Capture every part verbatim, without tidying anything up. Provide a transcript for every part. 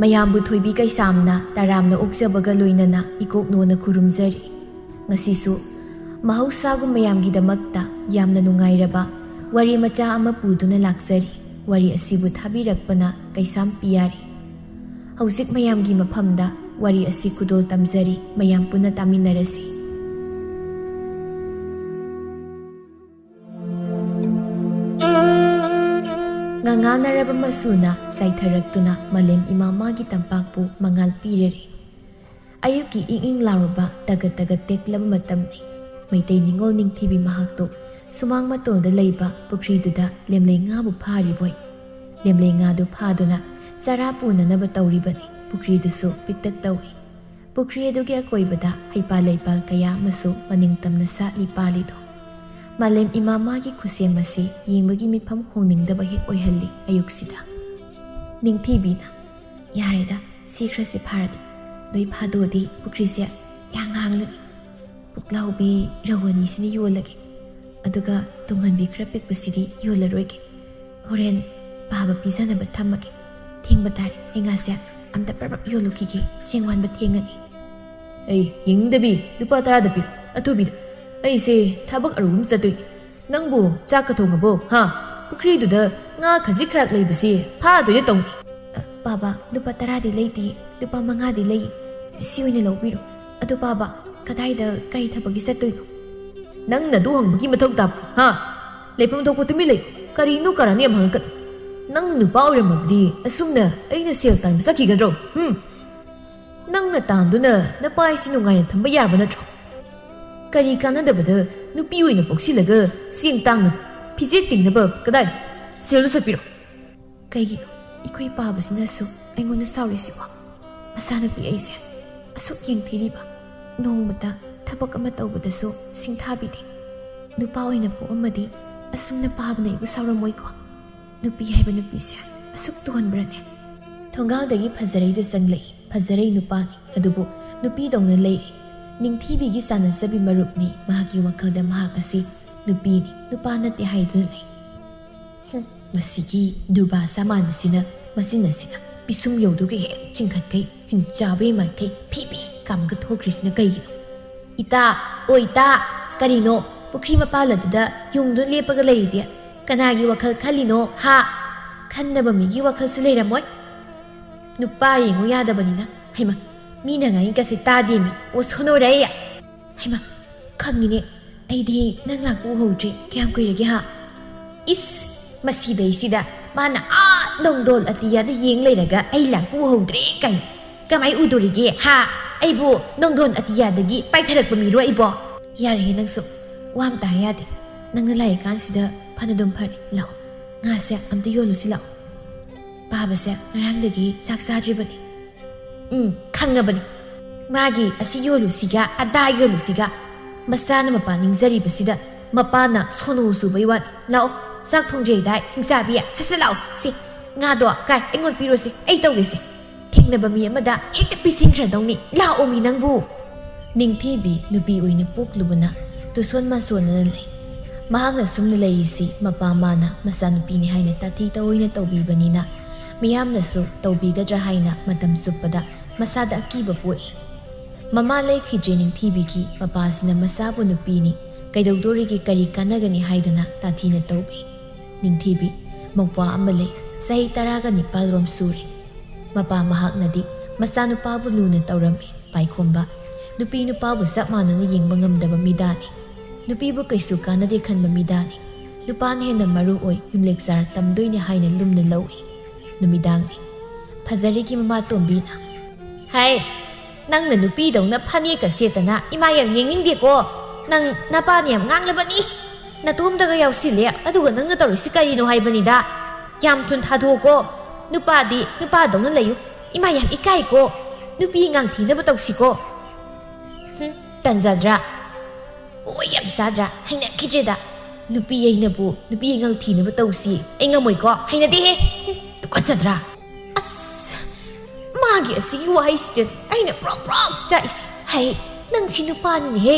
ꯃꯌꯥꯝꯕꯨ ꯊꯣꯏꯕꯤ ꯀꯩꯁꯥꯝꯅ ꯇꯔꯥꯝꯅ ꯑꯣꯛꯆꯕꯒ ꯂꯣꯏꯅꯅ ꯏꯀꯣꯛ ꯅꯣꯟꯅ ꯈꯨꯔꯨꯝꯖꯔꯤ꯫ ꯉꯁꯤꯁꯨ ꯃꯍꯧꯁꯥꯒꯨꯝ ꯃꯌꯥꯝꯒꯤꯗꯃꯛꯇ ꯌꯥꯝꯅ ꯅꯨꯡꯉꯥꯏꯔꯕ ꯋꯥꯔꯤ ꯃꯆꯥ ꯑꯃ ꯄꯨꯗꯨꯅ ꯂꯥꯛꯆꯔꯤ꯫ ꯋꯥꯔꯤ ꯑꯁꯤꯕꯨ ꯊꯥꯕꯤꯔꯛꯄꯅ ꯀꯩꯁꯥꯝ ꯄꯤꯌꯥꯔꯤ꯫ ꯍꯧꯖꯤꯛ ꯃꯌꯥꯝꯒꯤ ꯃꯐꯝꯗ ꯋꯥꯔꯤ ꯑꯁꯤ ꯈꯨꯗꯣꯜ ꯇꯝꯖꯔꯤ, ꯃꯌꯥꯝ ꯄꯨꯟꯅ ꯇꯥꯃꯤꯟꯅꯔꯁꯤ꯫ ꯉꯉꯥꯟꯅꯔꯕ ꯃꯆꯨꯅ ꯆꯥꯏꯊꯔꯛꯇꯨꯅ ꯃꯥꯂꯦꯝ ꯏꯃꯥ ꯃꯥꯒꯤ ꯇꯝꯄꯥꯛꯄꯨ ꯃꯉꯥꯜ ꯄꯤꯔꯔꯦ꯫ ꯑꯌꯨꯛꯀꯤ ꯏꯪ ꯏꯪ ꯂꯥꯎꯔꯕ ꯇꯒꯠ ꯇꯒꯠ ꯇꯦꯛꯂꯕ ꯃꯇꯝꯅꯤ꯫ ꯃꯩꯇꯩ ꯅꯤꯉꯣꯜ ꯅꯤꯡꯊꯤꯕꯤ ꯃꯍꯥꯛꯇꯨ ꯁꯨꯃꯥꯡ ꯃꯇꯣꯜꯗ ꯂꯩꯕ ꯄꯨꯈ꯭ꯔꯤꯗꯨꯗ ꯂꯦꯝꯂꯩ ꯉꯥꯕꯨ ꯐꯥꯔꯤꯕꯣꯏ꯫ ꯂꯦꯝꯂꯩ ꯉꯥꯗꯨ ꯐꯥꯗꯨꯅ ꯆꯔꯥ ꯄꯨꯅꯅꯕ ꯇꯧꯔꯤꯕꯅꯤ꯫ ꯄꯨꯈ꯭ꯔꯤꯗꯨꯁꯨ ꯄꯤꯛꯇꯛ ꯇꯧꯏ꯫ ꯄꯨꯈ꯭ꯔꯤ ꯑꯗꯨꯒꯤ ꯑꯀꯣꯏꯕꯗ ꯍꯩꯄꯥꯜ ꯂꯩꯄꯥꯜ ꯀꯌꯥ ꯑꯃꯁꯨ ꯃꯅꯤꯡ ꯇꯝꯅ ꯁꯥꯠꯂꯤ ꯄꯥꯜꯂꯤꯗꯣ꯫ ꯃꯥꯂꯦꯝ ꯏꯃꯥ ꯃꯥꯒꯤ ꯈꯨꯠꯁꯦꯝ ꯑꯁꯤ ꯌꯦꯡꯕꯒꯤ ꯃꯤꯠꯐꯝ ꯍꯣꯡꯅꯤꯡꯗꯕ ꯍꯦꯛ ꯑꯣꯏꯍꯜꯂꯤ ꯑꯌꯨꯛꯁꯤꯗ꯫ ꯅꯤꯡꯊꯤꯕꯤꯅ, "ꯌꯥꯔꯦꯗ, ꯁꯤ ꯈꯔꯁꯤ ꯐꯥꯔꯗꯤ꯫ ꯂꯣꯏ ꯐꯥꯗꯣꯛꯑꯗꯤ ꯄꯨꯈ꯭ꯔꯤꯁꯦ ꯌꯥꯝ ꯍꯥꯡꯂꯅꯤ꯫ ꯄꯨꯛꯂꯥꯎꯕꯤ ꯔꯧ ꯑꯅꯤꯁꯤꯅ ꯌꯣꯜꯂꯒꯦ꯫ ꯑꯗꯨꯒ ꯇꯨꯡꯍꯟꯕꯤ ꯈꯔ ꯄꯤꯛꯄꯁꯤꯗꯤ ꯌꯣꯜꯂꯔꯣꯏꯒꯦ꯫ ꯍꯣꯔꯦꯟ ꯄꯥꯕ ꯄꯤꯖꯅꯕ ꯊꯝꯃꯒꯦ꯫ ꯊꯦꯡꯕ ꯇꯥꯔꯦ, ꯑꯩ ꯉꯥꯁꯦ ꯑꯝꯇ ꯄ꯭ꯔꯞ ꯄ꯭ꯔꯞ ꯌꯣꯜꯂꯨꯈꯤꯒꯦ, ꯆꯦꯡ ꯋꯥꯟꯕ ꯊꯦꯡꯉꯅꯤ꯫" "ꯑꯩ ꯌꯦꯡꯗꯕꯤ, ꯂꯨꯄꯥ ꯇꯔꯥꯗ ꯄꯤꯔꯣ, ꯑꯊꯨꯕꯤꯗ꯫ ꯑꯩꯁꯦ ꯊꯕꯛ ꯑꯔꯨꯕ ꯑꯃ ꯆꯠꯇꯣꯏꯅꯤ꯫ ꯅꯪꯕꯨ ꯆꯥꯛꯀ ꯊꯣꯡꯉꯕꯣ, ꯍꯥ? ꯄꯨꯈ꯭ꯔꯤꯗꯨꯗ ꯉꯥ ꯈꯖꯤꯛ ꯈꯔꯥꯛ ꯂꯩꯕꯁꯤ ꯐꯥꯗꯣꯏꯅ ꯇꯧꯅꯤ꯫" "ꯑ, ꯄꯥꯕ, ꯂꯨꯄꯥ ꯇꯔꯥꯗꯤ ꯂꯩꯇꯦ, ꯂꯨꯄꯥ ꯃꯉꯥꯗꯤ ꯂꯩ꯫ ꯁꯤ ꯑꯣꯏꯅ ꯂꯧꯕꯤꯔꯣ꯫ ꯑꯗꯨ ꯄꯥꯕ, ꯀꯗꯥꯏꯗ ꯀꯔꯤ ꯊꯕꯛꯀꯤ ꯆꯠꯇꯣꯏꯅꯣ?" "ꯅꯪꯅ ꯑꯗꯨ ꯍꯪꯕꯒꯤ ꯃꯊꯧ ꯇꯥꯕ꯭ꯔꯣ, ꯍꯥ? ꯂꯩꯐꯝ ꯊꯣꯛꯄ ꯇꯨꯃꯤꯟ ꯂꯩꯌꯨ꯫ ꯀꯔꯤꯅꯣ ꯀꯔꯥꯅꯣ ꯌꯥꯝ ꯍꯪꯉꯛꯀꯅꯨ꯫ ꯅꯪ ꯅꯨꯄꯥ ꯑꯣꯏꯔꯝꯃꯕꯗꯤ ꯑꯁꯨꯝꯅ ꯑꯩꯅ ꯁꯦꯜ ꯇꯥꯟꯕ ꯆꯠꯈꯤꯒꯗ꯭ꯔꯣ? ꯍꯨꯝ? ꯅꯪꯅ ꯇꯥꯟꯗꯨꯅ ꯅꯄꯥ ꯑꯩꯁꯤ ꯅꯨꯡꯉꯥꯏꯅ ꯊꯝꯕ ꯌꯥꯕ ꯅꯠꯇ꯭ꯔꯣ? ꯀꯔꯤ ꯀꯥꯟꯅꯗꯕꯗ ꯅꯨꯄꯤ ꯑꯣꯏꯅ ꯄꯣꯛꯁꯤꯜꯂꯒ ꯆꯦꯡ ꯇꯥꯡꯅ ꯐꯤꯖꯦꯠ ꯇꯤꯡꯅꯕ ꯀꯗꯥꯏ? ꯁꯦꯜꯗꯨ ꯁꯠꯄꯤꯔꯣ꯫" ꯀꯩꯒꯤꯅꯣ ꯏꯈꯣꯏ ꯄꯥꯕꯁꯤꯅꯁꯨ ꯑꯩꯉꯣꯟꯗ ꯁꯥꯎꯔꯤꯁꯤꯕꯣ? ꯃꯆꯥꯅꯨꯄꯤ ꯑꯩꯁꯦ ꯑꯁꯨꯛ ꯌꯦꯡꯊꯤꯔꯤꯕ, ꯅꯣꯡꯃꯇ ꯊꯕꯛ ꯑꯃ ꯇꯧꯕꯗꯁꯨ ꯁꯤꯡꯊꯥꯕꯤꯗꯦ꯫ ꯅꯨꯄꯥ ꯑꯣꯏꯅ ꯄꯣꯛꯑꯝꯃꯗꯤ ꯑꯁꯨꯝꯅ ꯄꯥꯕꯅ ꯑꯩꯕꯨ ꯁꯥꯎꯔꯝꯃꯣꯏꯀꯣ꯫ ꯅꯨꯄꯤ ꯍꯥꯏꯕ ꯅꯨꯄꯤꯁꯦ ꯑꯁꯨꯛ ꯇꯨꯍꯟꯕ꯭ꯔꯅꯦ? ꯊꯣꯡꯒꯥꯜꯗꯒꯤ ꯐꯖꯔꯩꯗꯨ ꯆꯪꯂꯛꯏ꯫ ꯐꯖꯔꯩ ꯅꯨꯄꯥꯅꯤ, ꯑꯗꯨꯕꯨ ꯅꯨꯄꯤꯗꯧꯅ ꯂꯩꯔꯤ꯫ ꯅꯤꯡꯊꯤꯕꯤꯒꯤ ꯆꯥꯟꯅꯖꯕꯤ ꯃꯔꯨꯞꯅꯤ꯫ ꯃꯍꯥꯛꯀꯤ ꯋꯥꯈꯜꯗ ꯃꯍꯥꯛ ꯑꯁꯤ ꯅꯨꯄꯤꯅꯤ, ꯅꯨꯄꯥ ꯅꯠꯇꯦ ꯍꯥꯏꯗꯨꯅ ꯂꯩ꯫ ꯍꯨꯝ, ꯃꯁꯤꯒꯤ ꯗꯨꯔꯕꯥꯁꯥ ꯃꯥꯟꯕꯁꯤꯅ ꯃꯆꯤꯟ ꯑꯁꯤꯅ꯫ ꯄꯤꯁꯨꯝ ꯌꯧꯗꯨꯒ ꯍꯦꯛ ꯆꯤꯡꯈꯠꯈꯩ, ꯍꯤꯡꯆꯥꯕꯤ ꯃꯥꯏꯈꯩ ꯐꯤ ꯐꯤ ꯀꯥꯝꯃꯒ ꯊꯣꯛꯈ꯭ꯔꯤꯁꯤꯅ ꯀꯩꯒꯤꯅꯣ? "ꯏꯇꯥ, ꯑꯣ ꯏꯇꯥ, ꯀꯔꯤꯅꯣ ꯄꯨꯈ꯭ꯔꯤ ꯃꯄꯥꯜ ꯑꯗꯨꯗ ꯌꯨꯡꯗꯨꯅ ꯂꯦꯞꯄꯒ ꯂꯩꯔꯤꯗꯤ? ꯀꯅꯥꯒꯤ ꯋꯥꯈꯜ ꯈꯜꯂꯤꯅꯣ ꯍꯥ? ꯈꯟꯅꯕ ꯃꯤꯒꯤ ꯋꯥꯈꯜꯁꯨ ꯂꯩꯔꯝꯃꯣꯏ꯫ ꯅꯨꯄꯥ ꯌꯦꯡꯉꯨ ꯌꯥꯗꯕꯅꯤꯅ꯫ ꯍꯩꯃ, ꯃꯤꯅ ꯉꯥꯡꯉꯤꯒꯁꯦ ꯇꯥꯗꯦꯃꯤ꯫ ꯑꯣ ꯁꯣꯅꯣꯔꯩ! ꯍꯩꯃ, ꯈꯪꯉꯤꯅꯦ꯫ ꯑꯩꯗꯤ ꯅꯪ ꯂꯥꯛꯄ ꯎꯍꯧꯗ꯭ꯔꯦ꯫ ꯀꯌꯥꯝ ꯀꯨꯏꯔꯒꯦ ꯍꯥ?" ꯏꯁ, ꯃꯁꯤꯗꯩꯁꯤꯗ ꯃꯥꯅ ꯑꯥ ꯅꯣꯡꯗꯣꯜ ꯑꯇꯤꯌꯥꯗ ꯌꯦꯡ ꯂꯩꯔꯒ ꯑꯩ ꯂꯥꯛꯄ ꯎꯍꯧꯗ꯭ꯔꯦ ꯀꯥꯏꯅ꯫ ꯀꯃꯥꯏ ꯎꯗꯣꯔꯤꯒꯦ ꯍꯥ? ꯑꯩꯕꯨ ꯅꯣꯡꯗꯣꯜ ꯑꯇꯤꯌꯥꯗꯒꯤ ꯄꯥꯏꯊꯔꯛꯄ ꯃꯤꯔꯣ ꯑꯩꯕꯣ? ꯌꯥꯔꯦꯍꯦ ꯅꯪꯁꯨ, ꯋꯥ ꯑꯝꯇ ꯍꯥꯏ ꯌꯥꯗꯦ꯫ ꯅꯪꯅ ꯂꯥꯛꯏꯀꯥꯟꯁꯤꯗ ꯐꯅꯗꯨꯝ ꯐꯔꯦ꯫ ꯂꯥꯛꯑꯣ, ꯉꯥꯁꯦ ꯑꯝꯇ ꯌꯣꯜꯂꯨꯁꯤ ꯂꯥꯛꯑꯣ꯫ ꯄꯥꯕꯁꯦ ꯉꯔꯥꯡꯗꯒꯤ ꯆꯥꯛ ꯆꯥꯗ꯭ꯔꯤꯕꯅꯤ꯫ ꯎꯝ, ꯈꯪꯉꯕꯅꯤ꯫ ꯃꯥꯒꯤ ꯑꯁꯤ ꯌꯣꯜꯂꯨꯁꯤꯒ ꯑꯗꯥ ꯌꯣꯜꯂꯨꯁꯤꯒ ꯃꯆꯥꯅ ꯃꯄꯥ ꯅꯤꯡꯖꯔꯤꯕꯁꯤꯗ ꯃꯄꯥꯅ ꯁꯣꯅꯣ ꯆꯨꯕꯩ ꯋꯥꯅꯤ꯫ ꯂꯥꯛꯑꯣ, ꯆꯥꯛ ꯊꯣꯡꯗ꯭ꯔꯤꯗꯥꯏ, ꯍꯤꯡꯆꯥꯕꯤ? ꯁꯠ ꯁꯠ ꯂꯥꯛꯑꯣ꯫ ꯁꯤ ꯉꯥꯗꯣ ꯀꯥꯏ, ꯑꯩꯉꯣꯟꯗ ꯄꯤꯔꯣꯁꯦ, ꯑꯩ ꯇꯧꯒꯦꯁꯦ꯫ ꯊꯦꯡꯅꯕ ꯃꯤ ꯑꯃꯗ ꯍꯦꯛꯇ ꯄꯤꯁꯤꯟꯈ꯭ꯔꯗꯧꯅꯤ꯫ ꯂꯥꯛꯑꯣ ꯃꯤ ꯅꯪꯕꯨ꯫ ꯅꯤꯡꯊꯤꯕꯤ ꯅꯨꯄꯤ ꯑꯣꯏꯅ ꯄꯣꯛꯂꯨꯕꯅ ꯇꯨꯁꯣꯟ ꯃꯥꯁꯣꯟꯅꯅ ꯂꯩ꯫ ꯃꯍꯥꯛꯅ ꯁꯨꯝꯅ ꯂꯩꯔꯤꯁꯤ ꯃꯄꯥ ꯃꯥꯅ ꯃꯆꯥꯅꯨꯄꯤꯅꯤ ꯍꯥꯏꯅ ꯇꯥꯊꯤ ꯇꯧꯑꯣꯏꯅ ꯇꯧꯕꯤꯕꯅꯤꯅ ꯃꯤꯌꯥꯝꯅꯁꯨ ꯇꯧꯕꯤꯒꯗ꯭ꯔꯥ ꯍꯥꯏꯅ ꯃꯇꯝ ꯆꯨꯞꯄꯗ ꯃꯁꯥꯗ ꯑꯀꯤꯕ ꯄꯣꯛꯏ꯫ ꯃꯃꯥ ꯂꯩꯈꯤꯗ꯭ꯔꯦ ꯅꯤꯡꯊꯤꯕꯤꯒꯤ ꯃꯄꯥꯁꯤꯅ ꯃꯆꯥꯕꯨ ꯅꯨꯄꯤꯅꯤ, ꯀꯩꯗꯧꯗꯣꯔꯤꯒꯦ, ꯀꯔꯤ ꯀꯥꯟꯅꯒꯅꯤ ꯍꯥꯏꯗꯅ ꯇꯥꯊꯤꯅ ꯇꯧꯕꯤ꯫ ꯅꯤꯡꯊꯤꯕꯤ ꯃꯧꯄ꯭ꯋꯥ ꯑꯃ ꯂꯩ, ꯆꯍꯤ ꯇꯔꯥꯒ ꯅꯤꯄꯥꯜ ꯔꯣꯝ ꯁꯨꯔꯦ꯫ ꯃꯄꯥ ꯃꯍꯥꯛꯅꯗꯤ ꯃꯆꯥꯅꯨꯄꯥꯕꯨ ꯂꯨꯅ ꯇꯧꯔꯝꯃꯤ꯫ ꯄꯥꯏꯈꯣꯝꯕ ꯅꯨꯄꯤ ꯅꯨꯄꯥꯕꯨ ꯆꯞ ꯃꯥꯟꯅꯅ ꯌꯦꯡꯕ ꯉꯝꯗꯕ ꯃꯤꯗꯥꯅꯤ꯫ ꯅꯨꯄꯤꯕꯨ ꯀꯩꯁꯨ ꯀꯥꯟꯅꯗꯦ ꯈꯟꯕ ꯃꯤꯗꯥꯅꯤ꯫ ꯅꯨꯄꯥꯅ ꯍꯦꯟꯅ ꯃꯔꯨ ꯑꯣꯏ, ꯌꯨꯝꯂꯦꯛꯆꯥꯔ ꯇꯝꯗꯣꯏꯅꯦ ꯍꯥꯏꯅ ꯂꯨꯝꯅ ꯂꯧꯏ꯫ ꯅꯨꯃꯤꯗꯥꯡꯅꯤ꯫ ꯐꯖꯔꯤꯒꯤ ꯃꯃꯥ ꯇꯣꯝꯕꯤꯅ, "ꯍꯩ, ꯅꯪꯅ ꯅꯨꯄꯤꯗꯧꯅ ꯐꯅꯦꯛꯀ ꯁꯦꯠꯇꯅ ꯏꯃꯥ ꯌꯥꯝ ꯌꯦꯡꯅꯤꯡꯗꯦꯀꯣ꯫ ꯅꯪ ꯅꯄꯥꯅ ꯌꯥꯝ ꯉꯥꯡꯂꯕꯅꯤ꯫ ꯅꯇꯣꯝꯗꯒ ꯌꯥꯎꯁꯤꯜꯂꯦ, ꯑꯗꯨꯒ ꯅꯪꯅ ꯇꯧꯔꯤꯁꯤ ꯀꯔꯤꯅꯣ ꯍꯥꯏꯕꯅꯤꯗ꯫ ꯌꯥꯝ ꯊꯨꯅ ꯊꯥꯗꯣꯛꯑꯣꯀꯣ꯫ ꯅꯨꯄꯥꯗꯤ ꯅꯨꯄꯥꯗꯧꯅ ꯂꯩꯌꯨ꯫ ꯏꯃꯥ ꯌꯥꯝ ꯏꯀꯥꯏꯀꯣ꯫ ꯅꯨꯄꯤ ꯑꯉꯥꯡ ꯊꯤꯅꯕ ꯇꯧꯁꯤꯀꯣ꯫" ꯍꯨꯝ, ꯇꯟꯖꯗ꯭ꯔꯥ? ꯑꯣ, ꯌꯥꯝ ꯆꯥꯗ꯭ꯔꯥ? ꯍꯩꯅꯈꯤꯗ꯭ꯔꯦꯗ꯫ ꯅꯨꯄꯤ ꯑꯩꯅꯕꯨ ꯅꯨꯄꯤ ꯑꯉꯥꯡ ꯊꯤꯅꯕ ꯇꯧꯁꯤ꯫ ꯑꯩ ꯉꯝꯃꯣꯏꯀꯣ꯫ ꯍꯩꯅꯗꯦꯍꯦ꯫ ꯍꯨꯝ, ꯇꯨꯀꯠꯆꯗ꯭ꯔꯥ? ꯑꯁ, ꯃꯥꯒꯤ ꯑꯁꯤꯒꯤ ꯋꯥꯍꯩꯁꯤꯗ ꯑꯩꯅ ꯄ꯭ꯔꯣꯛ ꯄ꯭ꯔꯣꯛ ꯆꯥꯛꯏꯁꯦ꯫ ꯍꯩ, ꯅꯪꯁꯤ ꯅꯨꯄꯥꯅꯤꯅꯦꯍꯦ꯫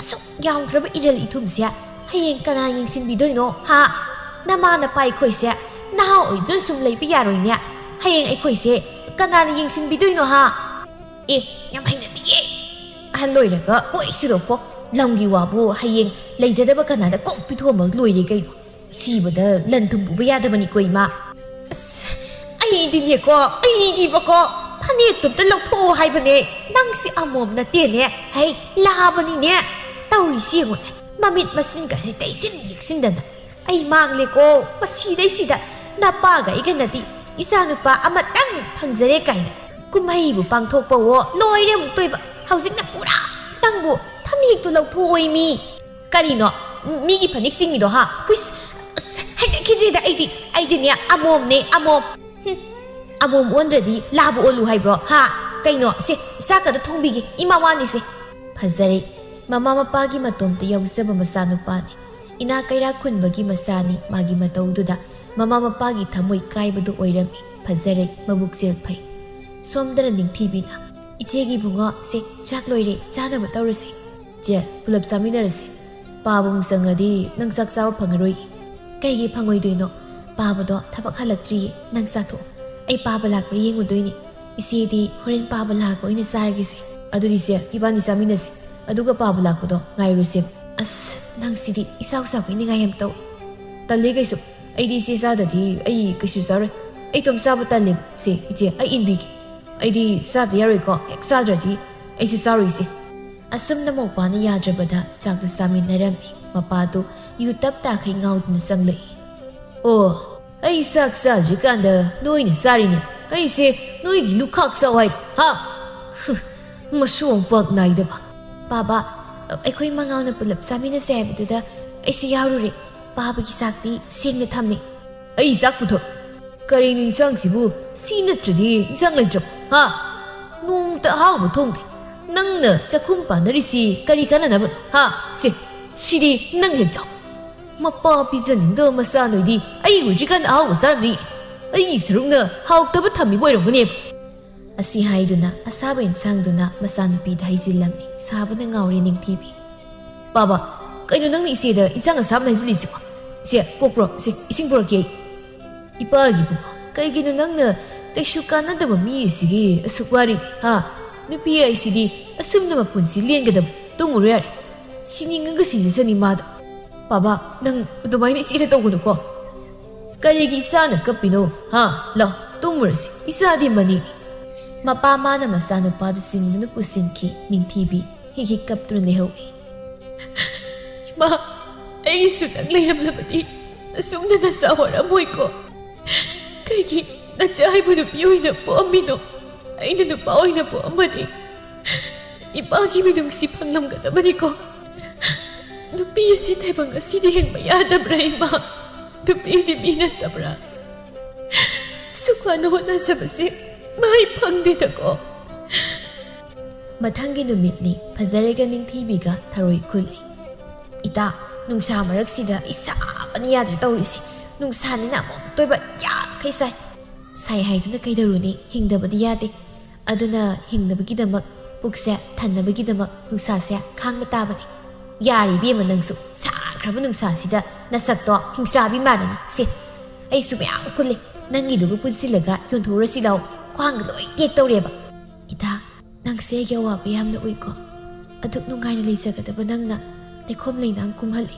ꯑꯁꯨꯛ ꯌꯥꯝꯈ꯭ꯔꯕ ꯏꯔꯜ ꯏꯊꯨꯝꯁꯦ ꯍꯌꯦꯡ ꯀꯅꯥ ꯌꯦꯡꯁꯤꯟꯕꯤꯗꯣꯏꯅꯣ, ꯍꯥ? ꯅꯃꯥ ꯅꯄꯥ ꯑꯩꯈꯣꯏꯁꯦ ꯅꯍꯥ ꯑꯣꯏꯗꯨꯅ ꯁꯨꯝ ꯂꯩꯕ ꯌꯥꯔꯣꯏꯅꯦ꯫ ꯍꯌꯦꯡ ꯑꯩꯈꯣꯏꯁꯦ ꯀꯅꯥꯅ ꯌꯦꯡꯁꯤꯟꯕꯤꯗꯣꯏꯅꯣ ꯍꯥ? ꯑꯦ, ꯌꯥꯝ ꯍꯩꯅꯗꯤꯌꯦ꯫ ꯑꯍꯜ ꯑꯣꯏꯔꯒ ꯀꯣꯏ ꯁꯤꯗꯣꯛꯈꯣ꯫ ꯂꯝꯒꯤ ꯋꯥꯕꯨ ꯍꯌꯦꯡ ꯂꯩꯖꯗꯕ ꯀꯅꯥꯗ ꯀꯣꯛ ꯄꯤꯊꯣꯛꯑꯝꯃꯒ ꯂꯣꯏꯔꯦ ꯀꯩꯅꯣ꯫ ꯁꯤꯕꯗ ꯂꯟ ꯊꯨꯝ ꯄꯨꯕ ꯌꯥꯗꯕꯅꯤꯀꯣ ꯏꯃꯥ꯫ ꯑꯁ, ꯑꯩꯗꯤꯅꯦꯀꯣ, ꯑꯩꯗꯤꯕꯀꯣ, ꯐꯅꯦꯛꯇꯣ ꯑꯝꯇ ꯂꯧꯊꯣꯛꯑꯣ ꯍꯥꯏꯕꯅꯦ꯫ ꯅꯪꯁꯤ ꯑꯃꯣꯝ ꯅꯠꯇꯦꯅꯦ꯫ ꯍꯩ, ꯂꯥꯕꯅꯤꯅꯦ꯫ ꯇꯧꯔꯤꯁꯤ ꯌꯦꯡꯉꯨꯅꯦ꯫ ꯃꯃꯤꯠ ꯃꯁꯤꯟꯒꯁꯤ ꯇꯩꯁꯤꯟ ꯌꯦꯛꯁꯤꯟꯗꯅ꯫ ꯑꯩ ꯃꯥꯡꯂꯦꯀꯣ꯫ ꯃꯁꯤꯗꯩꯁꯤꯗ ꯅꯄꯥꯒ ꯑꯩꯒꯅꯗꯤ ꯏꯆꯥꯅꯨꯄꯥ ꯑꯃꯇꯪ ꯐꯪꯖꯔꯦ ꯀꯥꯏꯅ ꯀꯨꯝꯍꯩꯕꯨ ꯄꯥꯡꯊꯣꯛꯄꯋꯣ ꯂꯣꯏꯔꯦ ꯑꯃꯨꯛꯇꯣꯏꯕ꯫ ꯍꯧꯖꯤꯛꯅ ꯄꯨꯔꯥ ꯅꯪꯕꯨ ꯐꯅꯦꯛꯇꯨ ꯂꯧꯊꯣꯛꯑꯣꯏ ꯃꯤ꯫ ꯀꯔꯤꯅꯣ? ꯃꯤꯒꯤ ꯐꯅꯦꯛ ꯆꯤꯡꯉꯤꯗꯣ ꯍꯥ? ꯍꯨꯏꯁ, ꯑꯁ, ꯍꯩꯅꯈꯤꯗ꯭ꯔꯦꯗ ꯑꯩꯗꯤ꯫ ꯑꯩꯗꯤꯅꯦ ꯑꯃꯣꯝꯅꯦ, ꯑꯃꯣꯝ꯫ ꯍꯨꯝ, ꯑꯃꯣꯝ ꯑꯣꯟꯗ꯭ꯔꯗꯤ ꯂꯥꯕ ꯑꯣꯜꯂꯨ ꯍꯥꯏꯕ꯭ꯔꯣ ꯍꯥ? ꯀꯩꯅꯣ? ꯁꯦ, ꯆꯥꯛꯀꯗ ꯊꯣꯡꯕꯤꯒꯦ꯫ ꯏꯃꯥ ꯋꯥꯅꯤꯁꯦ꯫ ꯐꯖꯔꯦ꯫ ꯃꯃꯥ ꯃꯄꯥꯒꯤ ꯃꯇꯣꯝꯇ ꯌꯥꯎꯖꯕ ꯃꯆꯥꯅꯨꯄꯥꯅꯤ꯫ ꯏꯅꯥ ꯀꯩꯔꯥꯛ ꯈꯨꯟꯕꯒꯤ ꯃꯆꯥꯅꯤ꯫ ꯃꯥꯒꯤ ꯃꯇꯧꯗꯨꯗ ꯃꯃꯥ ꯃꯄꯥꯒꯤ ꯊꯃꯣꯏ ꯀꯥꯏꯕꯗꯨ ꯑꯣꯏꯔꯝꯃꯤ꯫ ꯐꯖꯔꯦ, ꯃꯕꯨꯛꯆꯦꯜ ꯐꯩ꯫ ꯁꯣꯝꯗꯅ ꯅꯤꯡꯊꯤꯕꯤꯅ, "ꯏꯆꯦꯒꯤ ꯏꯕꯨꯡꯉꯣ, ꯁꯦ, ꯆꯥꯛ ꯂꯣꯏꯔꯦ, ꯆꯥꯅꯕ ꯇꯧꯔꯁꯦ꯫ ꯆꯦ, ꯄꯨꯂꯞ ꯆꯥꯃꯤꯟꯅꯔꯁꯦ꯫ ꯄꯥꯕ ꯑꯃꯨꯛ ꯆꯪꯉꯗꯤ ꯅꯪ ꯆꯥꯛ ꯆꯥꯕ ꯐꯪꯉꯔꯣꯏ꯫" "ꯀꯩꯒꯤ ꯐꯪꯉꯣꯏꯗꯣꯏꯅꯣ? ꯄꯥꯕꯗꯣ ꯊꯕꯛ ꯍꯜꯂꯛꯇ꯭ꯔꯤꯌꯦ, ꯅꯪ ꯆꯥꯊꯣꯛꯑꯣ꯫ ꯑꯩ ꯄꯥꯕ ꯂꯥꯛꯄ꯭ꯔꯥ ꯌꯦꯡꯉꯨꯗꯣꯏꯅꯦ꯫ ꯏꯆꯦꯗꯤ ꯍꯣꯔꯦꯟ ꯄꯥꯕ ꯂꯥꯛꯄ ꯑꯣꯏꯅ ꯆꯥꯔꯒꯦꯁꯦ꯫" "ꯑꯗꯨꯗꯤ ꯏꯆꯦ, ꯏꯕꯥꯅꯤ ꯆꯥꯃꯤꯟꯅꯁꯦ꯫ ꯑꯗꯨꯒ ꯄꯥꯕ ꯂꯥꯛꯄꯗꯣ ꯉꯥꯏꯔꯨꯁꯦꯕ꯫" "ꯑꯁ, ꯅꯪꯁꯤꯗꯤ ꯏꯆꯥꯎ ꯆꯥꯎꯈꯩ ꯅꯤꯡꯉꯥꯏ ꯌꯥꯝ ꯇꯧ꯫" "ꯇꯜꯂꯦ ꯀꯩꯁꯨ꯫ ꯑꯩꯗꯤ ꯏꯆꯦ ꯆꯥꯗꯗꯤ ꯑꯩ ꯀꯩꯁꯨ ꯆꯥꯔꯣꯏ꯫ ꯑꯩ ꯏꯇꯣꯝ ꯆꯥꯕ ꯇꯜꯂꯦꯕ꯫ ꯁꯦ, ꯏꯆꯦ, ꯑꯩ ꯏꯟꯕꯤꯒꯦ꯫ ꯑꯩꯗꯤ ꯆꯥꯗ ꯌꯥꯔꯣꯏꯀꯣ꯫ ꯍꯦꯛ ꯆꯥꯗ꯭ꯔꯗꯤ ꯑꯩꯁꯨ ꯆꯥꯔꯣꯏ, ꯏꯆꯦ꯫" ꯑꯁꯨꯝꯅ ꯃꯧꯄꯥꯅ ꯌꯥꯗ꯭ꯔꯕꯗ ꯆꯥꯛꯇꯨ ꯆꯥꯃꯤꯟꯅꯔꯝꯃꯤ꯫ ꯃꯄꯥꯗꯨ ꯌꯨ ꯇꯞ ꯇꯥꯈꯩ ꯉꯥꯎꯗꯨꯅ ꯆꯪꯂꯛꯏ꯫ "ꯑꯣ, ꯑꯩ ꯆꯥꯛ ꯆꯥꯗ꯭ꯔꯤꯀꯥꯟꯗ ꯅꯣꯏꯅ ꯆꯥꯔꯤꯅꯦ꯫ ꯑꯩꯁꯦ ꯅꯣꯏꯒꯤ ꯂꯨꯈꯥꯛ ꯆꯥꯎ ꯍꯥꯏ, ꯍꯥ? ꯍꯨꯝ, ꯃꯁꯨꯡ ꯄꯥꯛ ꯅꯥꯏꯗꯕ꯫" "ꯄꯥꯕ, ꯑꯩꯈꯣꯏ ꯃꯉꯥꯜꯅ ꯄꯨꯂꯞ ꯆꯥꯃꯤꯟꯅꯁꯦ ꯍꯥꯏꯕꯗꯨꯗ ꯑꯩꯁꯨ ꯌꯥꯎꯔꯨꯔꯦ꯫ ꯄꯥꯕꯒꯤ ꯆꯥꯛꯇꯤ ꯁꯦꯡꯅ ꯊꯝꯃꯦ꯫" "ꯑꯩ ꯆꯥꯛ ꯄꯨꯊꯣꯔꯛ꯫ ꯀꯔꯤꯅꯣ ꯏꯟꯁꯥꯡꯁꯤꯕꯨ? ꯁꯤ ꯅꯠꯇ꯭ꯔꯗꯤ ꯏꯟꯁꯥꯡ ꯂꯩꯇ꯭ꯔꯕ, ꯍꯥ? ꯅꯣꯡꯃꯇ ꯑꯍꯥꯎꯕ ꯊꯣꯡꯗꯦ꯫ ꯅꯪꯅ ꯆꯥꯛꯈꯨꯝ ꯄꯥꯟꯅꯔꯤꯁꯤ ꯀꯔꯤ ꯀꯥꯟꯅꯅꯕꯅꯣ, ꯍꯥ? ꯁꯦ, ꯁꯤꯗꯤ ꯅꯪ ꯍꯦꯛ ꯆꯥꯎ꯫" "ꯃꯄꯥ ꯄꯤꯖꯅꯤꯡꯗꯕ ꯃꯆꯥ ꯅꯣꯏꯗꯤ ꯑꯩ ꯑꯣꯏꯗ꯭ꯔꯤꯀꯥꯟꯗ ꯑꯍꯥꯎꯕ ꯆꯥꯔꯝꯅꯤ꯫ ꯑꯩꯒꯤ ꯁꯔꯨꯛꯅ ꯍꯥꯎꯇꯕ ꯊꯝꯃꯤꯕ ꯑꯣꯏꯔꯝꯒꯅꯦꯕ꯫" ꯑꯁꯤ ꯍꯥꯏꯗꯨꯅ ꯑꯁꯥꯕ ꯏꯟꯁꯥꯡꯗꯨꯅ ꯃꯆꯥꯅꯨꯄꯤꯗ ꯍꯩꯖꯤꯜꯂꯝꯃꯤ꯫ ꯁꯥꯕꯅ ꯉꯥꯎꯔꯦ ꯅꯤꯡꯊꯤꯕꯤ꯫ "ꯄꯥꯕ, ꯀꯩꯅꯣ ꯅꯪꯅ ꯏꯆꯦꯗ ꯏꯟꯁꯥꯡ ꯑꯁꯥꯕꯅ ꯍꯩꯖꯤꯜꯂꯤꯁꯤꯕꯣ? ꯁꯦ, ꯀꯣꯛꯄ꯭ꯔꯣ? ꯁꯦ, ꯏꯁꯤꯡ ꯄꯨꯔꯛꯀꯦ ꯑꯩ꯫" "ꯏꯄꯥꯒꯤ ꯏꯕꯨꯡꯉꯣ, ꯀꯩꯒꯤꯅꯣ ꯅꯪꯅ ꯀꯩꯁꯨ ꯀꯥꯟꯅꯗꯕ ꯃꯤ ꯑꯁꯤꯒꯤ ꯑꯁꯨꯛ ꯋꯥꯔꯤ, ꯍꯥ? ꯅꯨꯄꯤ ꯍꯥꯏꯁꯤꯗꯤ ꯑꯁꯨꯝꯅ ꯃꯄꯨꯟꯁꯤ ꯂꯦꯟꯒꯗꯕ꯫ ꯇꯨꯝꯃꯨꯔꯣ ꯌꯥꯔꯦ꯫ ꯁꯤꯅꯤꯡꯉꯒ ꯁꯤꯖꯁꯅꯤ ꯃꯥꯗ꯫ ꯕꯥꯕꯥ, ꯅꯪ ꯑꯗꯨꯃꯥꯏꯅ ꯏꯆꯦꯗ ꯇꯧꯒꯅꯨꯀꯣ꯫ ꯀꯔꯤꯒꯤ ꯏꯆꯥꯅ ꯀꯞꯄꯤꯅꯣ? ꯍꯥ? ꯂꯥꯎ, ꯇꯨꯝꯃꯨꯔꯁꯤ꯫ ꯏꯆꯥꯗꯤ ꯃꯅꯤ꯫ ꯃꯄꯥ ꯃꯥꯅ ꯃꯆꯥꯅꯨꯄꯥꯗꯨ ꯆꯤꯡꯗꯨꯅ ꯄꯨꯁꯤꯟꯈꯤ꯫ ꯅꯤꯡꯊꯤꯕꯤ ꯍꯤꯛ ꯍꯤꯛ ꯀꯞꯇꯨꯅ ꯂꯩꯍꯧꯏ꯫ ꯏꯃꯥ, ꯑꯩꯒꯤꯁꯨ ꯅꯪ ꯂꯩꯔꯝꯂꯕꯗꯤ ꯑꯁꯨꯝꯅ ꯅꯆꯥ ꯍꯣꯔꯝꯃꯣꯏꯀꯣ꯫ ꯀꯩꯒꯤ ꯅꯆꯥ ꯍꯥꯏꯕꯨ ꯅꯨꯄꯤ ꯑꯣꯏꯅ ꯄꯣꯛꯑꯝꯃꯤꯅꯣ? ꯑꯩꯅ ꯅꯨꯄꯥ ꯑꯣꯏꯅ ꯄꯣꯛꯑꯝꯃꯗꯤ ꯏꯄꯥꯒꯤ ꯃꯤꯅꯨꯡꯁꯤ ꯐꯪꯂꯝꯒꯗꯕꯅꯤꯀꯣ꯫ ꯅꯨꯄꯤ ꯑꯁꯤ ꯇꯥꯏꯕꯪ ꯑꯁꯤꯗ ꯍꯤꯡꯕ ꯌꯥꯗꯕ꯭ꯔꯥ ꯏꯃꯥ? ꯅꯨꯄꯤꯗꯤ ꯃꯤ ꯅꯠꯇꯕ꯭ꯔꯥ? ꯁꯨꯛ ꯋꯥꯅ ꯍꯣꯠꯅꯖꯕꯁꯤ ꯃꯍꯩ ꯐꯪꯗꯦꯗꯀꯣ꯫ ꯃꯊꯪꯒꯤ ꯅꯨꯃꯤꯠꯅꯤ꯫ ꯐꯖꯔꯩꯒ ꯅꯤꯡꯊꯤꯕꯤꯒ ꯊꯔꯣꯏ ꯈꯨꯜꯂꯤ꯫ ꯏꯇꯥ, ꯅꯨꯡꯁꯥ ꯃꯔꯛꯁꯤꯗ ꯑꯩ ꯁꯥꯕꯅ ꯌꯥꯗ꯭ꯔꯦ ꯇꯧꯔꯤꯁꯤ꯫ ꯅꯨꯡꯁꯥꯅꯤꯅ ꯑꯃꯨꯛꯇꯣꯏꯕ ꯌꯥꯈꯩ ꯁꯥꯏ꯫ ꯁꯥꯏ ꯍꯥꯏꯗꯨꯅ ꯀꯩꯗꯧꯔꯨꯅꯤ? ꯍꯤꯡꯗꯕꯗꯤ ꯌꯥꯗꯦ꯫ ꯑꯗꯨꯅ ꯍꯤꯡꯅꯕꯒꯤꯗꯃꯛ, ꯄꯨꯛꯁꯦ ꯊꯟꯅꯕꯒꯤꯗꯃꯛ ꯅꯨꯡꯁꯥꯁꯦ ꯈꯥꯡꯕ ꯇꯥꯕꯅꯤ꯫ ꯌꯥꯔꯦ ꯏꯕꯦꯝꯃ, ꯅꯪꯁꯨ ꯁꯥꯈ꯭ꯔꯕ ꯅꯨꯡꯁꯥꯁꯤꯗ ꯅꯁꯛꯇꯣ ꯍꯤꯡꯆꯥꯕꯤ ꯃꯥꯜꯂꯅꯤ꯫ ꯁꯦ, ꯑꯩꯁꯨ ꯃꯌꯥꯝ ꯈꯨꯜꯂꯦ, ꯅꯪꯒꯤꯗꯨꯒ ꯄꯨꯟꯁꯤꯜꯂꯒ ꯌꯣꯟꯊꯣꯛꯎꯔꯁꯤ ꯂꯥꯛꯑꯣ꯫ ꯈ꯭ꯋꯥꯡꯒ ꯂꯣꯏ ꯇꯦꯛꯇꯧꯔꯦꯕ꯫ ꯏꯇꯥ, ꯅꯪꯁꯦ ꯑꯩꯒꯤ ꯑꯋꯥꯕ ꯌꯥꯝꯅ ꯎꯏꯀꯣ꯫ ꯑꯗꯨꯛ ꯅꯨꯡꯉꯥꯏꯅ ꯂꯩꯖꯒꯗꯕ ꯅꯪꯅ ꯂꯩꯈꯣꯝ ꯂꯩꯅꯥꯡ ꯀꯨꯝꯍꯜꯂꯤ꯫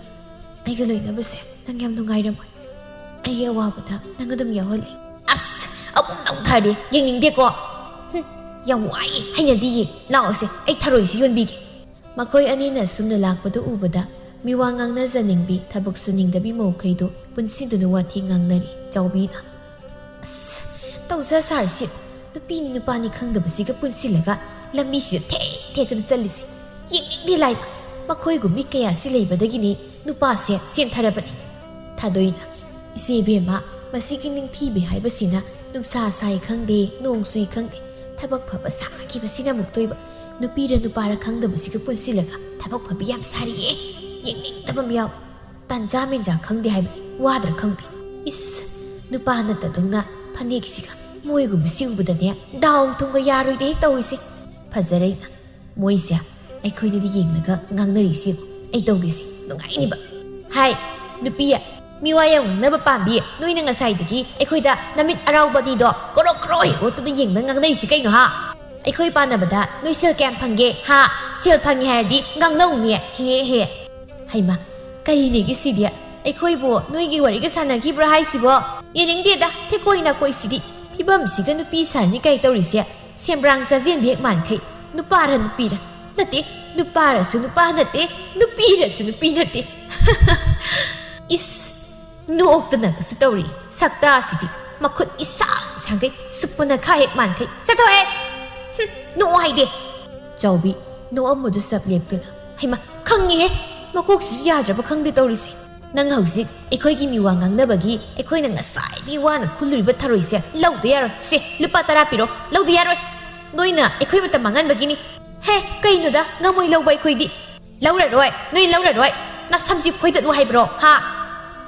ꯑꯩꯒ ꯂꯣꯏꯅꯕꯁꯦ ꯅꯪ ꯌꯥꯝ ꯅꯨꯡꯉꯥꯏꯔꯝꯃꯣꯏ꯫ ꯑꯩꯒꯤ ꯑꯋꯥꯕꯗ ꯅꯪ ꯑꯗꯨꯝ ꯌꯥꯎꯍꯜꯂꯤ꯫ ꯑꯁ! ꯑꯃꯨꯛ ꯅꯧꯊꯔꯦ, ꯌꯦꯡꯅꯤꯡꯗꯦꯀꯣ꯫ ꯍꯨꯝ, ꯌꯥꯝ ꯋꯥꯏꯌꯦ, ꯍꯩꯅꯗꯤꯌꯦ꯫ ꯂꯥꯛꯑꯣꯁꯦ, ꯑꯩ ꯊꯔꯣꯏꯁꯤ ꯌꯣꯟꯕꯤꯒꯦ꯫ ꯃꯈꯣꯏ ꯑꯅꯤꯅ ꯑꯁꯨꯝꯅ ꯂꯥꯛꯄꯗꯨ ꯎꯕꯗ ꯃꯤꯋꯥ ꯉꯥꯡꯅꯖꯅꯤꯡꯕꯤ, ꯊꯕꯛ ꯁꯨꯅꯤꯡꯗꯕꯤ ꯃꯧꯈꯩꯗꯨ ꯄꯨꯟꯁꯤꯟꯗꯨꯅ ꯋꯥꯊꯤ ꯉꯥꯡꯅꯔꯤ꯫ ꯆꯥꯎꯕꯤꯅ, "ꯑꯁ, ꯇꯧꯖ ꯁꯥꯔꯤꯁꯤ, ꯅꯨꯄꯤꯅꯤ ꯅꯨꯄꯥꯅꯤ ꯈꯪꯗꯕꯁꯤꯒ ꯄꯨꯟꯁꯤꯜꯂꯒ ꯂꯝꯕꯤꯁꯤꯗ ꯊꯦꯛ ꯊꯦꯛꯇꯅ ꯆꯠꯂꯤꯁꯦ꯫ ꯌꯦꯡꯅꯤꯡꯗꯦ ꯂꯥꯏꯃ꯫ ꯃꯈꯣꯏꯒꯨꯝꯕꯤ ꯀꯌꯥꯁꯤ ꯂꯩꯕꯗꯒꯤꯅꯤ ꯅꯨꯄꯥꯁꯦ ꯆꯦꯟꯊꯔꯕꯅꯤ꯫" ꯊꯥꯗꯣꯏꯅ, "ꯏꯆꯦ ꯏꯕꯦꯝꯃ, ꯃꯁꯤꯒꯤ ꯅꯤꯡꯊꯤꯕꯤ ꯍꯥꯏꯕꯁꯤꯅ ꯅꯨꯡꯁꯥ ꯁꯥꯏ ꯈꯪꯗꯦ, ꯅꯣꯡ ꯆꯨꯏ ꯈꯪꯗꯦ, ꯊꯕꯛ ꯐꯕ ꯁꯥꯈꯤꯕꯁꯤꯅ ꯑꯃꯨꯛꯇꯣꯏꯕ꯫ ꯅꯨꯄꯤꯔ ꯅꯨꯄꯥꯔ ꯈꯪꯗꯕꯁꯤꯒ ꯄꯨꯟꯁꯤꯜꯂꯒ ꯊꯕꯛ ꯐꯕꯤ ꯌꯥꯝ ꯁꯥꯔꯤꯌꯦ꯫ ꯌꯦꯡꯅꯤꯡꯗꯕ ꯑꯃ ꯌꯥꯎꯏ꯫ ꯇꯥꯟꯖꯥ ꯃꯦꯟꯖꯥ ꯈꯪꯗꯦ ꯍꯥꯏꯕꯅꯤ, ꯋꯥꯗ꯭ꯔꯥ ꯈꯪꯗꯦ꯫ ꯏꯁ, ꯅꯨꯄꯥ ꯅꯠꯇꯗꯧꯅ ꯐꯅꯦꯛꯁꯤꯒ ꯃꯣꯏꯒꯨꯝꯕꯁꯤ ꯎꯕꯗꯅꯦ ꯗꯥꯎ ꯊꯨꯝꯒ ꯌꯥꯔꯣꯏꯗꯦ ꯍꯦꯛ ꯇꯧꯔꯤꯁꯦ꯫" ꯐꯖꯔꯩꯅ, "ꯃꯣꯏꯁꯦ ꯑꯩꯈꯣꯏꯅꯗꯤ ꯌꯦꯡꯂꯒ ꯉꯥꯡꯅꯔꯤꯁꯤ ꯌꯦꯡꯉꯨ, ꯑꯩ ꯇꯧꯔꯤꯁꯦ ꯅꯨꯡꯉꯥꯏꯅꯤꯕ꯫ ꯍꯥꯏ, ꯅꯨꯄꯤ, ꯃꯤꯋꯥ ꯌꯥꯝ ꯉꯥꯡꯅꯕ ꯄꯥꯝꯕꯤ, ꯅꯣꯏꯅ ꯉꯁꯥꯏꯗꯒꯤ ꯑꯩꯈꯣꯏꯗ ꯅꯃꯤꯠ ꯑꯔꯥꯎꯕ ꯑꯅꯤꯗꯣ ꯀꯣꯔꯣꯛ ꯀ꯭ꯔꯣꯏ ꯑꯣꯠꯇꯨꯗ ꯌꯦꯡꯕ ꯉꯥꯡꯅꯔꯤꯁꯤ ꯀꯩꯅꯣ, ꯍꯥ? ꯑꯩꯈꯣꯏ ꯄꯥꯟꯅꯕꯗ ꯅꯣꯏ ꯁꯦꯜ ꯀꯌꯥꯝ ꯐꯪꯒꯦ, ꯍꯥ? ꯁꯦꯜ ꯐꯪꯉꯦ ꯍꯥꯏꯔꯗꯤ ꯉꯥꯡꯅꯧꯅꯦ, ꯍꯦ ꯍꯦ꯫ ꯍꯩꯃ, ꯀꯔꯤꯅꯦꯒꯤ ꯁꯤꯗꯤ? ꯑꯩꯈꯣꯏꯕꯨ ꯅꯣꯏꯒꯤ ꯋꯥꯔꯤꯒ ꯁꯥꯟꯅꯈꯤꯕ꯭ꯔꯥ ꯍꯥꯏꯁꯤꯕꯣ? ꯌꯦꯡꯅꯤꯡꯗꯦꯗ, ꯊꯦꯀꯣꯏ ꯅꯥꯀꯣꯏꯁꯤꯗꯤ꯫ ꯐꯤꯕꯝꯁꯤꯒ ꯅꯨꯄꯤ ꯁꯥꯔꯅꯤ ꯀꯥꯏ ꯇꯧꯔꯤꯁꯦ? ꯁꯦꯝꯕ꯭ꯔꯥꯡ ꯆꯥꯖꯦꯟꯕꯤ ꯍꯦꯛ ꯃꯥꯟꯈꯩ꯫ ꯅꯨꯄꯥꯔ ꯅꯨꯄꯤꯔ? ꯅꯠꯇꯦ, ꯅꯨꯄꯥꯔꯁꯨ ꯅꯨꯄꯥ ꯅꯠꯇꯦ, ꯅꯨꯄꯤꯔꯁꯨ ꯅꯨꯄꯤ ꯅꯠꯇꯦ꯫ ꯏꯁ, ꯅꯣꯛꯇꯅꯒꯁꯨ ꯇꯧꯔꯤ꯫ ꯁꯛꯇꯥꯁꯤꯗꯤ ꯃꯈꯨꯠ ꯏꯁꯥꯡ ꯁꯥꯡꯈꯩ, ꯁꯨꯞꯄꯅ ꯈꯥ ꯍꯦꯛ ꯃꯥꯟꯈꯩ꯫ ꯆꯠꯊꯣꯛꯑꯦ! ꯍꯨꯝ, ꯅꯣꯛꯑꯣ ꯍꯥꯏꯗꯦ꯫ ꯆꯥꯎꯕꯤ, ꯅꯣꯛꯑꯝꯕꯗꯨ ꯆꯞ ꯂꯦꯞꯇꯨꯅ, "ꯍꯩꯃ, ꯈꯪꯉꯤꯍꯦ, ꯃꯀꯣꯛꯁꯤꯁꯨ ꯌꯥꯗ꯭ꯔꯕ ꯈꯪꯗꯦ ꯇꯧꯔꯤꯁꯦ꯫ ꯅꯪ ꯍꯧꯖꯤꯛ ꯑꯩꯈꯣꯏꯒꯤ ꯃꯤꯋꯥ ꯉꯥꯡꯅꯕꯒꯤ ꯑꯩꯈꯣꯏꯅ ꯉꯁꯥꯏꯗꯒꯤ ꯋꯥꯅ ꯈꯨꯜꯂꯨꯔꯤꯕ ꯊꯔꯣꯏꯁꯦ ꯂꯧꯗ ꯌꯥꯔꯣꯏ꯫ ꯁꯦ, ꯂꯨꯄꯥ ꯇꯔꯥ ꯄꯤꯔꯣ, ꯂꯧꯗ ꯌꯥꯔꯣꯏ꯫ ꯅꯣꯏꯅ ꯑꯩꯈꯣꯏ ꯃꯇꯝ ꯃꯥꯡꯍꯟꯕꯒꯤꯅꯤ꯫ ꯍꯦ, ꯀꯩꯅꯣꯗ, ꯉꯝꯃꯣꯏ ꯂꯧꯕ ꯑꯩꯈꯣꯏꯗꯤ꯫ ꯂꯧꯔꯔꯣꯏ, ꯅꯣꯏ ꯂꯧꯔꯔꯣꯏ꯫ ꯅꯁꯝꯁꯤ ꯐꯣꯏꯗꯠꯂꯨ ꯍꯥꯏꯕ꯭ꯔꯣ, ꯍꯥ?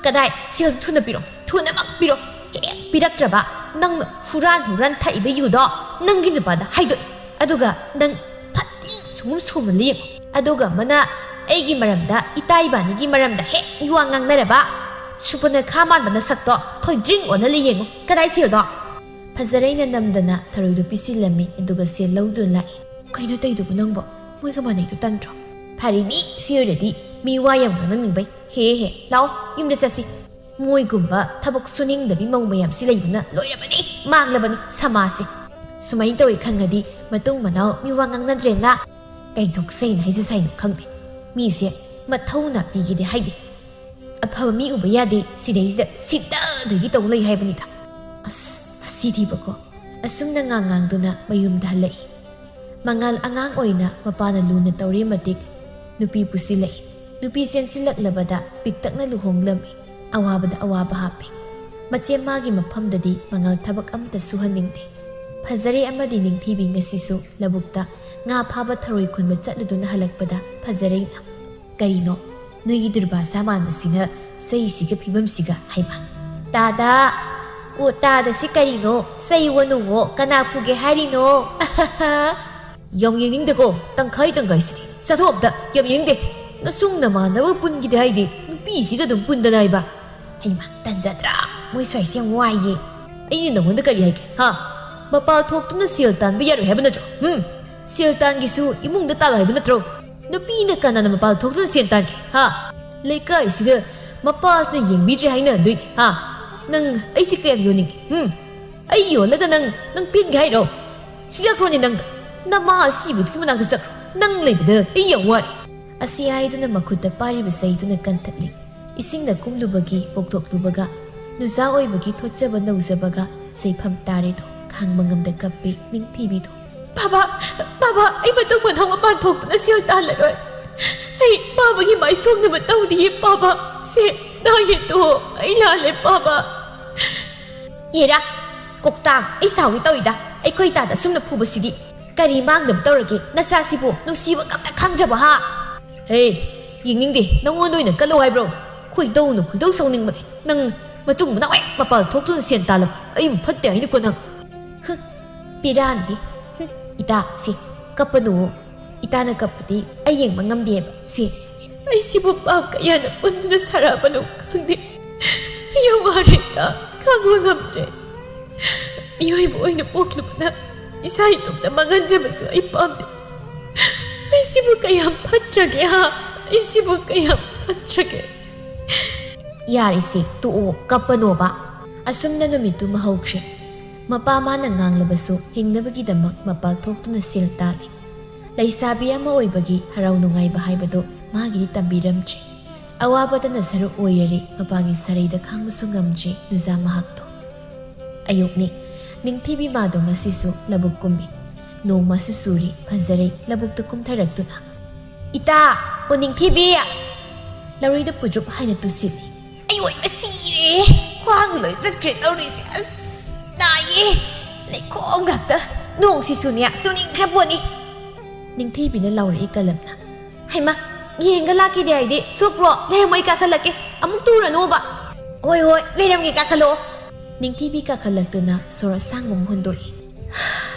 ꯀꯗꯥꯏ? ꯁꯦꯜ ꯊꯨꯅ ꯄꯤꯔꯣ, ꯊꯨꯅꯃꯛ ꯄꯤꯔꯣ꯫ ꯍꯦꯛ ꯄꯤꯔꯛꯇ꯭ꯔꯕ, ꯅꯪꯅ ꯍꯨꯔꯥꯟ ꯍꯨꯔꯥꯟ ꯊꯛꯏꯕ ꯌꯨꯗꯣ ꯅꯪꯒꯤ ꯅꯨꯄꯥꯗ ꯍꯥꯏꯗꯣꯛꯏ꯫ ꯑꯗꯨꯒ ꯅꯪ ꯐꯠꯇꯤ ꯁꯨꯝ ꯁꯨꯝꯅ ꯂꯦꯡꯉꯨ꯫ ꯑꯗꯨꯒ ꯑꯃꯅ ꯑꯩꯒꯤ ꯃꯔꯝꯗ, ꯏꯇꯥ ꯏꯕꯥꯅꯤꯒꯤ ꯃꯔꯝꯗ ꯍꯦꯛ ꯃꯤꯋꯥ ꯉꯥꯡꯅꯔꯕ, ꯁꯨꯄꯔꯅꯈꯥ ꯃꯥꯟꯕ ꯅꯁꯛꯇꯣ ꯊꯣꯏꯗ꯭ꯔꯤꯡ ꯑꯣꯜꯍꯜꯂ ꯌꯦꯡꯉꯨ꯫ ꯀꯗꯥꯏ ꯁꯦꯜꯗꯣ? ꯐꯖꯔꯩꯅ ꯅꯝꯗꯅ ꯊꯔꯣꯏꯗꯣ ꯄꯤꯁꯤꯜꯂꯝꯃꯤ, ꯑꯗꯨꯒ ꯁꯦꯜ ꯂꯧꯗꯨꯅ ꯂꯥꯛꯏ꯫ ꯀꯩꯅꯣ ꯇꯧꯗꯨꯕꯨ ꯅꯪꯕꯣ? ꯃꯣꯏꯒ ꯃꯥꯟꯅꯩꯗꯣ ꯇꯟꯗ꯭ꯔꯣ? ꯐꯔꯦꯅꯤ, ꯁꯤ ꯑꯣꯏꯔꯗꯤ ꯃꯤ ꯋꯥ ꯌꯥꯝ ꯉꯥꯡꯅꯅꯤꯡꯕꯩ꯫ ꯍꯦ ꯍꯦ, ꯂꯥꯛꯑꯣ, ꯌꯨꯝꯗ ꯆꯠꯁꯤ꯫ ꯃꯣꯏꯒꯨꯝꯕ ꯊꯕꯛ ꯁꯨꯅꯤꯡꯗꯕꯤ ꯃꯧ ꯃꯌꯥꯝꯁꯤ ꯂꯩꯕꯅ ꯂꯣꯏꯔꯕꯅꯤ, ꯃꯥꯡꯂꯕꯅꯤ ꯁꯃꯥꯖꯁꯦ꯫ ꯁꯨꯃꯥꯏꯅ ꯇꯧꯋꯦ ꯈꯪꯉꯗꯤ ꯃꯇꯨꯡ ꯃꯅꯥꯎ ꯃꯤ ꯋꯥ ꯉꯥꯡꯅꯗ꯭ꯔꯦꯅ꯫ ꯀꯩ ꯊꯣꯛꯆꯩꯅ ꯍꯥꯏꯖ ꯁꯥꯏꯅꯣ ꯈꯪꯗꯦ꯫ ꯃꯤꯁꯦ ꯃꯊꯧꯅ ꯄꯤꯒꯦꯗꯤ ꯍꯥꯏꯗꯦ꯫ ꯑꯐꯕ ꯃꯤ ꯎꯕ ꯌꯥꯗꯦ, ꯁꯤꯗꯩꯁꯤꯗ ꯁꯤꯗꯗꯒꯤ ꯇꯧ ꯂꯩ ꯍꯥꯏꯕꯅꯤꯗ꯫ ꯑꯁ, ꯃꯁꯤꯗꯤꯕꯀꯣ꯫ ꯑꯁꯨꯝꯅ ꯉꯥꯡ ꯉꯥꯡꯗꯨꯅ ꯃꯌꯨꯝꯗ ꯍꯜꯂꯛꯏ꯫ ꯃꯉꯥꯜ ꯑꯉꯥꯡ ꯑꯣꯏꯅ ꯃꯄꯥꯅ ꯂꯨꯅ ꯇꯧꯔꯤ ꯃꯇꯤꯛ ꯅꯨꯄꯤ ꯄꯨꯁꯤꯜꯂꯛꯏ꯫ ꯅꯨꯄꯤ ꯆꯦꯟꯁꯤꯜꯂꯛꯂꯕꯗ ꯄꯤꯛꯇꯛꯅ ꯂꯨꯍꯣꯡꯂꯝꯃꯤ꯫ ꯑꯋꯥꯕꯗ ꯑꯋꯥꯕ ꯍꯥꯞꯄꯤ꯫ ꯃꯆꯦ ꯃꯥꯒꯤ ꯃꯐꯝꯗꯗꯤ ꯃꯉꯥꯜ ꯊꯕꯛ ꯑꯃꯠꯇ ꯁꯨꯍꯟꯅꯤꯡꯗꯦ꯫ ꯐꯖꯔꯩ ꯑꯃꯗꯤ ꯅꯤꯡꯊꯤꯕꯤ ꯉꯁꯤꯁꯨ ꯂꯧꯕꯨꯛꯇ ꯉꯥ ꯐꯥꯕ ꯊꯔꯣꯏ ꯈꯨꯟꯕ ꯆꯠꯂꯨꯗꯨꯅ ꯍꯜꯂꯛꯄꯗ ꯐꯖꯔꯩꯅ, "ꯀꯔꯤꯅꯣ? ꯅꯣꯏꯒꯤ ꯗꯨꯔꯕꯥꯁꯥ ꯃꯥꯟꯕꯁꯤꯅ ꯆꯩꯁꯤꯒ ꯐꯤꯕꯝꯁꯤꯒ ꯍꯥꯏꯕ꯫ ꯇꯥꯗ! ꯑꯣ, ꯇꯥꯗ ꯁꯤ ꯀꯔꯤꯅꯣ? ꯆꯩ ꯋꯥꯅꯨꯉꯣ? ꯀꯅꯥ ꯐꯨꯒꯦ ꯍꯥꯏꯔꯤꯅꯣ?" "ꯌꯥꯝ ꯌꯦꯡꯅꯤꯡꯗꯦꯀꯣ, ꯇꯪꯈꯥꯏ ꯇꯪꯈꯥꯏꯁꯤꯗꯤ꯫ ꯆꯠꯊꯣꯛ ꯑꯝꯇ, ꯌꯥꯝ ꯌꯦꯡꯅꯤꯡꯗꯦ꯫ ꯅꯁꯨꯡ ꯅꯃꯥꯟꯅꯕ ꯄꯨꯟꯈꯤꯗꯦ ꯍꯥꯏꯗꯤ ꯅꯨꯄꯤꯁꯤꯒ ꯑꯗꯨꯝ ꯄꯨꯟꯗꯅ ꯍꯥꯏꯕ꯫ ꯍꯩꯃꯥ, ꯇꯟꯖꯗ꯭ꯔꯥ? ꯃꯣꯏ ꯁ꯭ꯋꯥꯏꯁꯦ ꯌꯥꯝ ꯋꯥꯏꯌꯦ꯫ ꯑꯩꯅ ꯅꯪꯉꯣꯟꯗ ꯀꯔꯤ ꯍꯥꯏꯒꯦ, ꯍꯥ? ꯃꯄꯥꯜ ꯊꯣꯛꯇꯨꯅ ꯁꯦꯜ ꯇꯥꯟꯕ ꯌꯥꯔꯣꯏ ꯍꯥꯏꯕ ꯅꯠꯇ꯭ꯔꯣ? ꯎꯝ? ꯁꯦꯜ ꯇꯥꯟꯒꯦꯁꯨ ꯏꯃꯨꯡꯗ ꯇꯥꯜꯂꯣ ꯍꯥꯏꯕ ꯅꯠꯇ꯭ꯔꯣ? ꯅꯨꯄꯤꯅ ꯀꯅꯥꯅ ꯃꯄꯥꯜ ꯊꯣꯛꯇꯨꯅ ꯁꯦꯜ ꯇꯥꯟꯒꯦ, ꯍꯥ? ꯂꯩꯀꯥꯏꯁꯤꯗ ꯃꯄꯥꯁꯤꯅ ꯌꯦꯡꯕꯤꯗ꯭ꯔꯦ ꯍꯥꯏꯅꯗꯣꯏꯅꯤ, ꯍꯥ? ꯅꯪ ꯑꯩꯁꯤ ꯀꯌꯥꯝ ꯌꯣꯟꯅꯤꯡꯒꯦ? ꯎꯝ? ꯑꯩ ꯌꯣꯜꯂꯒ ꯅꯪ, ꯅꯪ ꯄꯦꯟꯒꯦ ꯍꯥꯏꯔꯣ? ꯁꯤꯖꯈ꯭ꯔꯣꯅꯦ ꯅꯪ꯫ ꯅꯃꯥ ꯑꯁꯤꯕꯗꯨꯒꯤ ꯃꯅꯥꯛꯇ ꯆꯠꯈ꯭ꯔꯣ꯫ ꯅꯪ ꯂꯩꯕꯗ ꯑꯩ ꯌꯥꯝ ꯋꯥꯔꯦ꯫ ꯑꯁꯤ ꯍꯥꯏꯗꯨꯅ ꯃꯈꯨꯠꯇ ꯄꯥꯏꯔꯤꯕ ꯆꯩꯗꯨꯅ ꯀꯟꯊꯠꯂꯤ꯫ ꯏꯁꯤꯡꯗ ꯀꯨꯝꯂꯨꯕꯒꯤ ꯄꯣꯛꯊꯣꯛꯂꯨꯕꯒ, ꯅꯨꯖꯥ ꯑꯣꯏꯕꯒꯤ ꯊꯣꯠꯆꯕ ꯅꯧꯖꯕꯒ ꯆꯩꯐꯝ ꯇꯥꯔꯦꯗꯣ ꯈꯥꯡꯕ ꯉꯝꯗ ꯀꯞꯄꯤ ꯅꯤꯡꯊꯤꯕꯤꯗꯣ꯫ "ꯕꯥꯕꯥ, ꯕꯥꯕꯥ, ꯑꯩ ꯃꯇꯨꯡ ꯃꯅꯥꯎ ꯃꯄꯥꯟ ꯊꯣꯛꯇꯨꯅ ꯁꯦꯜ ꯇꯥꯜꯂꯔꯣꯏ꯫ ꯑꯩ ꯕꯥꯕꯥꯒꯤ ꯃꯥꯏ ꯁꯣꯛꯅꯕ ꯇꯧꯗꯤꯌꯦ ꯕꯥꯕꯥ꯫ ꯁꯦ, ꯅꯥ ꯌꯦꯠꯇꯣ, ꯑꯩ ꯂꯥꯜꯂꯦ ꯕꯥꯕꯥ꯫" ꯍꯦꯔꯥ, ꯀꯣꯛꯇꯥꯡ, ꯑꯩ ꯁꯥꯎꯒꯦ ꯇꯧꯏꯗ꯫ ꯑꯩꯈꯣꯏ ꯇꯥꯗ ꯑꯁꯨꯝꯅ ꯐꯨꯕꯁꯤꯗꯤ ꯀꯔꯤ ꯃꯥꯡꯗꯕ ꯇꯧꯔꯒꯦ? ꯅꯆꯥꯁꯤꯕꯨ ꯅꯨꯡꯁꯤꯕ ꯀꯝꯇ ꯈꯪꯗ꯭ꯔꯕ, ꯍꯥ? ꯍꯦ, ꯌꯦꯡꯅꯤꯡꯗꯦ꯫ ꯅꯪꯉꯣꯟꯗ ꯑꯣꯏꯅ ꯀꯜꯂꯣ ꯍꯥꯏꯕ꯭ꯔꯣ? ꯈꯣꯏꯗꯧꯅ ꯈꯣꯏꯗꯧ ꯁꯥꯎꯅꯤꯡꯕꯅꯦ꯫ ꯅꯪ ꯃꯇꯨꯡ ꯃꯅꯥꯎ ꯍꯦꯛ ꯃꯄꯥꯜ ꯊꯣꯛꯇꯨꯅ ꯁꯦꯟ ꯇꯥꯜꯂꯕ ꯑꯩꯕꯨ ꯐꯠꯇꯦ ꯍꯥꯏꯅꯀꯣ ꯅꯪ꯫ ꯍꯨꯝ, ꯄꯤꯔꯥꯟꯕꯤ꯫ ꯍꯨꯝ, ꯏꯇꯥ, ꯁꯤ, ꯀꯞꯄꯅꯨ꯫ ꯏꯇꯥꯅ ꯀꯞꯄꯗꯤ ꯑꯩ ꯌꯦꯡꯕ ꯉꯝꯗꯦꯕ꯫ ꯁꯤ, ꯑꯩꯁꯤꯕꯨ ꯄꯥꯞ ꯀꯌꯥꯅ ꯄꯨꯟꯗꯨꯅ ꯁꯥꯔꯛꯑꯕꯅꯣ ꯈꯪꯗꯦ꯫ ꯌꯥꯝ ꯋꯥꯔꯦ ꯏꯇꯥ, ꯈꯥꯡꯕ ꯉꯝꯗ꯭ꯔꯦ꯫ ꯃꯤꯑꯣꯏꯕ ꯑꯣꯏꯅ ꯄꯣꯛꯂꯨꯕꯅ ꯏꯁꯥ ꯏꯇꯣꯝꯇ ꯃꯥꯡꯍꯟꯖꯕꯁꯨ ꯑꯩ ꯄꯥꯝꯗꯦ꯫ ꯑꯩꯁꯤꯕꯨ ꯀꯌꯥꯝ ꯐꯠꯇ꯭ꯔꯒꯦ, ꯍꯥ? ꯑꯩꯁꯤꯕꯨ ꯀꯌꯥꯝ ꯐꯠꯇ꯭ꯔꯒꯦ? ꯌꯥꯔꯦꯁꯦ, ꯇꯣꯛꯑꯣ, ꯀꯞꯄꯅꯣꯕ꯫ ꯑꯁꯨꯝꯅ ꯅꯨꯃꯤꯠꯇꯨꯃ ꯍꯧꯈ꯭ꯔꯦ꯫ ꯃꯄꯥ ꯃꯥꯅ ꯉꯥꯡꯂꯕꯁꯨ ꯍꯤꯡꯅꯕꯒꯤꯗꯃꯛ ꯃꯄꯥꯜ ꯊꯣꯛꯇꯨꯅ ꯁꯦꯜ ꯇꯥꯜꯂꯤ꯫ ꯂꯩꯁꯥꯕꯤ ꯑꯃ ꯑꯣꯏꯕꯒꯤ ꯍꯔꯥꯎ ꯅꯨꯡꯉꯥꯏꯕ ꯍꯥꯏꯕꯗꯨ ꯃꯥꯒꯤꯗꯤ ꯇꯝꯕꯤꯔꯝꯗ꯭ꯔꯦ꯫ ꯑꯋꯥꯕꯗꯅ ꯁꯔꯨꯛ ꯑꯣꯏꯔꯔꯦ, ꯃꯄꯥꯒꯤ ꯁꯔꯩꯗ ꯈꯥꯡꯕꯁꯨ ꯉꯝꯗ꯭ꯔꯦ ꯅꯨꯖꯥ ꯃꯍꯥꯛꯇꯣ꯫ ꯑꯌꯨꯛꯅꯤ꯫ ꯅꯤꯡꯊꯤꯕꯤ ꯃꯥꯗꯣ ꯉꯁꯤꯁꯨ ꯂꯧꯕꯨꯛ ꯀꯨꯝꯃꯤ꯫ ꯅꯣꯡꯃꯁꯨ ꯆꯨꯔꯤ, ꯐꯖꯔꯦ ꯂꯧꯕꯨꯛꯇ ꯀꯨꯝꯊꯔꯛꯇꯨꯅ꯫ "ꯏꯇꯥ, ꯑꯣ ꯅꯤꯡꯊꯤꯕꯤ!" ꯂꯧꯔꯤꯗ ꯄꯨꯗ꯭ꯔꯨꯞ ꯍꯥꯏꯅ ꯇꯨꯁꯤꯜꯂꯤ꯫ "ꯑꯩ ꯑꯣꯏꯕ ꯁꯤꯔꯦ! ꯈ꯭ꯋꯥꯡ ꯂꯣꯏ ꯆꯠꯈ꯭ꯔꯦ ꯇꯧꯔꯤꯁꯦ꯫ ꯑꯁ, ꯅꯥꯏꯌꯦ! ꯂꯩꯈꯣꯝ ꯉꯥꯛꯇ꯫ ꯅꯣꯡꯁꯤꯁꯨꯅꯦ, ꯆꯨꯅꯤꯡꯈ꯭ꯔ ꯄꯣꯠꯅꯤ꯫" ꯅꯤꯡꯊꯤꯕꯤꯅ ꯂꯥꯎꯔꯛꯏ ꯀꯂꯝꯅ꯫ "ꯍꯩꯃꯥ, ꯌꯦꯡꯒ ꯂꯥꯛꯀꯦꯗꯤ ꯍꯥꯏꯗꯤ ꯁꯣꯛꯄ꯭ꯔꯣ? ꯂꯩꯔꯝꯃꯣ, ꯑꯩ ꯀꯥꯈꯠꯂꯛꯀꯦ꯫ ꯑꯃꯨꯛ ꯇꯨꯔꯅꯣꯕ꯫" "ꯍꯣꯏ, ꯍꯣꯏ, ꯂꯩꯔꯝꯒꯦ, ꯀꯥꯈꯠꯂꯛꯑꯣ꯫" ꯅꯤꯡꯊꯤꯕꯤ ꯀꯥꯈꯠꯂꯛꯇꯨꯅ ꯁꯣꯔ ꯑꯁꯥꯡꯕ ꯑꯃ ꯍꯣꯟꯗꯣꯛꯏ꯫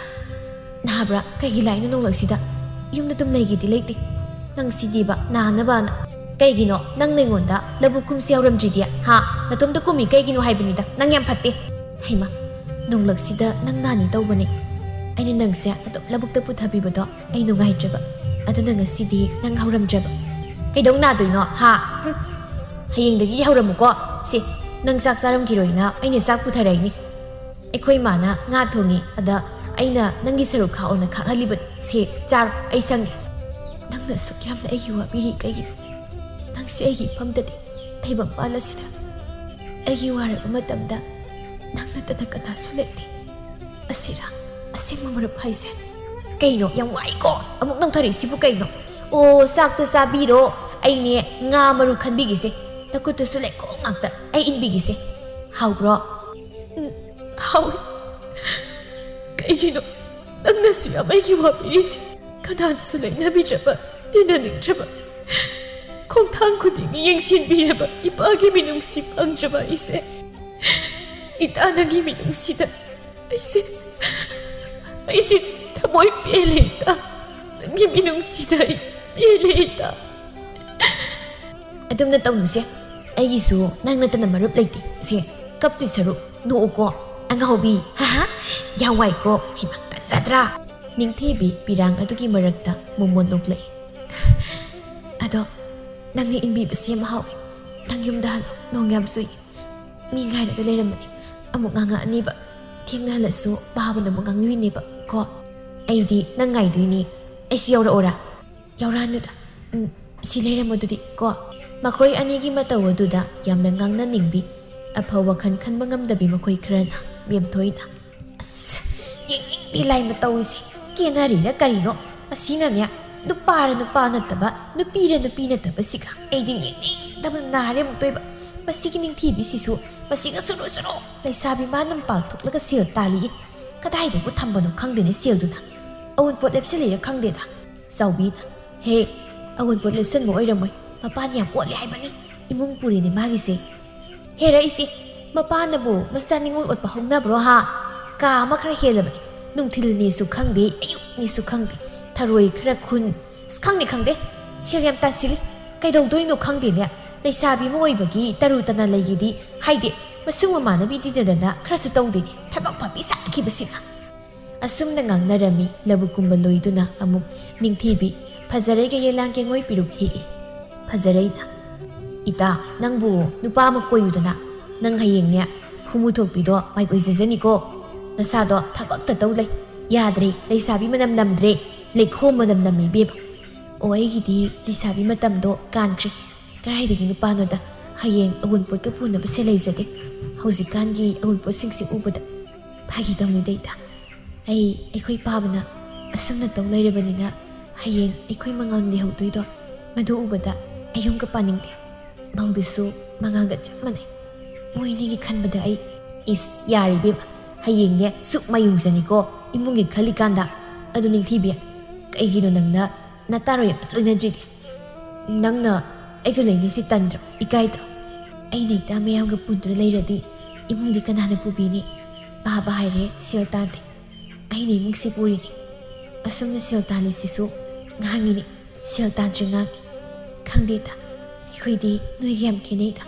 "ꯅꯥꯕ꯭ꯔꯥ? ꯀꯩꯒꯤ ꯂꯥꯛꯏꯅꯣ ꯅꯣꯡꯂꯛꯁꯤꯗ? ꯌꯨꯝꯗ ꯑꯗꯨꯝ ꯂꯩꯒꯦꯗꯤ ꯂꯩꯇꯦ꯫ ꯅꯪ ꯁꯤꯗꯤꯕ, ꯅꯥꯅꯕꯅ꯫ ꯀꯩꯒꯤꯅꯣ ꯅꯪ ꯑꯩꯉꯣꯟꯗ ꯂꯧꯕꯨꯛ ꯀꯨꯝꯁꯤ ꯌꯥꯎꯔꯝꯗ꯭ꯔꯤꯗꯤ? ꯍꯥ? ꯅꯇꯣꯝꯇ ꯀꯨꯝꯃꯤ ꯀꯩꯒꯤꯅꯣ ꯍꯥꯏꯕꯅꯤꯗ꯫ ꯅꯪ ꯌꯥꯝ ꯐꯠꯇꯦ꯫" "ꯍꯩꯃꯥ, ꯅꯣꯡꯂꯛꯁꯤꯗ ꯅꯪ ꯅꯥꯅꯤ ꯇꯧꯕꯅꯦ꯫ ꯑꯩꯅ ꯅꯪꯁꯦ ꯑꯗꯨꯝ ꯂꯧꯕꯨꯛꯇ ꯄꯨꯊꯕꯤꯕꯗꯣ ꯑꯩ ꯅꯨꯡꯉꯥꯏꯇ꯭ꯔꯕ꯫ ꯑꯗꯨꯅ ꯉꯁꯤꯗꯤ ꯅꯪ ꯍꯧꯔꯝꯗ꯭ꯔꯕ꯫ ꯀꯩꯗꯧ ꯅꯥꯗꯣꯏꯅꯣ, ꯍꯥ? ꯍꯨꯝ꯫ ꯍꯌꯦꯡꯗꯒꯤ ꯍꯧꯔꯝꯃꯨꯀꯣ꯫ ꯁꯤ, ꯅꯪ ꯆꯥꯛ ꯆꯥꯔꯝꯈꯤꯔꯣꯏꯅ ꯑꯩꯅ ꯆꯥꯛ ꯄꯨꯊꯔꯛꯏꯅꯤ꯫ ꯑꯩꯈꯣꯏ ꯏꯃꯥꯅ ꯉꯥ ꯊꯣꯡꯉꯤ, ꯑꯗ ꯑꯩꯅ ꯅꯪꯒꯤ ꯁꯔꯨꯛ ꯈꯥꯛꯑꯣꯅ ꯈꯥꯛꯍꯜꯂꯤꯕ꯫ ꯁꯦ, ꯆꯥꯔꯣ, ꯑꯩ ꯁꯪꯉꯦ꯫ ꯅꯪꯅ ꯑꯁꯨꯛ ꯌꯥꯝꯅ ꯑꯩꯒꯤ ꯋꯥꯕꯤꯔꯤ ꯀꯩꯒꯤꯅꯣ? ꯅꯪꯁꯦ ꯑꯩꯒꯤ ꯏꯐꯝꯗꯗꯤ, ꯇꯥꯏꯕꯪꯄꯥꯜ ꯑꯁꯤꯗ ꯑꯩꯒꯤ ꯋꯥꯔꯕ ꯃꯇꯝꯗ ꯅꯪ ꯅꯠꯇꯅ ꯀꯅꯥꯁꯨ ꯂꯩꯇꯦ꯫ ꯑꯁꯤꯔꯥ ꯑꯁꯦꯡꯕ ꯃꯔꯨꯞ ꯍꯥꯏꯁꯦ? ꯀꯩꯅꯣ, ꯌꯥꯝ ꯋꯥꯏꯀꯣ ꯑꯃꯨꯛ ꯅꯪꯊꯔꯛꯏꯁꯤꯕꯨ ꯀꯩꯅꯣ? ꯑꯣ, ꯆꯥꯛꯇ ꯆꯥꯕꯤꯔꯣ, ꯑꯩꯅꯦ ꯉꯥ ꯃꯔꯨ ꯈꯟꯕꯤꯒꯦꯁꯦ꯫ ꯅꯈꯨꯠꯇꯨꯁꯨ ꯂꯩꯈꯣꯝ ꯉꯥꯛꯇ, ꯑꯩ ꯏꯟꯕꯤꯒꯦꯁꯦ꯫ ꯍꯥꯎꯕ꯭ꯔꯣ? ꯎꯝ, ꯍꯥꯎꯏ꯫ ꯀꯩꯒꯤꯅꯣ ꯅꯪꯅꯁꯨ ꯌꯥꯝ ꯑꯩꯒꯤ ꯋꯥꯕꯤꯔꯤꯁꯦ? ꯀꯅꯥꯅꯁꯨ ꯂꯩꯅꯕꯤꯗ꯭ꯔꯕ, ꯇꯤꯟꯅꯅꯤꯡꯗ꯭ꯔꯕ, ꯈꯣꯡꯊꯥꯡ ꯈꯨꯗꯤꯡꯒꯤ ꯌꯦꯡꯁꯤꯟꯕꯤꯔꯕ ꯏꯄꯥꯒꯤ ꯃꯤꯅꯨꯡꯁꯤ ꯐꯪꯗ꯭ꯔꯕ ꯑꯩꯁꯦ, ꯏꯇꯥ ꯅꯪꯒꯤ ꯃꯤꯅꯨꯡꯁꯤꯗ ꯑꯩꯁꯦ, ꯑꯩꯁꯦ ꯊꯃꯣꯏ ꯄꯦꯜꯂꯦ ꯏꯇꯥ꯫ ꯅꯪꯒꯤ ꯃꯤꯅꯨꯡꯁꯤꯗ ꯑꯩ ꯄꯦꯜꯂꯦ ꯏꯇꯥ꯫ ꯑꯗꯨꯝꯅ ꯇꯧꯅꯨꯁꯦ꯫ ꯑꯩꯒꯤꯁꯨ ꯅꯪ ꯅꯠꯇꯅ ꯃꯔꯨꯞ ꯂꯩꯇꯦ꯫ ꯁꯦ, ꯀꯞꯇꯣꯏ ꯁꯔꯨꯛ ꯅꯣꯛꯎꯀꯣ, ꯑꯉꯥꯎꯕꯤ꯫ ꯍꯥ ꯍꯥ꯫ ꯌꯥꯝ ꯋꯥꯏꯀꯣ꯫ ꯍꯩꯃꯥ, ꯇꯟꯖꯗ꯭ꯔꯥ? ꯅꯤꯡꯊꯤꯕꯤ ꯄꯤꯔꯥꯡ ꯑꯗꯨꯒꯤ ꯃꯔꯛꯇ ꯃꯣꯃꯣꯟ ꯅꯣꯛꯂꯛꯏ꯫ ꯑꯗꯣ, ꯅꯪꯅ ꯏꯟꯕꯤꯕꯁꯦ ꯌꯥꯝ ꯍꯥꯎꯏ꯫ ꯅꯪ ꯌꯨꯝꯗ ꯍꯜꯂꯣ, ꯅꯣꯡ ꯌꯥꯝ ꯆꯨꯏ꯫ ꯃꯤ ꯉꯥꯏꯔꯒ ꯂꯩꯔꯝꯕꯅꯤ꯫ ꯑꯃꯨꯛ ꯉꯥꯡꯉꯛꯑꯅꯤꯕ꯫ ꯊꯦꯡꯅ ꯍꯜꯂꯁꯨ ꯄꯥꯕꯅ ꯑꯃꯨꯛ ꯉꯥꯡꯅꯤꯡꯉꯤꯅꯦꯕ ꯀꯣ꯫ ꯑꯩꯗꯤ ꯅꯪ ꯉꯥꯏꯗꯣꯏꯅꯤ꯫ ꯑꯩꯁꯨ ꯌꯧꯔꯛꯑꯣꯔꯥ? ꯌꯧꯔꯛꯑꯅꯨꯗ꯫ ꯎꯝ, ꯁꯤ ꯂꯩꯔꯝꯃꯣ ꯑꯗꯨꯗꯤ ꯀꯣ꯫ ꯃꯈꯣꯏ ꯑꯅꯤꯒꯤ ꯃꯇꯧ ꯑꯗꯨꯗ ꯌꯥꯝꯅ ꯉꯥꯡꯅꯅꯤꯡꯕꯤ, ꯑꯐ ꯋꯥꯈꯜ ꯈꯟꯕ ꯉꯝꯗꯕꯤ ꯃꯈꯣꯏ ꯈꯔꯅ ꯃꯦꯝꯊꯣꯏꯅ, "ꯑꯁ, ꯌꯦꯡꯅꯤꯡꯗꯦ ꯂꯥꯏꯃ ꯇꯧꯔꯤꯁꯦ꯫ ꯀꯦꯅꯔꯤꯔ ꯀꯔꯤꯅꯣ? ꯑꯁꯤꯅꯅꯦ, ꯅꯨꯄꯥꯔ ꯅꯨꯄꯥ ꯅꯠꯇꯕ, ꯅꯨꯄꯤꯔ ꯅꯨꯄꯤ ꯅꯠꯇꯕꯁꯤꯒ ꯑꯩꯗꯤ ꯌꯦꯡꯅꯤꯡꯗꯕꯅ ꯅꯥꯔꯦ ꯑꯃꯨꯛꯇꯣꯏꯕ꯫ ꯃꯁꯤꯒꯤ ꯅꯤꯡꯊꯤꯕꯤꯁꯤꯁꯨ, ꯃꯁꯤꯒ ꯁꯨꯔꯨ ꯁꯨꯔꯨ, ꯂꯩꯁꯥꯕꯤ ꯃꯥꯅ ꯃꯄꯥꯟ ꯊꯣꯛꯂꯒ ꯁꯦꯜ ꯇꯥꯜꯂꯤꯌꯦ꯫ ꯀꯗꯥꯏꯗꯕꯨ ꯊꯝꯕꯅꯣ ꯈꯪꯗꯦꯅꯦ ꯁꯦꯜꯗꯨꯅ꯫ ꯑꯋꯨꯟꯄꯣꯠ ꯂꯦꯞꯁꯤꯜꯂꯤꯔ ꯈꯪꯗꯦꯗ꯫" ꯆꯥꯎꯕꯤꯅ, "ꯍꯦ, ꯑꯋꯨꯟꯄꯣꯠ ꯂꯦꯞꯁꯟꯕ ꯑꯣꯏꯔꯝꯃꯣꯏ, ꯃꯄꯥꯟ ꯌꯥꯝ ꯑꯣꯠꯂꯦ ꯍꯥꯏꯕꯅꯤ꯫ ꯏꯃꯨꯡ ꯄꯨꯔꯤꯅꯦ ꯃꯥꯒꯤꯁꯦ꯫" ꯍꯦꯔ ꯏꯁꯤ, ꯃꯄꯥꯅꯕꯨ ꯃꯆꯥ ꯅꯤꯉꯣꯜ ꯑꯣꯠꯄ ꯍꯧꯅꯕ꯭ꯔꯣ ꯍꯥ? ꯀꯥ ꯑꯃ ꯈꯔ ꯍꯦꯜꯂꯕꯅꯤ꯫ ꯅꯨꯡꯊꯤꯜꯅꯦꯁꯨ ꯈꯪꯗꯦ, ꯑꯌꯨꯛꯅꯦꯁꯨ ꯈꯪꯗꯦ꯫ ꯊꯔꯣꯏ ꯈꯔ ꯈꯨꯟ꯫ ꯑꯁ, ꯈꯪꯗꯦ, ꯈꯪꯗꯦ꯫ ꯁꯦꯜ ꯌꯥꯝ ꯇꯥꯟꯁꯤꯜꯂꯤ꯫ ꯀꯩꯗꯧꯗꯣꯏꯅꯣ ꯈꯪꯗꯦꯅꯦ꯫ ꯂꯩꯁꯥꯕꯤ ꯑꯃ ꯑꯣꯏꯕꯒꯤ ꯇꯔꯨ ꯇꯅ ꯂꯩꯒꯦꯗꯤ ꯍꯥꯏꯗꯦ꯫ ꯑꯁꯨꯝ ꯃꯃꯥꯟꯅꯕꯤ ꯇꯤꯟꯅꯗꯅ ꯈꯔꯁꯨ ꯇꯧꯗꯦꯅꯦ, ꯊꯕꯛ ꯐꯕꯤ ꯁꯥꯈꯤꯕꯁꯤꯅ꯫ ꯑꯁꯨꯝꯅ ꯉꯥꯡꯅꯔꯝꯃꯤ꯫ ꯂꯧꯕꯨꯛ ꯀꯨꯝꯕ ꯂꯣꯏꯗꯨꯅ ꯑꯃꯨꯛ ꯅꯤꯡꯊꯤꯕꯤ ꯐꯖꯔꯩꯒ ꯌꯦꯂꯥꯡ ꯀꯦꯡꯉꯣꯏ ꯄꯤꯔꯨꯛ ꯍꯦꯛꯏ꯫ ꯐꯖꯔꯩꯅ, "ꯏꯇꯥ, ꯅꯪꯕꯨ ꯅꯨꯄꯥ ꯑꯃ ꯀꯣꯏꯌꯨꯗꯅ꯫ ꯅꯪ ꯍꯌꯦꯡꯅꯦ ꯈꯨꯃꯨ ꯊꯣꯛꯄꯤꯗꯣ ꯃꯥꯏ ꯑꯣꯏꯖꯖꯅꯤꯀꯣ꯫ ꯅꯁꯥꯗꯣ ꯊꯕꯛꯇ ꯇꯧ ꯂꯩ꯫ ꯌꯥꯗ꯭ꯔꯦ, ꯂꯩꯁꯥꯕꯤ ꯃꯅꯝ ꯅꯝꯗ꯭ꯔꯦ, ꯂꯩꯈꯣꯝ ꯃꯅꯝ ꯅꯝꯃꯤ ꯏꯕꯦꯝꯃ꯫ ꯑꯣ, ꯑꯩꯒꯤꯗꯤ ꯂꯩꯁꯥꯕꯤ ꯃꯇꯝꯗꯣ ꯀꯥꯟꯈ꯭ꯔꯦ꯫ ꯀꯗꯥꯏꯗꯒꯤ ꯅꯨꯄꯥꯅꯣꯗ, ꯍꯌꯦꯡ ꯑꯋꯨꯟꯄꯣꯠꯀ ꯄꯨꯅꯕꯁꯦ ꯂꯩꯖꯗꯦ꯫ ꯍꯧꯖꯤꯛꯀꯥꯟꯒꯤ ꯑꯋꯨꯟꯄꯣꯠꯁꯤꯡꯁꯦ ꯎꯕꯗ꯫ ꯐꯥꯒꯤ ꯇꯧꯅꯤꯗ ꯏꯇꯥ꯫ ꯑꯩ, ꯑꯩꯈꯣꯏ ꯄꯥꯕꯅ ꯑꯁꯨꯝꯅ ꯇꯧ ꯂꯩꯔꯕꯅꯤꯅ ꯍꯌꯦꯡ ꯑꯩꯈꯣꯏ ꯃꯉꯥꯜ ꯂꯩꯍꯧꯗꯣꯏꯗꯣ ꯃꯗꯨ ꯎꯕꯗ ꯑꯩ ꯌꯨꯝꯒ ꯄꯥꯅꯤꯡꯗꯦ꯫ ꯃꯧꯗꯨꯁꯨ ꯃꯉꯥꯜꯒ ꯆꯞ ꯃꯥꯟꯅꯩ꯫ ꯃꯣꯏ ꯑꯅꯤꯒꯤ ꯈꯟꯕꯗ ꯑꯩ, ꯏꯁ, ꯌꯥꯔꯦ ꯏꯕꯦꯝꯃ, ꯍꯌꯦꯡꯅꯦ ꯁꯨꯛ ꯃꯌꯨꯡꯖꯅꯤꯀꯣ ꯏꯃꯨꯡꯒꯤ ꯈꯜꯂꯤꯀꯥꯟꯗ꯫ ꯑꯗꯨ ꯅꯤꯡꯊꯤꯕꯤ, ꯀꯩꯒꯤꯅꯣ ꯅꯪꯅ ꯅꯇꯥꯔꯣꯏ ꯑꯝꯇ ꯂꯣꯏꯅꯗ꯭ꯔꯤꯗꯤ? ꯅꯪꯅ ꯑꯩꯒ ꯂꯩꯅꯤꯁꯤ ꯇꯟꯗ꯭ꯔꯣ, ꯏꯀꯥꯏꯗ꯭ꯔꯣ? ꯑꯩꯅ ꯏꯇꯥ ꯃꯌꯥꯝꯒ ꯄꯨꯟꯗꯨꯅ ꯂꯩꯔꯗꯤ ꯏꯃꯨꯡꯗꯤ ꯀꯅꯥꯅ ꯄꯨꯕꯤꯅꯤ? ꯄꯥꯕ ꯍꯥꯏꯔꯦ ꯁꯦꯜ ꯇꯥꯟꯗꯦ꯫ ꯑꯩꯅ ꯏꯃꯨꯡꯁꯤ ꯄꯨꯔꯤꯅꯤ꯫ ꯑꯁꯨꯝꯅ ꯁꯦꯜ ꯇꯥꯜꯂꯤꯁꯤꯁꯨ ꯉꯥꯡꯉꯤꯅꯤ, ꯁꯦꯜ ꯇꯥꯟꯗ꯭ꯔꯦ ꯉꯥꯡꯉꯤ꯫ ꯈꯪꯗꯦꯗ, ꯑꯩꯈꯣꯏꯗꯤ ꯅꯣꯏꯒ ꯌꯥꯝ ꯈꯦꯠꯅꯩꯗ꯫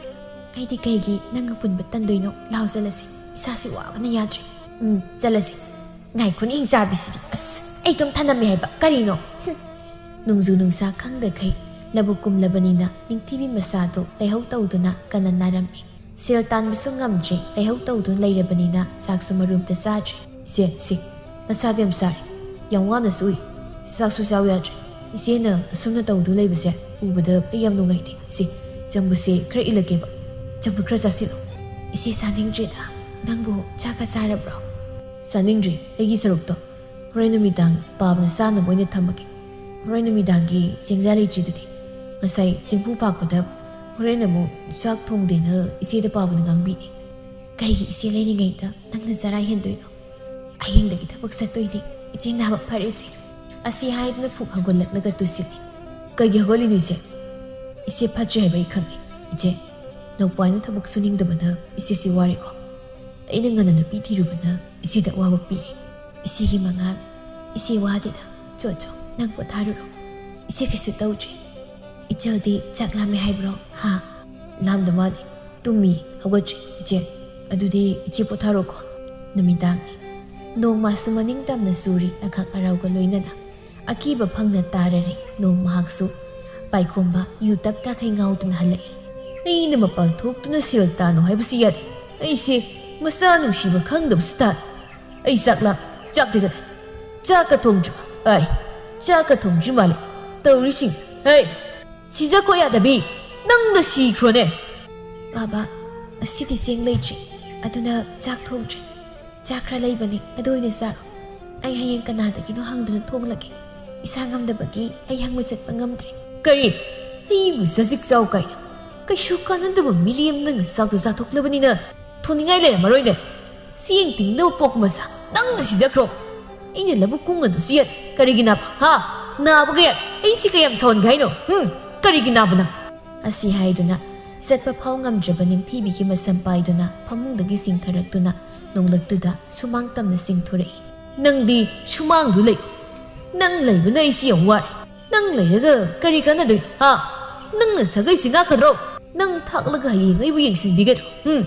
ꯑꯩꯗꯤ ꯀꯩꯒꯤ ꯅꯪꯒ ꯄꯨꯟꯕ ꯇꯟꯗꯣꯏꯅꯣ? ꯂꯥꯎ ꯆꯠꯂꯁꯤ, ꯏꯁꯥꯁꯤ ꯋꯥꯕꯅ ꯌꯥꯗ꯭ꯔꯦ꯫ ꯎꯝ, ꯆꯠꯂꯁꯤ꯫ ꯉꯥꯏꯈꯣꯅꯦ, ꯍꯤꯡꯆꯥꯕꯤꯁꯤꯗꯤ꯫ ꯑꯁ, ꯑꯩ ꯑꯗꯨꯝ ꯊꯅꯝꯃꯦ ꯍꯥꯏꯕ ꯀꯔꯤꯅꯣ? ꯍꯨꯝ꯫ ꯅꯣꯡꯖꯨ ꯅꯨꯡꯁꯥ ꯈꯪꯗꯈꯩ ꯂꯧꯕꯨꯛ ꯀꯨꯝꯂꯕꯅꯤꯅ ꯅꯤꯡꯊꯤꯕꯤ ꯃꯁꯥꯗꯨ ꯂꯩꯍꯧ ꯇꯧꯗꯨꯅ ꯀꯟꯅ ꯅꯥꯔꯝꯃꯤ꯫ ꯁꯦꯜ ꯇꯥꯟꯕꯁꯨ ꯉꯝꯗ꯭ꯔꯦ, ꯂꯩꯍꯧ ꯇꯧꯗꯨꯅ ꯂꯩꯔꯕꯅꯤꯅ ꯆꯥꯛꯁꯨ ꯃꯔꯨꯝꯇ ꯆꯥꯗ꯭ꯔꯦ꯫ "ꯏꯆꯦ, ꯁꯤ, ꯅꯁꯥꯗꯤ ꯌꯥꯝ ꯆꯥꯔꯦ, ꯌꯥꯝ ꯋꯥꯅꯁꯨ ꯎꯏ, ꯆꯥꯛꯁꯨ ꯆꯥꯎ ꯌꯥꯗ꯭ꯔꯦ꯫ ꯏꯆꯦꯅ ꯑꯁꯨꯝꯅ ꯇꯧꯗꯨꯅ ꯂꯩꯕꯁꯦ ꯎꯕꯗ ꯑꯩ ꯌꯥꯝ ꯅꯨꯡꯉꯥꯏꯇꯦ꯫ ꯁꯤ, ꯆꯝꯐꯨꯠꯁꯦ ꯈꯔ ꯏꯜꯂꯛꯀꯦꯕ, ꯆꯝꯐꯨꯠ ꯈꯔ ꯆꯥꯁꯤꯜꯂꯣ꯫" "ꯏꯆꯦ ꯆꯥꯅꯤꯡꯗ꯭ꯔꯤꯗ, ꯅꯪꯕꯨ ꯆꯥꯛꯀ ꯆꯥꯔꯕ꯭ꯔꯣ?" "ꯆꯥꯅꯤꯡꯗ꯭ꯔꯤ, ꯑꯩꯒꯤ ꯁꯔꯨꯛꯇꯣ ꯍꯣꯔꯦꯟ ꯅꯨꯃꯤꯗꯥꯡ ꯄꯥꯕꯅ ꯆꯥꯅꯕ ꯑꯣꯏꯅ ꯊꯝꯃꯒꯦ꯫ ꯍꯣꯔꯦꯟ ꯅꯨꯃꯤꯗꯥꯡꯒꯤ ꯆꯦꯡꯖꯥ ꯂꯩꯇ꯭ꯔꯤꯗꯨꯗꯤ꯫ ꯉꯁꯥꯏ ꯆꯦꯡꯐꯨ ꯐꯥꯛꯄꯗ ꯍꯣꯔꯦꯟ ꯑꯃꯨꯛ ꯆꯥꯛ ꯊꯣꯡꯗꯦꯅ ꯏꯆꯦꯗ ꯄꯥꯕꯅ ꯉꯥꯡꯕꯤꯔꯦ꯫" "ꯀꯩꯒꯤ ꯏꯆꯦ ꯂꯩꯔꯤꯉꯩꯗ ꯅꯪꯅ ꯆꯔꯥ ꯍꯦꯟꯗꯣꯏꯅꯣ? ꯍꯌꯦꯡꯗꯒꯤ ꯊꯕꯛ ꯆꯠꯇꯣꯏꯅꯦ, ꯏꯆꯦ ꯅꯥꯕ ꯐꯔꯦꯁꯦ꯫" ꯑꯁꯤ ꯍꯥꯏꯗꯨꯅ ꯐꯨꯛ ꯍꯧꯒꯠꯂꯛꯂꯒ ꯇꯨꯁꯤꯜꯂꯤ꯫ "ꯀꯩꯒꯤ ꯍꯧꯒꯠꯂꯤꯅꯣ ꯏꯆꯦ?" "ꯏꯆꯦ ꯐꯠꯇ꯭ꯔꯦ ꯍꯥꯏꯕ ꯑꯩ ꯈꯪꯉꯤ, ꯏꯆꯦ꯫ ꯅꯧꯄꯥꯅ ꯊꯕꯛ ꯁꯨꯅꯤꯡꯗꯕꯅ ꯏꯆꯦꯁꯤ ꯋꯥꯔꯦꯀꯣ꯫ ꯑꯩꯅ ꯉꯟꯅ ꯅꯨꯄꯤ ꯊꯤꯔꯨꯕꯅ ꯏꯆꯦꯗ ꯑꯋꯥꯕ ꯄꯤꯔꯦ꯫ ꯏꯆꯦꯒꯤ ꯃꯉꯥꯜ, ꯏꯆꯦ ꯋꯥꯗꯦꯗ꯫ ꯆꯣ, ꯆꯣ, ꯅꯪ ꯄꯣꯊꯥꯔꯨꯔꯣ꯫ ꯏꯆꯦ ꯀꯩꯁꯨ ꯇꯧꯗ꯭ꯔꯦ꯫ ꯏꯆꯜꯗꯤ ꯆꯥꯛ ꯂꯥꯝꯃꯦ ꯍꯥꯏꯕ꯭ꯔꯣ? ꯍꯥ?" "ꯂꯥꯝꯗ ꯃꯥꯜꯂꯦ꯫ ꯇꯨꯝꯃꯤ, ꯍꯧꯒꯠꯇ꯭ꯔꯤ, ꯏꯆꯦ꯫ ꯑꯗꯨꯗꯤ ꯏꯆꯦ ꯄꯣꯊꯥꯔꯣꯀꯣ꯫ ꯅꯨꯃꯤꯗꯥꯡꯅꯤ꯫ ꯅꯣꯡꯃꯁꯨ ꯃꯅꯤꯡ ꯇꯝꯅ ꯆꯨꯔꯤ, ꯑꯈꯛ ꯑꯔꯥꯎꯒ ꯂꯣꯏꯅꯅ꯫ ꯑꯀꯤꯕ ꯐꯪꯅ ꯇꯥꯔꯔꯦ ꯅꯣꯡ ꯃꯍꯥꯛꯁꯨ꯫ ꯄꯥꯏꯈꯣꯝꯕ ꯌꯨ ꯇꯞ ꯇꯥꯈꯩ ꯉꯥꯎꯗꯨꯅ ꯍꯜꯂꯛꯏ꯫ ꯑꯩꯅ ꯃꯄꯥꯟ ꯊꯣꯛꯇꯨꯅ ꯁꯦꯜ ꯇꯥꯅꯨ ꯍꯥꯏꯕꯁꯨ ꯌꯥꯗꯦ꯫ ꯑꯩꯁꯦ ꯃꯆꯥ ꯅꯨꯡꯁꯤꯕ ꯈꯪꯗꯕꯁꯨ ꯇꯥꯔꯦ꯫ ꯑꯩ ꯆꯥꯛ ꯂꯥꯝ-, ꯆꯥꯛꯇꯤ ꯀꯗꯥꯏ? ꯆꯥꯛꯀ ꯊꯣꯡꯗ꯭ꯔꯤ꯫ ꯑꯩ ꯆꯥꯛꯀ ꯊꯣꯡꯗ꯭ꯔꯤ ꯃꯥꯜꯂꯦ꯫ ꯇꯧꯔꯤꯁꯤꯡ꯫ ꯍꯩ! ꯁꯤꯖꯈꯣ ꯌꯥꯗꯕꯤ! ꯅꯪꯅ ꯁꯤꯈ꯭ꯔꯣꯅꯦ! ꯕꯥꯕꯥ, ꯉꯁꯤꯗꯤ ꯆꯦꯡ ꯂꯩꯇ꯭ꯔꯤ, ꯑꯗꯨꯅ ꯆꯥꯛ ꯊꯣꯡꯗ꯭ꯔꯤ꯫ ꯆꯥꯛ ꯈꯔ ꯂꯩꯕꯅꯤ, ꯑꯗꯨ ꯑꯣꯏꯅ ꯆꯥꯔꯣ꯫ ꯑꯩ ꯍꯌꯦꯡ ꯀꯅꯥꯗꯒꯤꯅꯣ ꯍꯪꯗꯨꯅ ꯊꯣꯡꯂꯒꯦ꯫ ꯏꯁꯥ ꯉꯝꯗꯕꯒꯤ ꯑꯩ ꯍꯪꯕ ꯆꯠꯄ ꯉꯝꯗ꯭ꯔꯦ꯫ ꯀꯔꯤ? ꯑꯩꯕꯨ ꯁꯖꯤꯛ ꯆꯥꯎ ꯀꯥꯏꯅ? ꯀꯩꯁꯨ ꯀꯥꯟꯅꯗꯕ ꯃꯤꯔꯦꯝ ꯅꯪꯅ ꯆꯥꯛꯇꯣ ꯆꯥꯊꯣꯛꯂꯕꯅꯤꯅ ꯊꯣꯡꯅꯤꯡꯉꯥꯏ ꯂꯩꯔꯝꯃꯔꯣꯏꯅꯦ꯫ ꯆꯦꯡ ꯇꯤꯡꯅꯕ ꯄꯣꯛꯄ ꯃꯆꯥ, ꯅꯪꯅ ꯁꯤꯖꯈ꯭ꯔꯣ꯫ ꯑꯩꯅ ꯂꯧꯕꯨꯛ ꯀꯨꯝꯒꯅꯨꯁꯨ ꯌꯥꯏ꯫ ꯀꯔꯤꯒꯤ ꯅꯥꯕ? ꯍꯥ? ꯅꯥꯕꯒ ꯌꯥꯏ? ꯑꯩ ꯁꯤ ꯀꯌꯥꯝ ꯁꯥꯎꯍꯟꯒꯦ ꯍꯥꯏꯅꯣ? ꯍꯨꯝ? ꯀꯔꯤꯒꯤ ꯅꯥꯕ ꯅꯪ? ꯑꯁꯤ ꯍꯥꯏꯗꯨꯅ ꯆꯠꯄ ꯐꯥꯎ ꯉꯝꯗ꯭ꯔꯕ ꯅꯤꯡꯊꯤꯕꯤꯒꯤ ꯃꯁꯝ ꯄꯥꯏꯗꯨꯅ ꯐꯃꯨꯡꯗꯒꯤ ꯆꯤꯡꯊꯔꯛꯇꯨꯅ ꯅꯣꯡꯂꯛꯇꯨꯗ ꯁꯨꯃꯥꯡ ꯇꯝꯅ ꯆꯤꯡꯊꯣꯔꯛꯏ꯫ ꯅꯪꯗꯤ ꯁꯨꯃꯥꯡꯗꯨ ꯂꯩ꯫ ꯅꯪ ꯂꯩꯕꯅ ꯑꯩꯁꯤ ꯌꯥꯝ ꯋꯥꯔꯦ꯫ ꯅꯪ ꯂꯩꯔꯒ ꯀꯔꯤ ꯀꯥꯟꯅꯗꯣꯏꯅꯣ? ꯍꯥ? ꯅꯪꯅ ꯁꯥꯒꯩꯁꯤ ꯉꯥꯛꯀꯗ꯭ꯔꯣ? ꯅꯪ ꯊꯥꯛꯂꯒ ꯍꯌꯦꯡ ꯑꯩꯕꯨ ꯌꯦꯡꯁꯤꯟꯕꯤꯒꯗ꯭ꯔꯣ? ꯎꯝ?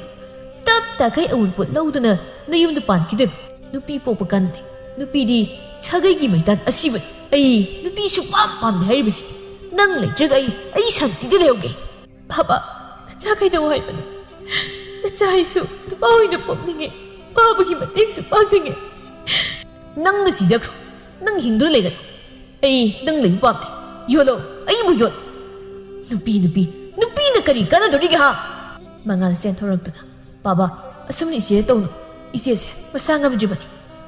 ꯇꯞ ꯇꯥꯈꯩ ꯑꯋꯨꯟꯄꯣꯠ ꯂꯧꯗꯨꯅ ꯅꯌꯨꯝꯗ ꯄꯥꯟꯈꯤꯗꯣꯏꯕ꯫ ꯅꯨꯄꯤ ꯄꯣꯛꯄ ꯀꯥꯟꯗꯦ꯫ ꯅꯨꯄꯤꯗꯤ ꯁꯥꯒꯩꯒꯤ ꯃꯩꯇꯥꯟ ꯑꯁꯤꯕꯅꯤ꯫ ꯑꯩ ꯅꯨꯄꯤ ꯁꯨꯡꯄꯥꯝ ꯄꯥꯝꯗꯦ ꯍꯥꯏꯔꯤꯕꯁꯤ꯫ ꯅꯪ ꯂꯩꯇ꯭ꯔꯒ ꯑꯩ, ꯑꯩ ꯁꯥꯟꯇꯤꯗ ꯂꯩꯍꯧꯒꯦ꯫ ꯕꯥꯕꯥ, ꯅꯆꯥ ꯀꯩꯗꯧ ꯍꯥꯏꯕꯅꯣ? ꯅꯆꯥ ꯑꯩꯁꯨ ꯅꯨꯄꯥ ꯑꯣꯏꯅ ꯄꯣꯛꯅꯤꯡꯉꯦ꯫ ꯕꯥꯕꯥꯒꯤ ꯃꯇꯦꯡꯁꯨ ꯄꯥꯡꯅꯤꯡꯉꯦ꯫ ꯅꯪꯅ ꯁꯤꯖꯈ꯭ꯔꯣ꯫ ꯅꯪ ꯍꯤꯡꯗꯨꯅ ꯂꯩꯔꯅꯨ꯫ ꯑꯩ ꯅꯪ ꯂꯩꯕ ꯄꯥꯝꯗꯦ꯫ ꯌꯣꯜꯂꯣ, ꯑꯩꯕꯨ ꯌꯣꯜꯂꯣ꯫ ꯅꯨꯄꯤ, ꯅꯨꯄꯤ, ꯅꯨꯄꯤꯅ ꯀꯔꯤ ꯀꯥꯟꯅꯗꯣꯔꯤꯒꯦ, ꯍꯥ? ꯃꯉꯥꯜ ꯆꯦꯟꯊꯣꯔꯛꯇꯨꯅ, ꯕꯥꯕꯥ, ꯑꯁꯨꯝꯅ ꯏꯆꯦꯗ ꯇꯧꯅꯨ꯫ ꯏꯆꯦꯁꯦ ꯃꯁꯥ ꯉꯝꯗ꯭ꯔꯤꯕꯅꯤ꯫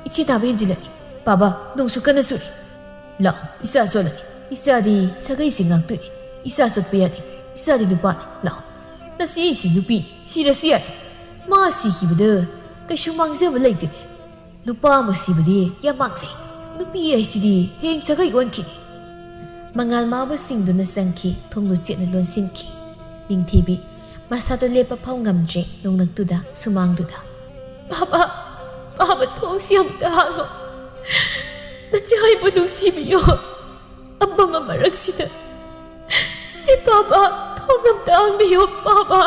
ꯏꯆꯦ ꯅꯥꯕ ꯍꯦꯟꯖꯤꯜꯂꯅꯤ꯫ ꯕꯥꯕꯥ, ꯅꯣꯡꯁꯨ ꯀꯟꯅ ꯆꯨꯔꯤ꯫ ꯂꯥꯛꯑꯣ, ꯏꯆꯥ ꯆꯣꯠꯂꯅꯤ꯫ ꯏꯆꯥꯗꯤ ꯁꯥꯒꯩꯁꯤ ꯉꯥꯛꯇꯣꯏꯅꯤ꯫ ꯏꯆꯥ ꯆꯣꯠꯄ ꯌꯥꯗꯦ꯫ ꯏꯆꯥꯗꯤ ꯅꯨꯄꯥꯅꯤ꯫ ꯂꯥꯛꯑꯣ꯫ ꯅꯆꯦ ꯑꯩꯁꯤ ꯅꯨꯄꯤꯅꯤ꯫ ꯁꯤꯔꯁꯨ ꯌꯥꯏ꯫ ꯃꯥ ꯁꯤꯈꯤꯕꯗ ꯀꯩꯁꯨ ꯃꯥꯡꯖꯕ ꯂꯩꯇꯦꯅꯦ꯫ ꯅꯨꯄꯥ ꯑꯃ ꯁꯤꯕꯗꯤ ꯌꯥꯝ ꯃꯥꯡꯖꯩ꯫ ꯅꯨꯄꯤ ꯍꯥꯏꯁꯤꯗꯤ ꯍꯌꯦꯡ ꯁꯥꯒꯩ ꯑꯣꯟꯈꯤꯅꯤ꯫ ꯃꯉꯥꯜ ꯃꯥꯕꯨ ꯁꯤꯡꯗꯨꯅ ꯆꯪꯈꯤ, ꯊꯣꯡꯗꯨ ꯆꯦꯠꯅ ꯂꯣꯟꯁꯤꯟꯈꯤ꯫ ꯅꯤꯡꯊꯤꯕꯤ ꯃꯁꯥꯗꯣ ꯂꯦꯞꯄ ꯐꯥꯎ ꯉꯝꯗ꯭ꯔꯦ, ꯅꯣꯡꯂꯛꯇꯨꯗ ꯁꯨꯃꯥꯡꯗꯨꯗ꯫ "ꯕꯥꯕꯥ, ꯕꯥꯕꯥ, ꯊꯣꯡꯁꯤ ꯑꯃꯨꯛꯇ ꯍꯥꯡꯉꯣ꯫ ꯅꯆꯦ ꯑꯩꯕꯨ ꯅꯨꯡꯁꯤꯕꯤꯌꯣ꯫ ꯑꯃꯝꯕ ꯃꯔꯛꯁꯤꯗ꯫ ꯁꯤ ꯕꯥꯕꯥ, ꯊꯣꯡ ꯑꯃꯨꯛꯇ ꯍꯥꯡꯕꯤꯌꯣ, ꯕꯥꯕꯥ"꯫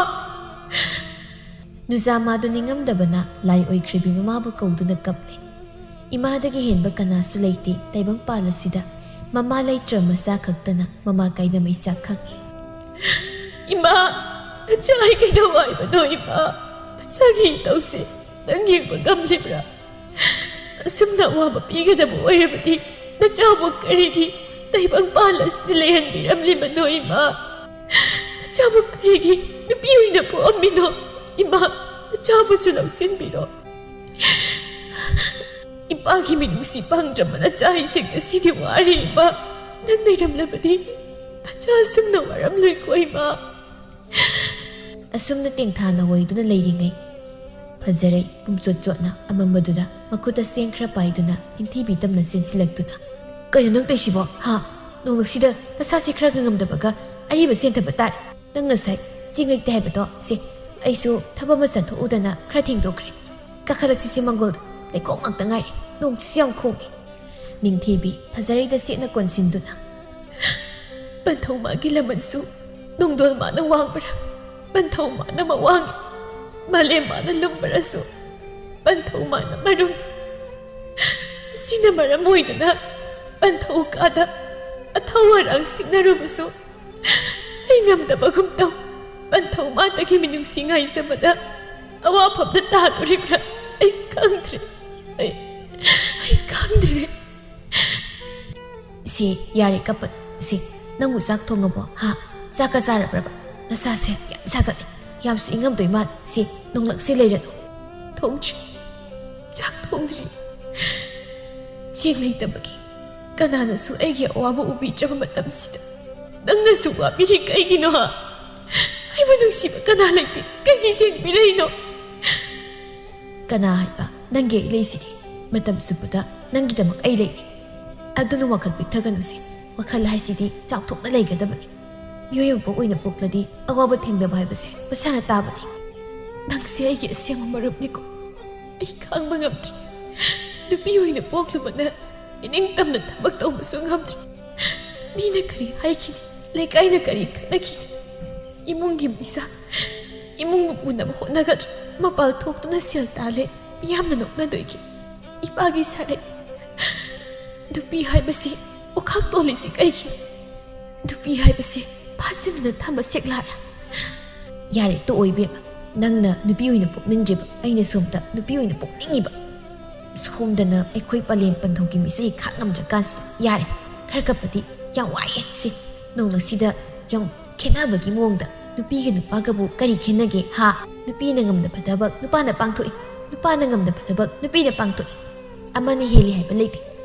ꯅꯨꯖꯥꯃꯥꯗꯨ ꯅꯤꯡꯉꯝꯗꯕꯅ ꯂꯥꯏ ꯑꯣꯏꯈ꯭ꯔꯕꯤ ꯃꯃꯥꯕꯨ ꯀꯧꯗꯨꯅ ꯀꯞꯂꯦ꯫ ꯏꯃꯥꯗꯒꯤ ꯍꯦꯟꯕ ꯀꯅꯥꯁꯨ ꯂꯩꯇꯦ ꯇꯥꯏꯕꯪꯄꯥꯜ ꯑꯁꯤꯗ꯫ ꯃꯃꯥ ꯂꯩꯇ꯭ꯔ ꯃꯆꯥ ꯈꯛꯇꯅ ꯃꯃꯥ ꯀꯥꯏꯅ ꯃꯩꯆꯥꯛ ꯈꯪꯉꯤ꯫ "ꯏꯃꯥ, ꯅꯆꯥ ꯑꯩ ꯀꯩꯗꯧ ꯍꯥꯏꯕꯅꯣ ꯏꯃꯥ? ꯅꯆꯥꯒꯤ ꯏꯇꯧꯁꯦ ꯅꯪ ꯌꯦꯡꯕ ꯉꯝꯂꯤꯕ꯭ꯔꯥ? ꯑꯁꯨꯝꯅ ꯑꯋꯥꯕ ꯄꯤꯒꯗꯕ ꯑꯣꯏꯔꯕꯗꯤ ꯅꯆꯥꯕꯨ ꯀꯔꯤꯒꯤ ꯇꯥꯏꯕꯪꯄꯥꯜ ꯑꯁꯤꯗ ꯂꯩꯍꯟꯕꯤꯔꯝꯂꯤꯕꯅꯣ ꯏꯃꯥ? ꯅꯆꯥꯕꯨ ꯀꯔꯤꯒꯤ ꯅꯨꯄꯤ ꯑꯣꯏꯅ ꯄꯣꯛꯑꯝꯃꯤꯅꯣ? ꯏꯃꯥ, ꯅꯆꯥꯕꯨꯁꯨ ꯂꯧꯁꯤꯟꯕꯤꯔꯣ꯫ ꯏꯄꯥꯒꯤ ꯃꯤꯅꯨꯡꯁꯤ ꯐꯪꯗ꯭ꯔꯕ ꯅꯆꯥ ꯑꯩꯁꯦ ꯉꯁꯤꯗꯤ ꯋꯥꯔꯤ ꯏꯃꯥ꯫ ꯅꯪ ꯂꯩꯔꯝꯂꯕꯗꯤ ꯅꯆꯥ ꯑꯁꯨꯝꯅ ꯋꯥꯔꯝꯂꯣꯏꯀꯣ ꯏꯃꯥ꯫" ꯑꯁꯨꯝꯅ ꯇꯦꯡꯊꯥꯅ ꯑꯣꯏꯗꯨꯅ ꯂꯩꯔꯤꯉꯩ, ꯐꯖꯔꯩ ꯄꯨꯝꯆꯣꯠ ꯆꯣꯠꯅ ꯑꯃꯝꯕꯗꯨꯗ ꯃꯈꯨꯠꯇ ꯆꯦꯡ ꯈꯔ ꯄꯥꯏꯗꯨꯅ ꯅꯤꯡꯊꯤꯕꯤ ꯇꯝꯅ ꯆꯦꯟꯁꯤꯜꯂꯛꯇꯨꯅ, "ꯀꯩꯅꯣ ꯅꯪ ꯇꯧꯏꯁꯤꯕꯣ? ꯍꯥ? ꯅꯣꯡꯂꯛꯁꯤꯗ ꯅꯁꯥꯁꯤ ꯈꯔꯒ ꯉꯝꯗꯕꯒ ꯑꯔꯤꯕ ꯆꯦꯟꯊꯕ ꯇꯥꯔꯦ꯫ ꯅꯪ ꯉꯁꯥꯏ ꯆꯦꯡ ꯂꯩꯇꯦ ꯍꯥꯏꯕꯗꯣ, ꯁꯦ, ꯑꯩꯁꯨ ꯊꯕꯛ ꯑꯃ ꯆꯠꯊꯣꯛꯎꯗꯅ ꯈꯔ ꯊꯦꯡꯗꯣꯛꯈ꯭ꯔꯦ꯫ ꯀꯥꯈꯠꯂꯛꯁꯤꯁꯦ ꯃꯪꯒꯣꯜꯗ, ꯂꯩꯈꯣꯝ ꯉꯥꯛꯇ ꯉꯥꯏꯔꯦ꯫ ꯅꯣꯡꯁꯤꯁꯨ ꯌꯥꯝ ꯈꯣꯡꯉꯦ꯫" ꯅꯤꯡꯊꯤꯕꯤ ꯐꯖꯔꯩꯗ ꯆꯦꯠꯅ ꯀꯣꯟꯁꯤꯟꯗꯨꯅ, "ꯄꯟꯊꯧ ꯃꯥꯒꯤ ꯂꯃꯟꯁꯨ ꯅꯣꯡꯗꯣꯜ ꯃꯥꯅ ꯋꯥꯡꯕ꯭ꯔꯥ? ꯄꯟꯊꯧ ꯃꯥꯅ ꯃꯋꯥꯡꯉꯤ꯫ ꯃꯥꯂꯦꯝ ꯃꯥꯅ ꯂꯨꯝꯕ꯭ꯔꯁꯨ ꯄꯟꯊꯧ ꯃꯥꯅ ꯃꯔꯨꯝ꯫ ꯑꯁꯤꯅ ꯃꯔꯝ ꯑꯣꯏꯗꯨꯅ ꯄꯟꯊꯧ ꯀꯥꯗ ꯑꯊꯧ ꯑꯔꯥꯡ ꯁꯤꯡꯅꯔꯨꯕꯁꯨ ꯑꯩ ꯉꯝꯗꯕꯒꯨꯝ ꯇꯧ꯫ ꯄꯟꯊꯧ ꯃꯥꯇꯒꯤ ꯃꯤꯅꯨꯡꯁꯤ ꯉꯥꯏꯖꯕꯗ ꯑꯋꯥꯐꯝꯗ ꯇꯥꯗꯣꯔꯤꯕ꯭ꯔꯥ? ꯑꯩ ꯈꯪꯗ꯭ꯔꯦ꯫ ꯑꯩ, ꯑꯩ ꯈꯪꯗ꯭ꯔꯦ꯫" "ꯁꯤ, ꯌꯥꯔꯦ ꯀꯞꯄ꯫ ꯁꯤ, ꯅꯪꯕꯨ ꯆꯥꯛ ꯊꯣꯡꯉꯕꯣ? ꯍꯥ? ꯆꯥꯛꯀ ꯆꯥꯔꯕ꯭ꯔꯕ? ꯅꯁꯥꯁꯦ ꯌꯥꯝ ꯁꯥꯒꯠꯂꯦ꯫ ꯌꯥꯝꯁꯨ ꯏꯪꯉꯝꯗꯣꯏ ꯃꯥꯜꯂꯦ꯫ ꯁꯤ, ꯅꯣꯡꯂꯛꯁꯦ ꯂꯩꯔꯅꯨ꯫" "ꯊꯣꯡꯗ꯭ꯔꯤ꯫ ꯆꯥꯛ ꯊꯣꯡꯗ꯭ꯔꯤ꯫ ꯆꯦꯡ ꯂꯩꯇꯕꯒꯤ ꯀꯅꯥꯅꯁꯨ ꯑꯩꯒꯤ ꯑꯋꯥꯕ ꯎꯕꯤꯗ꯭ꯔꯕ ꯃꯇꯝꯁꯤꯗ ꯅꯪꯅꯁꯨ ꯋꯥꯕꯤꯔꯤ ꯀꯩꯒꯤꯅꯣ, ꯍꯥ? ꯑꯩꯕꯨ ꯅꯨꯡꯁꯤꯕ ꯀꯅꯥ ꯂꯩꯇꯦ? ꯀꯩꯒꯤ ꯆꯦꯟꯕꯤꯔꯛꯏꯅꯣ?" "ꯀꯅꯥ ꯍꯥꯏꯕ? ꯅꯪꯒꯤ ꯑꯩ ꯂꯩꯁꯤꯗꯤ꯫ ꯃꯇꯝ ꯆꯨꯞꯄꯗ ꯅꯪꯒꯤꯗꯃꯛ ꯑꯩ ꯂꯩꯔꯤ꯫ ꯑꯗꯨꯅ ꯋꯥꯈꯜ ꯄꯤꯛꯊꯒꯅꯨꯁꯦ꯫ ꯋꯥꯈꯜ ꯍꯥꯏꯁꯤꯗꯤ ꯆꯥꯎꯊꯣꯛꯅ ꯂꯩꯒꯗꯕꯅꯤ꯫ ꯃꯤꯑꯣꯏ ꯑꯃ ꯑꯣꯏꯅ ꯄꯣꯛꯂꯗꯤ ꯑꯋꯥꯕ ꯊꯦꯡꯅꯕ ꯍꯥꯏꯕꯁꯦ ꯃꯁꯥꯅ ꯇꯥꯕꯅꯤ꯫ ꯅꯪꯁꯦ ꯑꯩꯒꯤ ꯑꯁꯦꯡꯕ ꯃꯔꯨꯞꯅꯤꯀꯣ꯫ ꯑꯩ ꯈꯥꯡꯕ ꯉꯝꯗ꯭ꯔꯦ꯫ ꯅꯨꯄꯤ ꯑꯣꯏꯅ ꯄꯣꯛꯂꯨꯕꯅ ꯏꯅꯤꯡꯇꯝꯅ ꯊꯕꯛ ꯇꯧꯕꯁꯨ ꯉꯝꯗ꯭ꯔꯦ꯫ ꯃꯤꯅ ꯀꯔꯤ ꯍꯥꯏꯈꯤꯅꯤ? ꯂꯩꯀꯥꯏꯅ ꯀꯔꯤ ꯈꯟꯅꯈꯤꯅꯤ? ꯏꯃꯨꯡꯒꯤ ꯃꯩꯁꯥ, ꯏꯃꯨꯡꯕꯨ ꯄꯨꯅꯕ ꯍꯣꯠꯅꯒꯗ꯭ꯔꯥ? ꯃꯄꯥꯜ ꯊꯣꯛꯇꯨꯅ ꯁꯦꯜ ꯇꯥꯜꯂꯦ, ꯌꯥꯝꯅ ꯅꯣꯛꯅꯗꯣꯏꯒꯤ꯫ ꯏꯄꯥꯒꯤ ꯁꯥꯔꯩ꯫ ꯅꯨꯄꯤ ꯍꯥꯏꯕꯁꯤ ꯋꯥꯈꯜ ꯇꯣꯜꯂꯤꯁꯤ ꯀꯩꯒꯤ? ꯅꯨꯄꯤ ꯍꯥꯏꯕꯁꯤ ꯐꯥꯖꯤꯟꯗꯨꯅ ꯊꯝꯕ ꯁꯦꯛꯂꯥꯔ? ꯌꯥꯔꯦ, ꯇꯣꯛꯑꯣ ꯏꯕꯦꯝꯃ꯫ ꯅꯪꯅ ꯅꯨꯄꯤ ꯑꯣꯏꯅ ꯄꯣꯛꯅꯤꯡꯗ꯭ꯔꯤꯕ, ꯑꯩꯅ ꯁꯣꯝꯗ ꯅꯨꯄꯤ ꯑꯣꯏꯅ ꯄꯣꯛꯅꯤꯡꯉꯤꯕ꯫ ꯁꯣꯝꯗꯅ ꯑꯩꯈꯣꯏ ꯄꯂꯦꯝ ꯄꯟꯊꯧꯒꯤ ꯃꯤꯆꯩ ꯈꯥꯡ ꯉꯝꯗ꯭ꯔꯀꯥꯟꯁꯤꯗ꯫ ꯌꯥꯔꯦ, ꯈꯔ ꯀꯞꯄꯗꯤ ꯌꯥꯝ ꯋꯥꯏꯑꯦ ꯁꯤ꯫ ꯅꯣꯡꯃꯁꯤꯗ ꯌꯥꯝ ꯈꯦꯠꯅꯕꯒꯤ ꯃꯑꯣꯡꯗ꯫ ꯅꯨꯄꯤꯒ ꯅꯨꯄꯥꯒꯕꯨ ꯀꯔꯤ ꯈꯦꯠꯅꯒꯦ ꯍꯥ? ꯅꯨꯄꯤꯅ ꯉꯝꯗꯕ ꯊꯕꯛ ꯅꯨꯄꯥꯅ ꯄꯥꯡꯊꯣꯛꯏ, ꯅꯨꯄꯥꯅ ꯉꯝꯗꯕ ꯊꯕꯛ ꯅꯨꯄꯤꯅ ꯄꯥꯡꯊꯣꯛꯏ꯫ ꯑꯃꯅ ꯍꯦꯜꯂꯤ ꯍꯥꯏꯕ ꯂꯩꯇꯦ꯫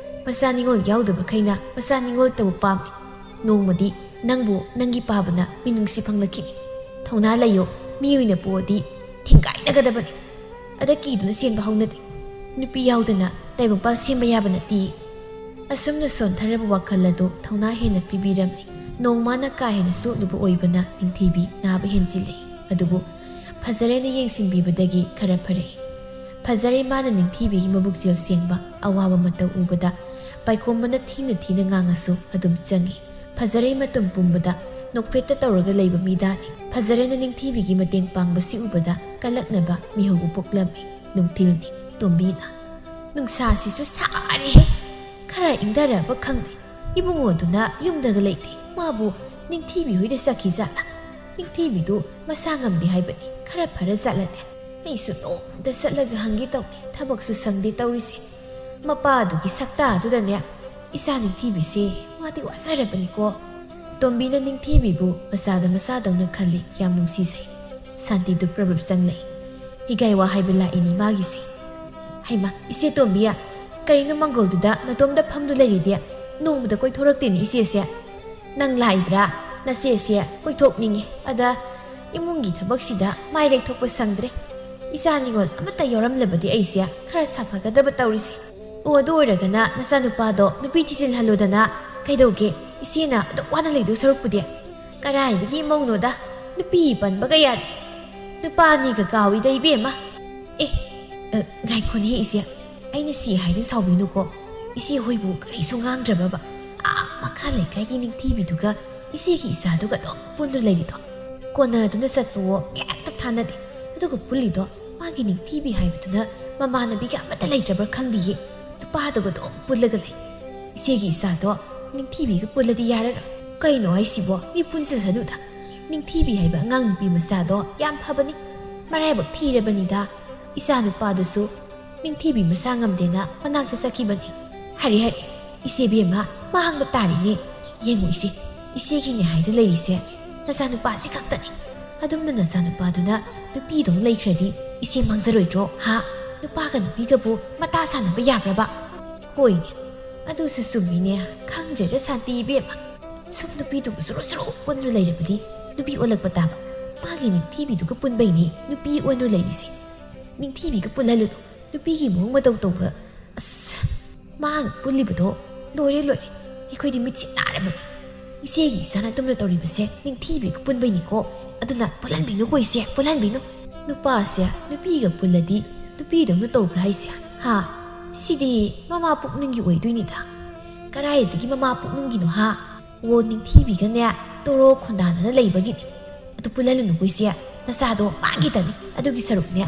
ꯃꯆꯥ ꯅꯤꯉꯣꯜ ꯌꯥꯎꯗꯕꯈꯩꯅ ꯃꯆꯥ ꯅꯤꯉꯣꯜꯇꯕꯨ ꯄꯥꯝꯃꯤ꯫ ꯅꯣꯡꯃꯗꯤ ꯅꯪꯕꯨ ꯅꯪꯒꯤ ꯄꯥꯕꯅ ꯃꯤꯅꯨꯡꯁꯤ ꯐꯪꯂꯛꯈꯤꯅꯤ꯫ ꯊꯧꯅꯥ ꯂꯩꯌꯣ, ꯃꯤ ꯑꯣꯏꯅ ꯄꯣꯛꯑꯗꯤ ꯊꯤꯡꯒꯥꯏꯅꯒꯗꯕꯅꯤ꯫ ꯑꯗ ꯀꯤꯗꯨꯅ ꯆꯦꯟꯕ ꯍꯧꯅꯗꯦ꯫ ꯅꯨꯄꯤ ꯌꯥꯎꯗꯅ ꯇꯥꯏꯕꯪꯄꯥꯜ ꯁꯦꯝꯕ ꯌꯥꯕ ꯅꯠꯇꯦ꯫ ꯑꯁꯨꯝꯅ ꯁꯣꯟꯊꯔꯕ ꯋꯥꯈꯜ ꯑꯗꯨ ꯊꯧꯅꯥ ꯍꯦꯟꯅ ꯄꯤꯕꯤꯔꯝꯃꯤ꯫ ꯅꯣꯡꯃꯅ ꯀꯥ ꯍꯦꯟꯅ ꯁꯣꯛꯂꯨꯕ ꯑꯣꯏꯕꯅ ꯅꯤꯡꯊꯤꯕꯤ ꯅꯥꯕ ꯍꯦꯟꯖꯤꯜꯂꯛꯏ꯫ ꯑꯗꯨꯕꯨ ꯐꯖꯔꯦꯅ ꯌꯦꯡꯁꯤꯟꯕꯤꯕꯗꯒꯤ ꯈꯔ ꯐꯔꯛꯏ꯫ ꯐꯖꯔꯦ ꯃꯥꯅ ꯅꯤꯡꯊꯤꯕꯤꯒꯤ ꯃꯕꯨꯛꯆꯦꯜ ꯁꯦꯡꯕ ꯑꯋꯥꯕ ꯃꯇꯧ ꯎꯕꯗ ꯄꯥꯏꯈꯣꯝꯕꯅ ꯊꯤꯅ ꯊꯤꯅ ꯉꯥꯡꯉꯁꯨ ꯑꯗꯨꯝ ꯆꯪꯏ꯫ ꯐꯖꯔꯦ ꯃꯇꯝ ꯄꯨꯝꯕꯗ ꯅꯣꯛꯐꯦꯠꯇ ꯇꯧꯔꯒ ꯂꯩꯕ ꯃꯤꯗꯥꯅꯤ꯫ ꯐꯖꯔꯦꯅ ꯅꯤꯡꯊꯤꯕꯤꯒꯤ ꯃꯇꯦꯡ ꯄꯥꯡꯕꯁꯤ ꯎꯕꯗ ꯀꯜꯂꯛꯅꯕ ꯃꯤꯍꯧꯕ ꯄꯣꯛꯂꯝꯃꯤ꯫ ꯅꯨꯡꯊꯤꯜꯅꯤ꯫ ꯇꯣꯝꯕꯤꯅ, "ꯅꯨꯡꯁꯥꯁꯤꯁꯨ ꯁꯥꯔꯦꯍꯦ꯫ ꯈꯔ ꯏꯪꯊꯔꯕ ꯈꯪꯗꯦ꯫ ꯏꯕꯨꯡꯉꯣꯗꯨꯅ ꯌꯨꯝꯗꯒ ꯂꯩꯇꯦ꯫ ꯃꯥꯕꯨ ꯅꯤꯡꯊꯤꯕꯤ ꯍꯣꯏꯗ ꯆꯠꯈꯤ ꯖꯥꯠꯂꯥ? ꯅꯤꯡꯊꯤꯕꯤꯗꯨ ꯃꯁꯥ ꯉꯝꯗꯦ ꯍꯥꯏꯕꯅꯤ꯫ ꯈꯔ ꯐꯔ ꯖꯥꯠꯂꯅꯦ? ꯑꯩꯁꯨ ꯅꯣꯡꯃꯗ ꯆꯠꯂꯒ ꯍꯪꯒꯦ ꯇꯧꯅꯤ꯫ ꯊꯕꯛꯁꯨ ꯁꯪꯗꯦ ꯇꯧꯔꯤꯁꯦ꯫ ꯃꯄꯥꯗꯨꯒꯤ ꯁꯛꯇꯥꯗꯨꯗꯅꯦ ꯏꯆꯥ ꯅꯤꯡꯊꯤꯕꯤꯁꯦ ꯋꯥꯗꯤ ꯋꯥꯖꯔꯕꯅꯤꯀꯣ꯫" ꯇꯣꯝꯕꯤꯅ ꯅꯤꯡꯊꯤꯕꯤꯕꯨ ꯃꯆꯥꯗ ꯃꯆꯥꯗꯧꯅ ꯈꯜꯂꯤ꯫ ꯌꯥꯝ ꯅꯨꯡꯁꯤꯖꯩ꯫ ꯁꯥꯟꯇꯤꯗꯨ ꯄ꯭ꯔꯕꯞ ꯆꯪꯂꯛꯏ꯫ ꯍꯤꯒꯥꯏ ꯋꯥ ꯍꯥꯏꯕ ꯂꯥꯛꯏꯅꯤ ꯃꯥꯒꯤꯁꯦ꯫ "ꯍꯩꯃ, ꯏꯆꯦ ꯇꯣꯝꯕꯤ, ꯀꯔꯤꯅꯣ ꯃꯪꯒꯣꯜꯗꯨꯗ ꯅꯇꯣꯝꯗ ꯐꯝꯗꯨ ꯂꯩꯔꯤꯗꯤ? ꯅꯣꯡꯃꯗ ꯀꯣꯏꯊꯣꯔꯛꯇꯦꯅꯦ ꯏꯆꯦꯁꯦ꯫ ꯅꯪ ꯂꯥꯛꯏꯕ꯭ꯔꯥ? ꯅꯆꯦꯁꯦ ꯀꯣꯏꯊꯣꯛꯅꯤꯡꯉꯤ꯫ ꯑꯗ ꯏꯃꯨꯡꯒꯤ ꯊꯕꯛꯁꯤꯗ ꯃꯥꯏ ꯂꯩꯊꯣꯛꯄ ꯁꯪꯗ꯭ꯔꯦ꯫ ꯏꯆꯥ ꯅꯤꯉꯣꯜ ꯑꯃꯠꯇ ꯌꯥꯎꯔꯝꯂꯕꯗꯤ ꯑꯩꯁꯦ ꯈꯔ ꯁꯥꯐꯒꯗꯕ ꯇꯧꯔꯤꯁꯦ꯫ ꯑꯣ, ꯑꯗꯨ ꯑꯣꯏꯔꯒꯅ ꯅꯆꯥꯅꯨꯄꯥꯗꯣ ꯅꯨꯄꯤ ꯊꯤꯖꯤꯜꯍꯜꯂꯣꯗꯅ꯫ ꯀꯩꯗꯧꯒꯦ? ꯏꯆꯦꯅ ꯑꯗꯨꯛ ꯋꯥꯅ ꯂꯩꯗꯧ ꯁꯔꯨꯛꯄꯨꯗꯤ꯫" "ꯀꯔꯥꯏꯗꯒꯤ ꯃꯧꯅꯣꯗ? ꯅꯨꯄꯤ ꯄꯟꯕꯒ ꯌꯥꯗꯦ꯫ ꯅꯨꯄꯥꯅꯤꯒ ꯀꯥꯎꯏꯗ ꯏꯕꯦꯝꯃ꯫ ꯑꯦ, ꯑ, ꯉꯥꯏꯈꯣꯅꯦ ꯏꯆꯦ꯫ ꯑꯩꯅ ꯁꯤ ꯍꯥꯏꯅ ꯁꯥꯎꯕꯤꯅꯨꯀꯣ꯫ ꯏꯆꯦ ꯍꯣꯏꯕꯨ ꯀꯔꯤꯁꯨ ꯉꯥꯡꯗ꯭ꯔꯕꯕ? ꯑꯥ ꯃꯈꯥ ꯂꯩꯀꯥꯏꯒꯤ ꯅꯤꯡꯊꯤꯕꯤꯗꯨꯒ ꯏꯆꯦꯒꯤ ꯏꯆꯥꯗꯨꯒ ꯑꯗꯨꯝ ꯄꯨꯟꯗꯨ ꯂꯩꯔꯤꯗꯣ?" ꯀꯣꯟꯅꯗꯨꯅ ꯆꯠꯄꯋꯣ ꯀꯩꯝꯇ ꯊꯥꯅꯗꯦ꯫ ꯑꯗꯨꯒ ꯄꯨꯜꯂꯤꯗꯣ ꯃꯥꯒꯤ ꯅꯤꯡꯊꯤꯕꯤ ꯍꯥꯏꯕꯗꯨꯅ ꯃꯃꯥꯟꯅꯕꯤꯒ ꯑꯃꯠꯇ ꯂꯩꯇ꯭ꯔꯕ꯭ꯔꯥ ꯈꯪꯗꯦꯌꯦ꯫ ꯅꯨꯄꯥꯗꯨꯒ ꯑꯗꯨꯝ ꯄꯨꯜꯂꯒ ꯂꯩ꯫ ꯏꯆꯦꯒꯤ ꯏꯆꯥꯗꯣ ꯅꯤꯡꯊꯤꯕꯤꯒ ꯄꯨꯜꯂꯗꯤ ꯌꯥꯔꯔꯣꯏ꯫ ꯀꯩꯅꯣ ꯍꯥꯏꯁꯤꯕꯣ? ꯃꯤ ꯄꯨꯟꯖꯁꯅꯨꯗ꯫ ꯅꯤꯡꯊꯤꯕꯤ ꯍꯥꯏꯕ ꯑꯉꯥꯡ ꯅꯨꯄꯤ ꯃꯆꯥꯗꯣ ꯌꯥꯝ ꯐꯕꯅꯤ꯫ ꯃꯔꯥꯏꯕꯛ ꯊꯤꯔꯕꯅꯤꯗ꯫ ꯏꯆꯥ ꯅꯨꯄꯥꯗꯨꯁꯨ ꯅꯤꯡꯊꯤꯕꯤ ꯃꯁꯥ ꯉꯝꯗꯦꯅ ꯃꯅꯥꯛꯇ ꯆꯠꯈꯤꯕꯅꯤ꯫ ꯍꯔꯦ ꯍꯔꯦ, ꯏꯆꯦ ꯕꯦꯝꯃ ꯃꯥꯡꯕ ꯇꯥꯔꯦꯅꯦ꯫ ꯌꯦꯡꯉꯨ ꯏꯆꯦ, ꯏꯆꯦꯒꯤꯅꯦ ꯍꯥꯏꯗ ꯂꯩꯔꯤꯁꯦ ꯅꯆꯥꯅꯨꯄꯥꯁꯤ ꯈꯛꯇꯅꯤ꯫ ꯑꯗꯨꯝꯅ ꯅꯆꯥꯅꯨꯄꯥꯗꯨꯅ ꯅꯨꯄꯤꯗꯧ ꯂꯩꯈ꯭ꯔꯗꯤ ꯏꯆꯦ ꯃꯥꯡꯖꯔꯣꯏꯗ꯭ꯔꯣ? ꯍꯥ? ꯅꯨꯄꯥꯒ ꯅꯨꯄꯤꯒꯕꯨ ꯃꯇꯥ ꯁꯥꯟꯅꯕ ꯌꯥꯕ꯭ꯔꯕ? ꯍꯣꯏꯅꯦ, ꯑꯗꯨꯁꯨ ꯆꯨꯝꯃꯤꯅꯦ꯫ ꯈꯪꯗ꯭ꯔꯦꯗ ꯁꯥꯟꯇꯤ ꯏꯕꯦꯝꯃ꯫ ꯁꯨꯝ ꯅꯨꯄꯤꯗꯨꯒ ꯁꯨꯔꯨ ꯁꯨꯔꯨ ꯄꯨꯟꯗꯨ ꯂꯩꯔꯕꯗꯤ ꯅꯨꯄꯤ ꯑꯣꯜꯂꯛꯄ ꯇꯥꯕ꯫ ꯃꯥꯒꯤ ꯅꯤꯡꯊꯤꯕꯤꯗꯨꯒ ꯄꯨꯟꯕꯩꯅꯦ ꯅꯨꯄꯤ ꯑꯣꯟꯗꯨ ꯂꯩꯔꯤꯁꯦ꯫ ꯅꯤꯡꯊꯤꯕꯤꯒ ꯄꯨꯜꯍꯜꯂꯨꯅꯨ꯫ ꯅꯨꯄꯤꯒꯤ ꯃꯑꯣꯡ ꯃꯇꯧ ꯇꯧꯕ꯫ ꯑꯁ, ꯃꯥꯒ ꯄꯨꯜꯂꯤꯕꯗꯣ ꯂꯣꯏꯔꯦ ꯂꯣꯏꯔꯦ꯫ ꯑꯩꯈꯣꯏꯗꯤ ꯃꯤꯠꯁꯤ ꯅꯥꯔꯕꯅꯤ꯫ ꯏꯆꯦꯒꯤ ꯏꯆꯥꯅ ꯇꯨꯝꯅ ꯇꯧꯔꯤꯕꯁꯦ ꯅꯤꯡꯊꯤꯕꯤꯒ ꯄꯨꯟꯕꯩꯅꯤꯀꯣ꯫ ꯑꯗꯨꯅ ꯄꯨꯜꯍꯟꯕꯤꯅꯨꯀꯣ ꯏꯆꯦ, ꯄꯨꯜꯍꯟꯕꯤꯅꯨ꯫ ꯅꯨꯄꯥꯁꯦ ꯅꯨꯄꯤꯒ ꯄꯨꯜꯂꯗꯤ ꯅꯨꯄꯤꯗꯧꯅ ꯇꯧꯕ꯭ꯔꯥ ꯍꯥꯏꯁꯦ? ꯍꯥ? ꯁꯤꯗꯤ ꯃꯃꯥ ꯄꯨꯛꯅꯨꯡꯒꯤ ꯑꯣꯏꯗꯣꯏꯅꯤꯗ꯫ ꯀꯗꯥꯏꯗꯒꯤ ꯃꯃꯥ ꯄꯨꯛꯅꯨꯡꯒꯤꯅꯣ ꯍꯥ? ꯑꯣ, ꯅꯤꯡꯊꯤꯕꯤꯒꯅꯦ ꯇꯣꯔꯣ ꯈꯣꯟꯗꯥꯅꯅ ꯂꯩꯕꯒꯤꯅꯤ꯫ ꯑꯗꯨ ꯄꯨꯜꯍꯜꯂꯨꯅꯨꯀꯣ ꯏꯆꯦ, ꯅꯆꯥꯗꯣ ꯃꯥꯒꯤꯗꯅꯤ꯫ ꯑꯗꯨꯒꯤ ꯁꯔꯨꯛꯅꯦ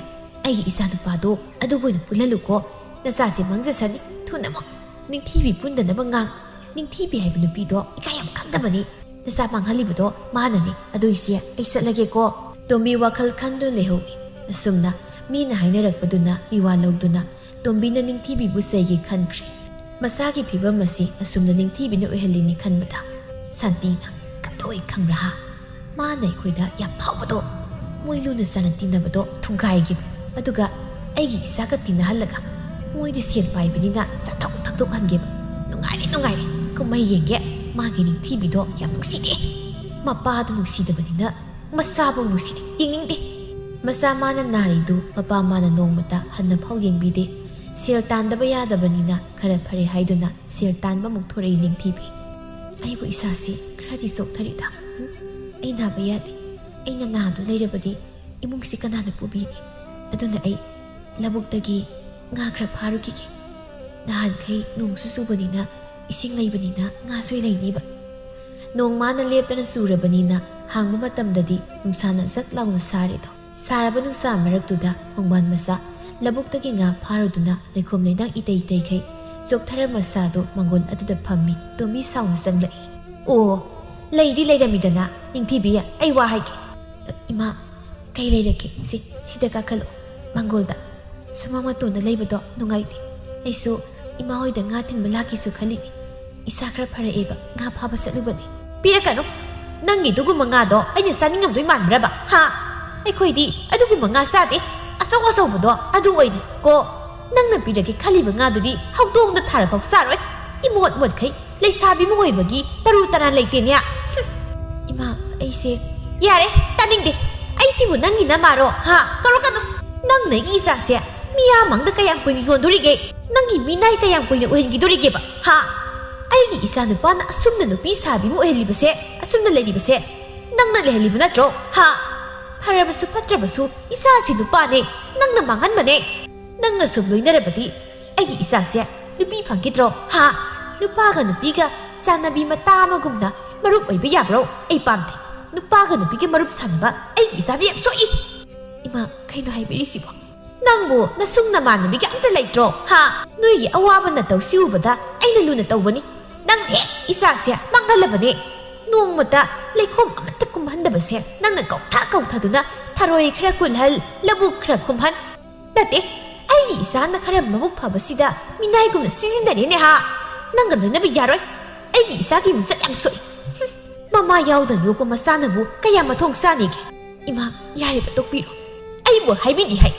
ꯑꯩꯒꯤ ꯏꯆꯥꯅꯨꯄꯥꯗꯣ ꯑꯗꯨꯒ ꯑꯣꯏꯅ ꯄꯨꯜꯍꯜꯂꯨꯀꯣ꯫ ꯅꯆꯥꯁꯦ ꯃꯥꯡꯖꯁꯅꯤ꯫ ꯊꯨꯅꯃꯛ ꯅꯤꯡꯊꯤꯕꯤ ꯄꯨꯟꯗꯅꯕ ꯉꯥꯡ꯫ ꯅꯤꯡꯊꯤꯕꯤ ꯍꯥꯏꯕ ꯅꯨꯄꯤꯗꯣ ꯏꯀꯥꯏ ꯌꯥꯝ ꯈꯪꯗꯕꯅꯤ꯫ ꯅꯆꯥ ꯃꯥꯡꯍꯜꯂꯤꯕꯗꯣ ꯃꯥꯅꯅꯤ꯫ ꯑꯗꯨ ꯏꯆꯦ, ꯑꯩ ꯆꯠꯂꯒꯦꯀꯣ꯫ ꯇꯣꯝꯕꯤ ꯋꯥꯈꯜ ꯈꯟꯗꯨꯅ ꯂꯩꯍꯧꯏ꯫ ꯑꯁꯨꯝꯅ ꯃꯤꯅ ꯍꯥꯏꯅꯔꯛꯄꯗꯨꯅ ꯃꯤꯋꯥ ꯂꯧꯗꯨꯅ ꯇꯣꯝꯕꯤꯅ ꯅꯤꯡꯊꯤꯕꯤꯕꯨ ꯆꯩꯒꯦ ꯈꯟꯈ꯭ꯔꯦ꯫ ꯃꯁꯥꯒꯤ ꯐꯤꯕꯝ ꯑꯁꯤ ꯑꯁꯨꯝꯅ ꯅꯤꯡꯊꯤꯕꯤꯅ ꯑꯣꯏꯍꯜꯂꯤꯅꯤ ꯈꯟꯕꯗ ꯁꯥꯟꯇꯤꯅ ꯀꯝꯗꯧꯏ ꯈꯪꯕ꯭ꯔꯥ? ꯃꯥꯅ ꯑꯩꯈꯣꯏꯗ ꯌꯥꯝ ꯐꯥꯎꯕꯗꯣ, ꯃꯣꯏ ꯂꯨꯅ ꯆꯥꯟꯅ ꯇꯤꯟꯅꯕꯗꯣ ꯊꯨꯒꯥꯏꯈꯤꯕ꯫ ꯑꯗꯨꯒ ꯑꯩꯒꯤ ꯏꯆꯥꯒ ꯇꯤꯟꯅꯍꯜꯂꯒ ꯃꯣꯏꯗꯤ ꯁꯦꯟ ꯄꯥꯏꯕꯅꯤꯅ ꯆꯥꯊꯣꯛ ꯊꯛꯇꯣꯛꯍꯟꯒꯦꯕ꯫ ꯅꯨꯡꯉꯥꯏꯔꯦ, ꯅꯨꯡꯉꯥꯏꯔꯦ꯫ ꯀꯨꯝꯍꯩ ꯌꯦꯡꯒꯦ꯫ ꯃꯥꯒꯤ ꯅꯤꯡꯊꯤꯕꯤꯗꯣ ꯌꯥꯝ ꯅꯨꯡꯁꯤꯗꯦ꯫ ꯃꯄꯥꯗꯨ ꯅꯨꯡꯁꯤꯗꯕꯅꯤꯅ ꯃꯆꯥꯕꯨ ꯅꯨꯡꯁꯤꯗꯦ, ꯌꯦꯡꯅꯤꯡꯗꯦ꯫ ꯃꯆꯥ ꯃꯥꯅ ꯅꯥꯔꯤꯗꯨ ꯃꯄꯥ ꯃꯥꯅ ꯅꯣꯡꯃꯇ ꯍꯟꯅ ꯐꯥꯎ ꯌꯦꯡꯕꯤꯗꯦ꯫ ꯁꯦꯜ ꯇꯥꯟꯗꯕ ꯌꯥꯗꯕꯅꯤꯅ ꯈꯔ ꯐꯔꯦ ꯍꯥꯏꯗꯨꯅ ꯁꯦꯜ ꯇꯥꯟꯕ ꯑꯃꯨꯛ ꯊꯣꯔꯛꯏ ꯅꯤꯡꯊꯤꯕꯤ꯫ ꯑꯩꯕꯨ ꯏꯁꯥꯁꯤ ꯈꯔꯗꯤ ꯆꯣꯛꯊꯔꯤꯗ꯫ ꯎꯝ? ꯑꯩ ꯅꯥꯕ ꯌꯥꯗꯦ꯫ ꯑꯩꯅ ꯅꯥꯗꯨ ꯂꯩꯔꯕꯗꯤ ꯏꯃꯨꯡꯁꯤ ꯀꯅꯥꯅ ꯄꯨꯕꯤꯅꯤ? ꯑꯗꯨꯅ ꯑꯩ ꯂꯧꯕꯨꯛꯇꯒꯤ ꯉꯥ ꯈꯔ ꯐꯥꯔꯨꯈꯤꯒꯦ꯫ ꯅꯍꯥꯟꯈꯩ ꯅꯣꯡꯁꯨ ꯆꯨꯕꯅꯤꯅ, ꯏꯁꯤꯡ ꯂꯩꯕꯅꯤꯅ ꯉꯥꯁꯨ ꯂꯩꯅꯤꯕ꯫ ꯅꯣꯡ ꯃꯥꯅ ꯂꯦꯞꯇꯅ ꯆꯨꯔꯕꯅꯤꯅ ꯍꯥꯡꯕ ꯃꯇꯝꯗꯗꯤ ꯅꯨꯡꯁꯥꯅ ꯖꯛ ꯂꯥꯎꯅ ꯁꯥꯔꯤꯗꯣ꯫ ꯁꯥꯔꯕ ꯅꯨꯡꯁꯥ ꯃꯔꯛꯇꯨꯗ ꯈꯣꯡꯕꯥꯟ ꯃꯆꯥ ꯂꯧꯕꯨꯛꯇꯒꯤ ꯉꯥ ꯐꯥꯔꯨꯗꯨꯅ ꯂꯩꯈꯣꯝ ꯂꯩꯅꯥꯡ ꯏꯇꯩ ꯏꯇꯩꯈꯩ ꯆꯣꯛꯊꯔ ꯃꯁꯥꯗꯣ ꯃꯪꯒꯣꯜ ꯑꯗꯨꯗ ꯐꯝꯃꯤ꯫ ꯇꯣꯝꯕꯤ ꯁꯥꯎꯅ ꯆꯪꯂꯛꯏ꯫ "ꯑꯣ, ꯂꯩꯗꯤ ꯂꯩꯔꯝꯃꯤꯗꯅ, ꯅꯤꯡꯊꯤꯕꯤ, ꯑꯩ ꯋꯥ ꯍꯥꯏꯒꯦ꯫" "ꯏꯃꯥ, ꯀꯩ ꯂꯩꯔꯒꯦ? ꯁꯤ, ꯁꯤꯗ ꯀꯥꯈꯠꯂꯛꯑꯣ, ꯃꯪꯒꯣꯜꯗ꯫ ꯁꯨꯃꯥꯡ ꯃꯇꯣꯟꯗ ꯂꯩꯕꯗꯣ ꯅꯨꯡꯉꯥꯏꯇꯦ꯫ ꯑꯩꯁꯨ ꯏꯃꯥ ꯍꯣꯏꯗ ꯉꯥ ꯊꯤꯟꯕ ꯂꯥꯛꯀꯦꯁꯨ ꯈꯜꯂꯤꯅꯤ꯫ ꯏꯁꯥ ꯈꯔ ꯐꯔꯛꯑꯦꯕ, ꯉꯥ ꯐꯥꯕ ꯆꯠꯂꯨꯕꯅꯤ꯫" "ꯄꯤꯔꯛꯀꯅꯨ꯫ ꯅꯪꯒꯤ ꯑꯗꯨꯒꯨꯝꯕ ꯉꯥꯗꯣ ꯑꯩꯅ ꯆꯥꯅꯤꯡꯉꯝꯗꯣꯏ ꯃꯥꯟꯕ꯭ꯔꯕ? ꯍꯥ? ꯑꯩꯈꯣꯏꯗꯤ ꯑꯗꯨꯒꯨꯝꯕ ꯉꯥ ꯆꯥꯗꯦ꯫ ꯑꯆꯧ ꯑꯆꯧꯕꯗꯣ ꯑꯗꯨ ꯑꯣꯏꯅꯤ ꯀꯣ꯫ ꯅꯪꯅ ꯄꯤꯔꯒꯦ ꯈꯜꯂꯤꯕ ꯉꯥꯗꯨꯗꯤ ꯍꯧꯗꯣꯡꯗ ꯊꯥꯔꯐꯥꯎ ꯆꯥꯔꯣꯏ꯫ ꯏꯃꯣꯠ ꯃꯣꯠꯈꯩ ꯂꯩꯁꯥꯕꯤ ꯑꯃ ꯑꯣꯏꯕꯒꯤ ꯇꯔꯨ ꯇꯔꯥꯟ ꯂꯩꯇꯦꯅꯦ꯫" "ꯍꯨꯝ, ꯏꯃꯥ, ꯑꯩꯁꯦ"꯫ "ꯌꯥꯔꯦ, ꯇꯥꯅꯤꯡꯗꯦ꯫ ꯑꯩꯁꯤꯕꯨ ꯅꯪꯒꯤ ꯅꯃꯥꯔꯣ? ꯍꯥ? ꯀꯧꯔꯛꯀꯅꯨ꯫ ꯅꯪꯅ ꯑꯩꯒꯤ ꯏꯆꯥꯁꯦ ꯃꯤꯌꯥꯝ ꯃꯥꯡꯗ ꯀꯌꯥꯝ ꯀꯨꯏꯅ ꯌꯣꯟꯗꯣꯔꯤꯒꯦ? ꯅꯪꯒꯤ ꯃꯤꯅꯥꯏ ꯀꯌꯥꯝ ꯀꯨꯏꯅ ꯑꯣꯏꯍꯟꯈꯤꯗꯣꯔꯤꯒꯦꯕ? ꯍꯥ? ꯑꯩꯒꯤ ꯏꯆꯥ ꯅꯨꯄꯥꯅ ꯑꯁꯨꯝꯅ ꯅꯨꯄꯤ ꯁꯥꯕꯤ ꯑꯃ ꯑꯣꯏꯍꯜꯂꯤꯕꯁꯦ, ꯑꯁꯨꯝꯅ ꯂꯩꯔꯤꯕꯁꯦ ꯅꯪꯅ ꯂꯩꯍꯜꯂꯤꯕ ꯅꯠꯇ꯭ꯔꯣ? ꯍꯥ? ꯐꯔꯕꯁꯨ ꯐꯠꯇ꯭ꯔꯕꯁꯨ ꯏꯆꯥꯁꯤ ꯅꯨꯄꯥꯅꯦ, ꯅꯪꯅ ꯃꯥꯡꯍꯟꯕꯅꯦ꯫ ꯅꯪꯅ ꯁꯨꯝ ꯂꯣꯏꯅꯔꯕꯗꯤ ꯑꯩꯒꯤ ꯏꯆꯥꯁꯦ ꯅꯨꯄꯤ ꯐꯪꯈꯤꯗ꯭ꯔꯣ? ꯍꯥ? ꯅꯨꯄꯥꯒ ꯅꯨꯄꯤꯒ ꯆꯥꯟꯅꯕꯤ ꯃꯇꯥ ꯑꯃꯒꯨꯝꯅ ꯃꯔꯨꯞ ꯑꯣꯏꯕ ꯌꯥꯕ꯭ꯔꯣ? ꯑꯩ ꯄꯥꯝꯗꯦ꯫ ꯅꯨꯄꯥꯒ ꯅꯨꯄꯤꯒ ꯃꯔꯨꯞ ꯁꯥꯟꯅꯕ ꯑꯩꯒꯤ ꯏꯆꯥꯗ ꯌꯥꯝ ꯁꯣꯛꯏ꯫" "ꯏꯃꯥ, ꯀꯩꯅꯣ ꯍꯥꯏꯕꯤꯔꯤꯁꯤꯕꯣ? ꯅꯪꯕꯨ ꯅꯁꯨꯡ ꯅꯃꯥꯟꯅꯕꯤꯒ ꯑꯝꯇ ꯂꯩꯇ꯭ꯔꯣ? ꯍꯥ? ꯅꯣꯏꯒꯤ ꯑꯋꯥꯕ ꯅꯇꯧꯁꯤ ꯎꯕꯗ ꯑꯩꯅ ꯂꯨꯅ ꯇꯧꯕꯅꯤ꯫ ꯅꯪꯅ ꯍꯦꯛ ꯏꯆꯥꯁꯦ ꯃꯥꯡꯍꯜꯂꯕꯅꯦ꯫ ꯅꯣꯡꯃꯇ ꯂꯩꯈꯣꯝ ꯑꯃꯠꯇ ꯀꯨꯝꯍꯟꯗꯕꯁꯦ ꯅꯪꯅ ꯀꯧꯊ ꯀꯧꯊꯗꯨꯅ ꯊꯔꯣꯏ ꯈꯔ ꯀꯨꯜꯍꯜ, ꯂꯧꯕꯨꯛ ꯈꯔ ꯈꯨꯝꯍꯟ꯫ ꯅꯠꯇꯦ, ꯑꯩꯒꯤ ꯏꯆꯥꯅ ꯈꯔ ꯃꯕꯨꯛ ꯐꯕꯁꯤꯗ ꯃꯤꯅꯥꯏꯒꯨꯝꯅ ꯁꯤꯖꯤꯟꯅꯔꯦꯅꯦ ꯍꯥ꯫ ꯅꯪꯒ ꯂꯣꯏꯅꯕ ꯌꯥꯔꯣꯏ꯫ ꯑꯩꯒꯤ ꯏꯆꯥꯒꯤ ꯃꯤꯡꯆꯠ ꯌꯥꯝ ꯁꯣꯛꯏ꯫ ꯍꯨꯝ, ꯃꯃꯥ ꯌꯥꯎꯗꯅ ꯌꯣꯛꯄ ꯃꯆꯥꯅꯕꯨ ꯀꯌꯥ ꯃꯊꯣꯡ ꯆꯥꯅꯤꯒꯦ? ꯏꯃꯥ, ꯌꯥꯔꯦꯕ, ꯇꯣꯛꯄꯤꯔꯣ꯫ ꯑꯩꯕꯨ ꯍꯥꯏꯕꯤꯗꯤ ꯍꯥꯏ꯫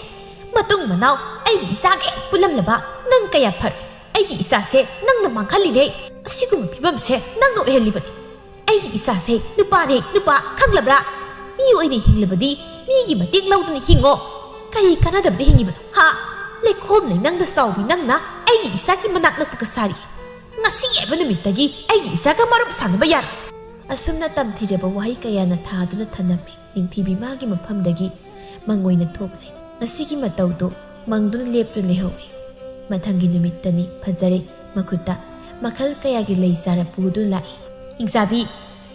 ꯃꯇꯨꯡ ꯃꯅꯥꯎ ꯑꯩꯒꯤ ꯏꯆꯥꯒ ꯍꯦꯛ ꯄꯨꯜꯂꯝꯂꯕ ꯅꯪ ꯀꯌꯥ ꯐꯔꯣꯏ꯫ ꯑꯩꯒꯤ ꯏꯆꯥꯁꯦ ꯅꯪꯅ ꯃꯥꯡꯍꯜꯂꯤꯅꯦ꯫ ꯑꯁꯤꯒꯨꯝꯕ ꯐꯤꯕꯝꯁꯦ ꯅꯪꯅ ꯑꯣꯏꯍꯜꯂꯤꯕꯅꯤ꯫ ꯑꯩꯒꯤ ꯏꯆꯥꯁꯦ ꯅꯨꯄꯥꯅꯦ, ꯅꯨꯄꯥ, ꯈꯪꯂꯕ꯭ꯔꯥ? ꯃꯤ ꯑꯣꯏꯅ ꯍꯤꯡꯂꯕꯗꯤ ꯃꯤꯒꯤ ꯃꯇꯦꯡ ꯂꯧꯗꯨꯅ ꯍꯤꯡꯉꯣ꯫ ꯀꯔꯤ ꯀꯥꯟꯅꯗꯕꯗ ꯍꯤꯡꯉꯤꯕꯅꯣ, ꯍꯥ? ꯂꯩꯈꯣꯝ ꯂꯩꯅꯪꯗ ꯆꯥꯎꯕꯤ ꯅꯪꯅ ꯑꯩꯒꯤ ꯏꯆꯥꯒꯤ ꯃꯅꯥꯛ ꯅꯛꯄꯒ ꯁꯥꯔꯤ꯫ ꯉꯁꯤ ꯍꯥꯏꯕ ꯅꯨꯃꯤꯠꯇꯒꯤ ꯑꯩꯒꯤ ꯏꯆꯥꯒ ꯃꯔꯨꯞ ꯁꯥꯟꯅꯕ ꯌꯥꯔꯣꯏ꯫" ꯑꯁꯨꯝꯅ ꯇꯝꯊꯤꯔꯕ ꯋꯥꯍꯩ ꯀꯌꯥꯅ ꯊꯥꯗꯨꯅ ꯊꯅꯝꯃꯤ꯫ ꯅꯤꯡꯊꯤꯕꯤ ꯃꯥꯒꯤ ꯃꯐꯝꯗꯒꯤ ꯃꯪ ꯑꯣꯏꯅ ꯊꯣꯛꯂꯦ꯫ ꯉꯁꯤꯒꯤ ꯃꯇꯧꯗꯨ ꯃꯪꯗꯨꯅ ꯂꯦꯞꯇꯨꯅ ꯂꯩꯍꯧꯏ꯫ ꯃꯊꯪꯒꯤ ꯅꯨꯃꯤꯠꯇꯅꯤ ꯐꯖꯔꯦ꯫ ꯃꯈꯨꯠꯇ ꯃꯈꯜ ꯀꯌꯥꯒꯤ ꯂꯩ ꯆꯥꯔ ꯄꯨꯗꯨꯅ ꯂꯥꯛꯏ꯫ "ꯏꯪꯆꯥꯕꯤ,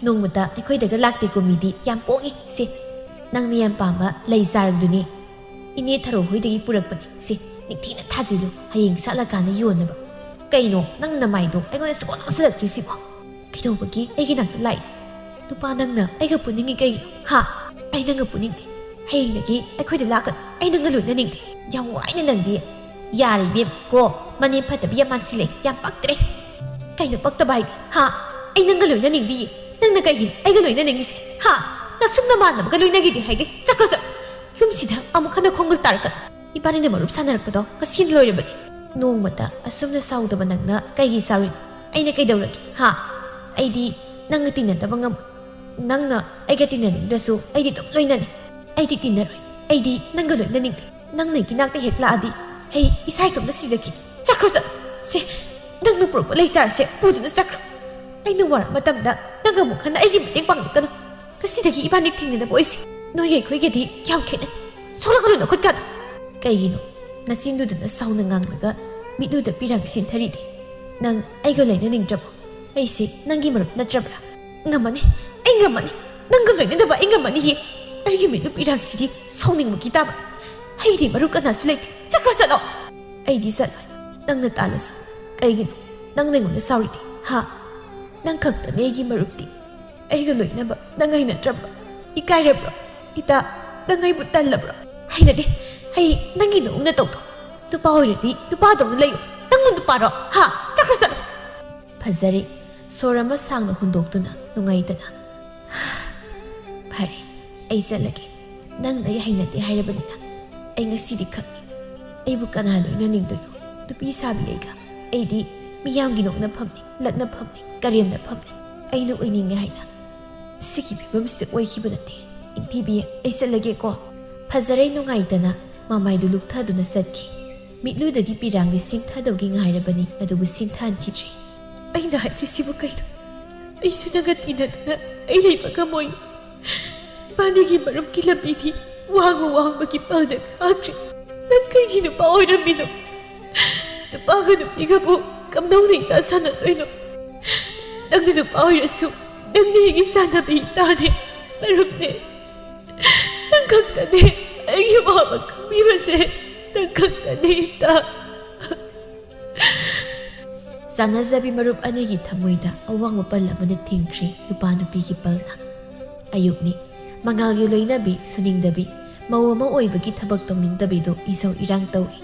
ꯅꯣꯡꯃꯇ ꯑꯩꯈꯣꯏꯗꯒ ꯂꯥꯛꯇꯦꯀꯣ ꯃꯤꯗꯤ, ꯌꯥꯝ ꯄꯣꯡꯉꯤ꯫ ꯁꯦ, ꯅꯪꯅ ꯌꯥꯝ ꯄꯥꯝꯕ ꯂꯩ ꯆꯥꯔꯗꯨꯅꯤ꯫ ꯏꯅꯦ ꯊꯔꯣ ꯍꯣꯏꯗꯒꯤ ꯄꯨꯔꯛꯄꯅꯤ꯫ ꯁꯦ, ꯅꯤꯡꯊꯤꯅ ꯊꯥꯖꯤꯜꯂꯨ, ꯍꯌꯦꯡ ꯁꯥꯠꯂꯀꯥꯟꯗ ꯌꯣꯟꯅꯕ꯫ ꯀꯩꯅꯣ, ꯅꯪ ꯅꯃꯥꯏꯗꯣ ꯑꯩꯉꯣꯟꯗ ꯁꯨꯛꯑꯣꯟ ꯑꯣꯟꯁꯤꯜꯂꯛꯇ꯭ꯔꯤꯁꯤꯕꯣ? ꯀꯩꯗꯧꯕꯒꯤ ꯑꯩꯒꯤ ꯅꯥꯛꯇ ꯂꯥꯛꯏ? ꯅꯨꯄꯥ, ꯅꯪꯅ ꯑꯩꯒ ꯄꯨꯅꯤꯡꯉꯤ ꯀꯩꯒꯤꯅꯣ? ꯍꯥ? ꯑꯩ ꯅꯪꯒ ꯄꯨꯅꯤꯡꯗꯦ꯫ ꯍꯌꯦꯡꯗꯒꯤ ꯑꯩꯈꯣꯏꯗ ꯂꯥꯛꯀꯅꯨ꯫ ꯑꯩ ꯅꯪꯒ ꯂꯣꯏꯅꯅꯤꯡꯗꯦ꯫ ꯌꯥꯝ ꯋꯥꯏꯅꯦ ꯅꯪꯗꯤ꯫ ꯌꯥꯔꯦ ꯏꯕꯦꯝ ꯀꯣ, ꯃꯅꯦꯝ ꯐꯠꯇꯕꯤ ꯌꯥꯝ ꯃꯥꯟꯁꯤꯜꯂꯦ꯫ ꯌꯥꯝ ꯄꯛꯇ꯭ꯔꯦ꯫ ꯀꯩꯅꯣ ꯄꯛꯇꯕ ꯍꯥꯏꯗꯤ? ꯍꯥ? ꯑꯩ ꯅꯪꯒ ꯂꯣꯏꯅꯅꯤꯡꯗꯤꯌꯦ꯫ ꯅꯪꯅ ꯀꯩꯒꯤꯅꯣ ꯑꯩꯒ ꯂꯣꯏꯅꯅꯤꯡꯉꯤꯁꯦ? ꯍꯥ? ꯅꯁꯨꯝ ꯅꯃꯥꯟꯅꯕꯒ ꯂꯣꯏꯅꯒꯦꯗꯤ ꯍꯥꯏꯗꯦ꯫ ꯆꯠꯈ꯭ꯔꯣ ꯆꯠꯂꯣ꯫ ꯌꯨꯝꯁꯤꯗ ꯑꯃꯨꯛ ꯍꯟꯅ ꯈꯣꯡꯒꯨꯜ ꯇꯥꯔꯛꯀꯅꯨ꯫ ꯏꯕꯥꯅꯤꯅ ꯃꯔꯨꯞ ꯁꯥꯟꯅꯔꯛꯄꯗꯣ ꯉꯁꯤꯅ ꯂꯣꯏꯔꯕꯅꯤ꯫ ꯅꯣꯡꯃꯇ ꯑꯁꯨꯝꯅ ꯁꯥꯎꯗꯕ ꯅꯪꯅ ꯀꯩꯒꯤ ꯁꯥꯎꯔꯤꯅꯣ? ꯑꯩꯅ ꯀꯩꯗꯧꯔꯒꯦ? ꯍꯥ? ꯑꯩꯗꯤ ꯅꯪꯒ ꯇꯤꯟꯅꯗꯕ ꯉꯝ-, ꯅꯪꯅ ꯑꯩꯒ ꯇꯤꯟꯅꯅꯤꯡꯗ꯭ꯔꯁꯨ ꯑꯩꯗꯤ ꯑꯗꯨꯝ ꯂꯣꯏꯅꯅꯤ꯫ ꯑꯩꯗꯤ ꯇꯤꯟꯅꯔꯣꯏ꯫ ꯑꯩꯗꯤ ꯅꯪꯒ ꯂꯣꯏꯅꯅꯤꯡꯗꯦ꯫ ꯅꯪꯅ ꯑꯩꯒꯤ ꯅꯥꯛꯇ ꯍꯦꯛ ꯂꯥꯛꯑꯗꯤ ꯑꯩ ꯏꯁꯥ ꯏꯇꯣꯝꯇ ꯁꯤꯖꯈꯤꯅꯤ꯫ ꯆꯠꯈ꯭ꯔꯣ ꯆꯠꯂꯣ꯫ ꯁꯦ, ꯅꯪꯅ ꯄꯨꯔꯛꯄ ꯂꯩ ꯆꯥꯔꯁꯦ ꯄꯨꯗꯨꯅ ꯆꯠꯈ꯭ꯔꯣ꯫ ꯑꯩꯅ ꯋꯥꯔꯛ ꯃꯇꯝꯗ ꯅꯪ ꯑꯃꯨꯛ ꯍꯟꯅ ꯑꯩꯒꯤ ꯃꯇꯦꯡ ꯄꯥꯡꯂꯛꯀꯅꯨ꯫ ꯉꯁꯤꯗꯒꯤ ꯏꯕꯥꯅꯤ ꯊꯦꯡꯅꯗꯕ ꯑꯣꯏꯁꯤ꯫ ꯅꯣꯏꯒ ꯑꯩꯈꯣꯏꯒꯗꯤ ꯌꯥꯝ ꯈꯦꯠꯅꯩ꯫ ꯁꯣꯛꯂꯛꯀꯅꯨ ꯅꯈꯨꯠꯀꯥꯗꯣ꯫ ꯀꯩꯒꯤꯅꯣ? ꯅꯆꯤꯟꯗꯨꯗꯅ ꯁꯥꯎꯅ ꯉꯥꯡꯂꯒ ꯃꯤꯠꯂꯨꯗ ꯄꯤꯔꯥꯡ ꯁꯤꯟꯊꯔꯤꯗꯤ꯫ ꯅꯪ ꯑꯩꯒ ꯂꯩꯅꯅꯤꯡꯗ꯭ꯔꯕꯣ? ꯑꯩꯁꯦ ꯅꯪꯒꯤ ꯃꯔꯨꯞ ꯅꯠꯇ꯭ꯔꯕ꯭ꯔꯥ? ꯉꯝꯃꯅꯤ, ꯑꯩ ꯉꯝꯃꯅꯤ꯫ ꯅꯪꯒ ꯂꯣꯏꯅꯅꯕ ꯑꯩ ꯉꯝꯃꯅꯤꯌꯦ꯫ ꯑꯩꯒꯤ ꯃꯤꯠꯂꯨ ꯄꯤꯔꯥꯡꯁꯤꯗꯤ ꯁꯥꯎꯅꯤꯡꯕꯒꯤ ꯇꯥꯕ꯫ ꯑꯩꯗꯤ ꯃꯔꯨꯞ ꯀꯅꯥꯁꯨ ꯂꯩꯇꯦ꯫ ꯆꯠꯈ꯭ꯔꯣ ꯆꯠꯂꯣ꯫ ꯑꯩꯗꯤ ꯆꯠꯂꯣꯏ꯫ ꯅꯪꯅ ꯇꯥꯜꯂꯁꯨ꯫ ꯀꯩꯒꯤꯅꯣ ꯅꯪꯅ ꯑꯩꯉꯣꯟꯗ ꯁꯥꯎꯔꯤꯗꯤ? ꯍꯥ? ꯅꯪ ꯈꯛꯇꯅꯦ ꯑꯩꯒꯤ ꯃꯔꯨꯞꯇꯤ꯫ ꯑꯩꯒ ꯂꯣꯏꯅꯕ ꯅꯪ ꯍꯩꯅꯗ꯭ꯔꯕ꯭ꯔꯣ? ꯏꯀꯥꯏꯔꯕ꯭ꯔꯣ? ꯏꯇꯥ, ꯅꯪ ꯑꯩꯕꯨ ꯇꯜꯂꯕ꯭ꯔꯣ? ꯍꯩꯅꯗꯦ꯫ ꯑꯩ ꯅꯪꯒꯤ ꯅꯑꯣꯡ ꯅꯇꯧꯗꯣ꯫ ꯅꯨꯄꯥ ꯑꯣꯏꯔꯗꯤ ꯅꯨꯄꯥꯗꯧꯅ ꯂꯩꯌꯨ꯫ ꯅꯪꯕꯨ ꯅꯨꯄꯥꯔꯣ? ꯍꯥ? ꯆꯠꯈ꯭ꯔꯣ ꯆꯠꯂꯣ꯫ ꯐꯖꯔꯦ꯫ ꯁꯣꯔ ꯑꯃ ꯁꯥꯡꯅ ꯍꯣꯟꯗꯣꯛꯇꯨꯅ ꯅꯨꯡꯉꯥꯏꯇꯅ, "ꯐꯔꯦ, ꯑꯩ ꯆꯠꯂꯒꯦ꯫ ꯅꯪꯅ ꯑꯩ ꯍꯩꯅꯗꯦ ꯍꯥꯏꯔꯕꯅꯤꯅ ꯑꯩ ꯉꯁꯤꯗꯤ ꯈꯪꯉꯤ꯫ ꯑꯩꯕꯨ ꯀꯅꯥ ꯂꯣꯏꯅꯅꯤꯡꯗꯣꯏꯅꯣ? ꯅꯨꯄꯤ ꯁꯥꯕꯤ ꯑꯩꯒ꯫ ꯑꯩꯗꯤ ꯃꯤꯌꯥꯝꯒꯤ ꯅꯣꯛꯅꯐꯝꯅꯤ, ꯂꯛꯅꯐꯝꯅꯤ, ꯀꯔꯦꯝꯅꯐꯝꯅꯤ꯫ ꯑꯩꯅ ꯑꯣꯏꯅꯤꯡꯉꯦ ꯍꯥꯏꯅ ꯁꯤꯒꯤ ꯐꯤꯕꯝꯁꯤꯗ ꯑꯣꯏꯈꯤꯕ ꯅꯠꯇꯦ꯫ ꯅꯤꯡꯊꯤꯕꯤ, ꯑꯩ ꯆꯠꯂꯒꯦꯀꯣ꯫" ꯐꯖꯔꯩ ꯅꯨꯡꯉꯥꯏꯇꯅ ꯃꯃꯥꯏꯗꯨ ꯂꯨꯞꯊꯗꯨꯅ ꯆꯠꯈꯤ꯫ ꯃꯤꯠꯂꯨꯗꯒꯤ ꯄꯤꯔꯥꯡꯗꯤ ꯁꯤꯟꯊꯗꯧꯒꯤ ꯉꯥꯏꯔꯕꯅꯤ, ꯑꯗꯨꯕꯨ ꯁꯤꯟꯊꯍꯟꯈꯤꯗ꯭ꯔꯤ꯫ "ꯑꯩꯅ ꯍꯥꯏꯔꯤꯁꯤꯕꯨ ꯀꯩꯅꯣ? ꯑꯩꯁꯨ ꯅꯪꯒ ꯇꯤꯟꯅꯗꯅ ꯑꯩ ꯂꯩꯕ ꯉꯝꯃꯣꯏ꯫ ꯏꯕꯥꯅꯤꯒꯤ ꯃꯔꯨꯞꯀꯤ ꯂꯝꯕꯤꯗꯤ ꯋꯥꯡꯃ ꯋꯥꯡꯃꯒꯤ ꯄꯜꯗ ꯀꯥꯈ꯭ꯔꯦ꯫ ꯅꯪ ꯀꯩꯒꯤ ꯅꯨꯄꯥ ꯑꯣꯏꯔꯝꯃꯤꯅꯣ? ꯅꯨꯄꯥꯒ ꯅꯨꯄꯤꯒꯕꯨ ꯀꯝꯗꯧꯅ ꯏꯇꯥ ꯁꯥꯟꯅꯗꯣꯏꯅꯣ?" ꯅꯪꯗꯤ ꯅꯨꯄꯥ ꯑꯣꯏꯔꯁꯨ ꯅꯪꯗꯤ ꯑꯩꯒꯤ ꯆꯥꯟꯅꯕꯤ ꯏꯇꯥꯅꯦ, ꯃꯔꯨꯞꯅꯦ꯫ ꯅꯪ ꯈꯛꯇꯅꯦ ꯑꯩꯒꯤ ꯑꯋꯥꯕ ꯈꯪꯕꯤꯕꯁꯦ, ꯅꯪ ꯈꯛꯇꯅꯦ ꯏꯇꯥ꯫ ꯆꯥꯟꯅꯖꯕꯤ ꯃꯔꯨꯞ ꯑꯅꯤꯒꯤ ꯊꯃꯣꯏꯗ ꯑꯋꯥꯡꯕ ꯄꯜ ꯑꯃꯅ ꯊꯤꯡꯈ꯭ꯔꯦ, ꯅꯨꯄꯥ ꯅꯨꯄꯤꯒꯤ ꯄꯜꯅ꯫ ꯑꯌꯨꯛꯅꯤ꯫ ꯃꯉꯥꯜꯒꯤ ꯂꯣꯏꯅꯕꯤ ꯁꯨꯅꯤꯡꯗꯕꯤ, ꯃꯧ ꯑꯃ ꯑꯣꯏꯕꯒꯤ ꯊꯕꯛ ꯇꯧꯅꯤꯡꯗꯕꯤꯗꯨ ꯏꯁꯧ ꯏꯔꯥꯡ ꯇꯧꯏ꯫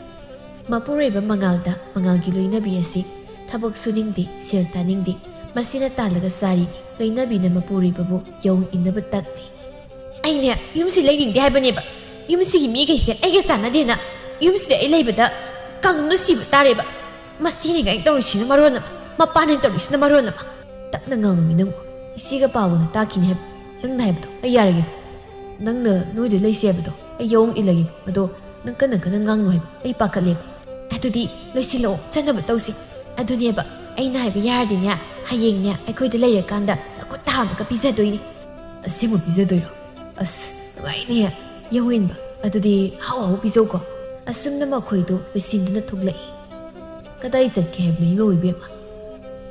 ꯃꯄꯨꯔꯣꯏꯕ ꯃꯉꯥꯜꯗ ꯃꯉꯥꯜꯒꯤ ꯂꯣꯏꯅꯕꯤ ꯑꯁꯤ ꯊꯕꯛ ꯁꯨꯅꯤꯡꯗꯦ, ꯁꯦꯜ ꯇꯥꯅꯤꯡꯗꯦ, ꯃꯁꯤꯅ ꯇꯥꯜꯂꯒ ꯆꯥꯔꯤ꯫ ꯂꯣꯏꯅꯕꯤꯅ ꯃꯄꯨꯔꯣꯏꯕꯕꯨ ꯌꯥꯑꯣꯡ ꯏꯟꯅꯕ ꯇꯥꯛꯂꯤ꯫ "ꯑꯩꯅꯦ ꯌꯨꯝꯁꯤ ꯂꯩꯅꯤꯡꯗꯦ ꯍꯥꯏꯕꯅꯦꯕ꯫ ꯌꯨꯝꯁꯤꯒꯤ ꯃꯤꯈꯩꯁꯦ ꯑꯩꯒ ꯆꯥꯟꯅꯗꯦꯅ꯫ ꯌꯨꯝꯁꯤꯗ ꯑꯩ ꯂꯩꯕꯗ ꯀꯪꯗꯨꯅ ꯁꯤꯕ ꯇꯥꯔꯦꯕ꯫ ꯃꯁꯤꯅꯤ ꯀꯥꯏꯅ ꯇꯧꯔꯤꯁꯤꯅ ꯃꯔꯣꯟ ꯑꯃ, ꯃꯄꯥꯅ ꯇꯧꯔꯤꯁꯤꯅ ꯃꯔꯣꯟ ꯑꯃ꯫ ꯇꯞꯅ ꯉꯥꯡꯉꯨꯃꯤ ꯅꯪꯕꯨ꯫ ꯏꯆꯦꯒ ꯄꯥꯕꯅ ꯇꯥꯈꯤꯅꯤ ꯍꯥꯏꯕ꯫ ꯅꯪꯅ ꯍꯥꯏꯕꯗꯣ ꯑꯩ ꯌꯥꯔꯒꯦ꯫ ꯅꯪꯅ ꯅꯣꯏꯗ ꯂꯩꯁꯦ ꯍꯥꯏꯕꯗꯣ ꯑꯩ ꯌꯥꯑꯣꯡ ꯏꯜꯂꯒꯦ꯫ ꯑꯗꯣ ꯅꯪ ꯀꯟꯅ ꯀꯟꯅ ꯉꯥꯡꯅꯨ ꯍꯥꯏꯕ ꯑꯩ ꯄꯥꯈꯠꯂꯦꯕ꯫ ꯑꯗꯨꯗꯤ ꯂꯣꯏꯁꯤꯜꯂꯛꯑꯣ, ꯆꯠꯅꯕ ꯇꯧꯁꯤ꯫ ꯑꯗꯨꯅꯦꯕ ꯑꯩꯅ ꯍꯥꯏꯕ ꯌꯥꯔꯗꯤꯅꯦ, ꯍꯌꯦꯡꯅꯦ ꯑꯩꯈꯣꯏꯗ ꯂꯩꯔꯀꯥꯟꯗ ꯅꯈꯨꯠ ꯊꯥ ꯑꯃꯒ ꯄꯤꯖꯗꯣꯏꯅꯤ꯫" "ꯑꯁꯦꯡꯕ ꯄꯤꯖꯗꯣꯏꯔꯣ? ꯑꯁ, ꯅꯨꯡꯉꯥꯏꯅꯤꯌꯦ꯫ ꯌꯥꯑꯣꯡ ꯏꯟꯕ꯫ ꯑꯗꯨꯗꯤ ꯍꯥꯎ ꯍꯥꯎ ꯄꯤꯖꯧꯀꯣ꯫" ꯑꯁꯨꯝꯅ ꯃꯈꯣꯏꯗꯨ ꯂꯣꯏꯁꯤꯟꯗꯨꯅ ꯊꯣꯛꯂꯛꯏ꯫ "ꯀꯗꯥꯏ ꯆꯠꯀꯦ ꯍꯥꯏꯕꯅꯣ ꯏꯃꯧ ꯏꯕꯦꯝꯃ?"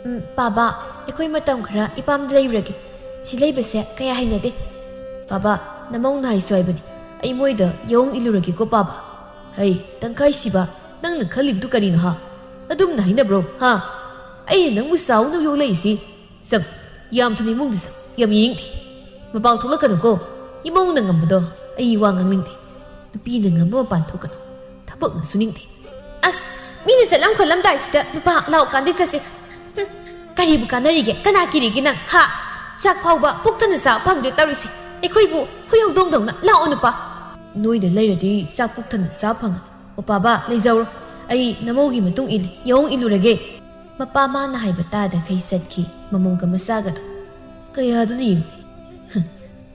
"ꯎꯝ, ꯄꯥꯕ, ꯑꯩꯈꯣꯏ ꯃꯇꯝ ꯈꯔ ꯏꯄꯥꯝꯗ ꯂꯩꯔꯨꯔꯒꯦ꯫ ꯁꯤ ꯂꯩꯕꯁꯦ ꯀꯌꯥ ꯍꯩꯅꯗꯦ꯫" "ꯄꯥꯕ, ꯅꯃꯧꯅ ꯍꯥꯏꯁꯨ ꯍꯥꯏꯕꯅꯤ, ꯑꯩ ꯃꯣꯏꯗ ꯌꯥꯑꯣꯡ ꯏꯜꯂꯨꯔꯒꯦꯀꯣ ꯄꯥꯕ꯫" "ꯍꯩ, ꯇꯪꯈꯥꯏ ꯁꯤꯕ, ꯅꯪꯅ ꯈꯜꯂꯤꯕꯗꯨ ꯀꯔꯤꯅꯣ ꯍꯥ? ꯑꯗꯨꯝꯅ ꯍꯥꯏꯅꯕ꯭ꯔꯣ ꯍꯥ? ꯑꯩꯅ ꯅꯪꯕꯨ ꯆꯥꯎꯅ ꯌꯣꯛꯂꯛꯏꯁꯤ꯫ ꯆꯪ, ꯌꯥꯝ ꯊꯨꯅ ꯏꯃꯨꯡꯗ ꯆꯪ, ꯌꯥꯝ ꯌꯦꯡꯅꯤꯡꯗꯦ꯫ ꯃꯄꯥꯟ ꯊꯣꯛꯂꯛꯀꯅꯨꯀꯣ꯫ ꯏꯃꯧꯅ ꯉꯝꯕꯗꯣ ꯑꯩ ꯋꯥ ꯉꯥꯡꯅꯤꯡꯗꯦ꯫ ꯅꯨꯄꯤꯅ ꯉꯝꯕ ꯃꯄꯥꯟ ꯊꯣꯛꯀꯅꯨ꯫ ꯊꯕꯛꯅ ꯁꯨꯅꯤꯡꯗꯦ꯫" "ꯑꯁ, ꯃꯤꯅ ꯆꯠꯂꯝ ꯈꯣꯠꯂꯝꯗꯥꯏꯁꯤꯗ ꯅꯨꯄꯥ ꯂꯥꯛꯑꯀꯥꯟꯗ ꯆꯠꯁꯦ꯫ ꯍꯨꯝ, ꯀꯔꯤꯕꯨ ꯀꯥꯟꯅꯔꯤꯒꯦ? ꯀꯅꯥ ꯀꯤꯔꯤꯒꯦ ꯅꯪ? ꯍꯥ? ꯆꯥꯛ ꯐꯥꯎꯕ ꯄꯨꯛ ꯊꯟꯅ ꯆꯥꯕ ꯐꯪꯗ꯭ꯔꯦ ꯇꯧꯔꯤꯁꯦ꯫ ꯑꯩꯈꯣꯏꯕꯨ ꯍꯨꯏ ꯍꯧꯗꯣꯡꯗꯧꯅ ꯂꯥꯛꯑꯣ ꯅꯨꯄꯥ꯫" "ꯅꯣꯏꯗ ꯂꯩꯔꯗꯤ ꯆꯥꯛ ꯄꯨꯛ ꯊꯟꯅ ꯆꯥꯕ ꯐꯪꯉꯅꯤ꯫ ꯑꯣ ꯄꯥꯕ, ꯂꯩꯖꯧꯔꯣ꯫ ꯑꯩ ꯅꯃꯧꯒꯤ ꯃꯇꯨꯡ ꯏꯜꯂꯤ, ꯌꯥꯑꯣꯡ ꯏꯜꯂꯨꯔꯒꯦ꯫" ꯃꯄꯥ ꯃꯥꯅ ꯍꯥꯏꯕ ꯇꯥꯗꯈꯩ ꯆꯠꯈꯤ ꯃꯃꯧꯒ ꯃꯆꯥꯒꯗꯣ꯫ ꯀꯌꯥꯗꯨꯅ ꯌꯦꯡꯉꯨ꯫ ꯍ,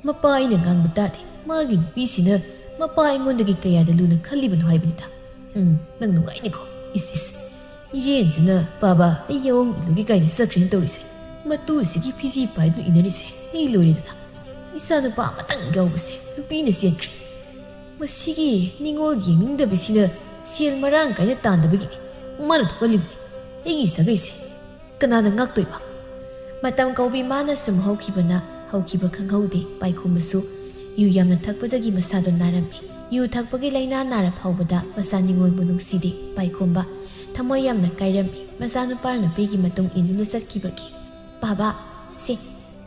ꯃꯄꯥ ꯑꯩꯅ ꯉꯥꯡꯕ ꯇꯥꯗꯦ꯫ ꯃꯥꯒꯤ ꯅꯨꯄꯤꯁꯤꯅ ꯃꯄꯥ ꯑꯩꯉꯣꯟꯗꯒꯤ ꯀꯌꯥꯗ ꯂꯨꯅ ꯈꯜꯂꯤꯕꯅꯣ ꯍꯥꯏꯕꯅꯤꯗ꯫ ꯎꯝ, ꯅꯪ ꯅꯨꯡꯉꯥꯏꯅꯤꯀꯣ꯫ ꯏꯁ, ꯏꯁ꯫ ꯏꯔꯦꯟꯁꯤꯅ ꯄꯥꯕ ꯑꯩ ꯌꯥꯑꯣꯡ ꯏꯜꯂꯨꯒꯦ ꯀꯥꯏꯅ ꯆꯠꯈ꯭ꯔꯦꯅ ꯇꯧꯔꯤꯁꯦ꯫ ꯃꯇꯨꯁꯤꯒꯤ ꯐꯤꯖꯤ ꯄꯥꯏꯗꯨꯅ ꯏꯟꯅꯔꯤꯁꯦ ꯑꯩ ꯂꯣꯏꯔꯦꯗꯅ꯫ ꯏꯆꯥ ꯅꯨꯄꯥ ꯑꯃꯇꯪ ꯌꯥꯎꯕꯁꯦ ꯅꯨꯄꯤꯅ ꯆꯦꯟꯈ꯭ꯔꯦ꯫ ꯃꯁꯤꯒꯤ ꯅꯤꯉꯣꯜ ꯌꯦꯡꯅꯤꯡꯗꯕꯁꯤꯅ ꯁꯦꯜ ꯃꯔꯥꯡ ꯀꯥꯏꯅ ꯇꯥꯟꯗꯕꯒꯤꯅꯤ ꯃꯥꯅ ꯊꯣꯛꯍꯜꯂꯤꯕꯅꯤ꯫ ꯑꯩꯒꯤ ꯁꯥꯒꯩꯁꯦ ꯀꯅꯥꯅ ꯉꯥꯛꯇꯣꯏꯕ? ꯃꯇꯝ ꯀꯧꯕꯤ ꯃꯥꯅ ꯁꯨꯝ ꯍꯧꯈꯤꯕꯅ ꯍꯧꯈꯤꯕ ꯈꯪꯍꯧꯗꯦ꯫ ꯄꯥꯏꯈꯣꯝꯕꯁꯨ ꯌꯨ ꯌꯥꯝꯅ ꯊꯛꯄꯗꯒꯤ ꯃꯁꯥꯗꯣ ꯅꯥꯔꯝꯃꯤ꯫ ꯌꯨ ꯊꯛꯄꯒꯤ ꯂꯥꯏꯅꯥ ꯅꯥꯔ ꯐꯥꯎꯕꯗ ꯃꯆꯥ ꯅꯤꯉꯣꯜꯕꯨ ꯅꯨꯡꯁꯤꯗꯦ꯫ ꯄꯥꯏꯈꯣꯝꯕ ꯊꯃꯣꯏ ꯌꯥꯝꯅ ꯀꯥꯏꯔꯝꯃꯤ꯫ ꯃꯆꯥꯅꯨꯄꯥ ꯅꯨꯄꯤꯒꯤ ꯃꯇꯨꯡ ꯏꯟꯗꯨꯅ ꯆꯠꯈꯤꯕꯒꯤ꯫ "ꯕꯥꯕꯥ, ꯁꯦ,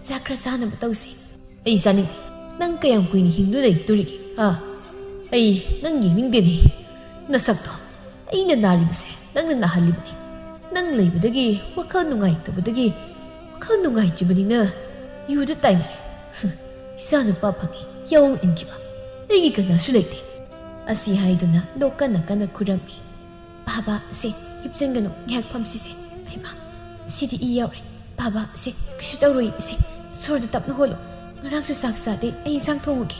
ꯆꯥꯛ ꯈꯔ ꯆꯥꯅꯕ ꯇꯧꯁꯤ꯫" "ꯑꯩ ꯆꯥꯅꯤꯡꯗꯦ꯫ ꯅꯪ ꯀꯌꯥꯝ ꯀꯨꯏꯅ ꯍꯤꯡꯗꯨꯅ ꯂꯩꯗꯣꯔꯤꯒꯦ? ꯍꯥ? ꯑꯩ ꯅꯪ ꯌꯦꯡꯅꯤꯡꯗꯦꯅꯦ꯫ ꯅꯁꯛꯇꯣ ꯑꯩꯅ ꯅꯥꯔꯤꯕꯁꯦ ꯅꯪꯅ ꯅꯥꯍꯜꯂꯤꯕꯅꯤ꯫ ꯅꯪ ꯂꯩꯕꯗꯒꯤ ꯋꯥꯈꯜ ꯅꯨꯡꯉꯥꯏꯇꯕꯗꯒꯤ ꯋꯥꯈꯜ ꯅꯨꯡꯉꯥꯏꯇ꯭ꯔꯤꯕꯅꯤꯅ ꯌꯨꯗ ꯇꯥꯏꯅꯔꯦ꯫ ꯍꯨꯝ, ꯏꯆꯥ ꯅꯨꯄꯥ ꯐꯪꯉꯤ, ꯌꯥꯑꯣꯡ ꯏꯟꯈꯤꯕ꯫ ꯑꯩꯒꯤ ꯀꯅꯥꯁꯨ ꯂꯩꯇꯦ꯫" ꯑꯁꯤ ꯍꯥꯏꯗꯨꯅ ꯂꯣꯛ ꯀꯟꯅ ꯀꯟꯅ ꯈꯨꯔꯝꯃꯤ꯫ "ꯕꯥꯕꯥ, ꯁꯦ, ꯍꯤꯞꯆꯤꯟꯒꯅꯨ, ꯉꯥꯏꯍꯥꯛ ꯐꯝꯁꯤꯁꯦ꯫ ꯍꯩꯃꯥ, ꯁꯤꯗꯤ ꯏ ꯌꯥꯎꯔꯦ꯫ ꯕꯥꯕꯥ, ꯁꯦ, ꯀꯩꯁꯨ ꯇꯧꯔꯣꯏ, ꯁꯦ, ꯁꯣꯔꯗꯣ ꯇꯞꯅ ꯍꯣꯜꯂꯣ꯫ ꯉꯔꯥꯡꯁꯨ ꯆꯥꯛ ꯆꯥꯗꯦ, ꯑꯩ ꯏꯟꯁꯥꯡ ꯊꯣꯡꯉꯨꯒꯦ꯫"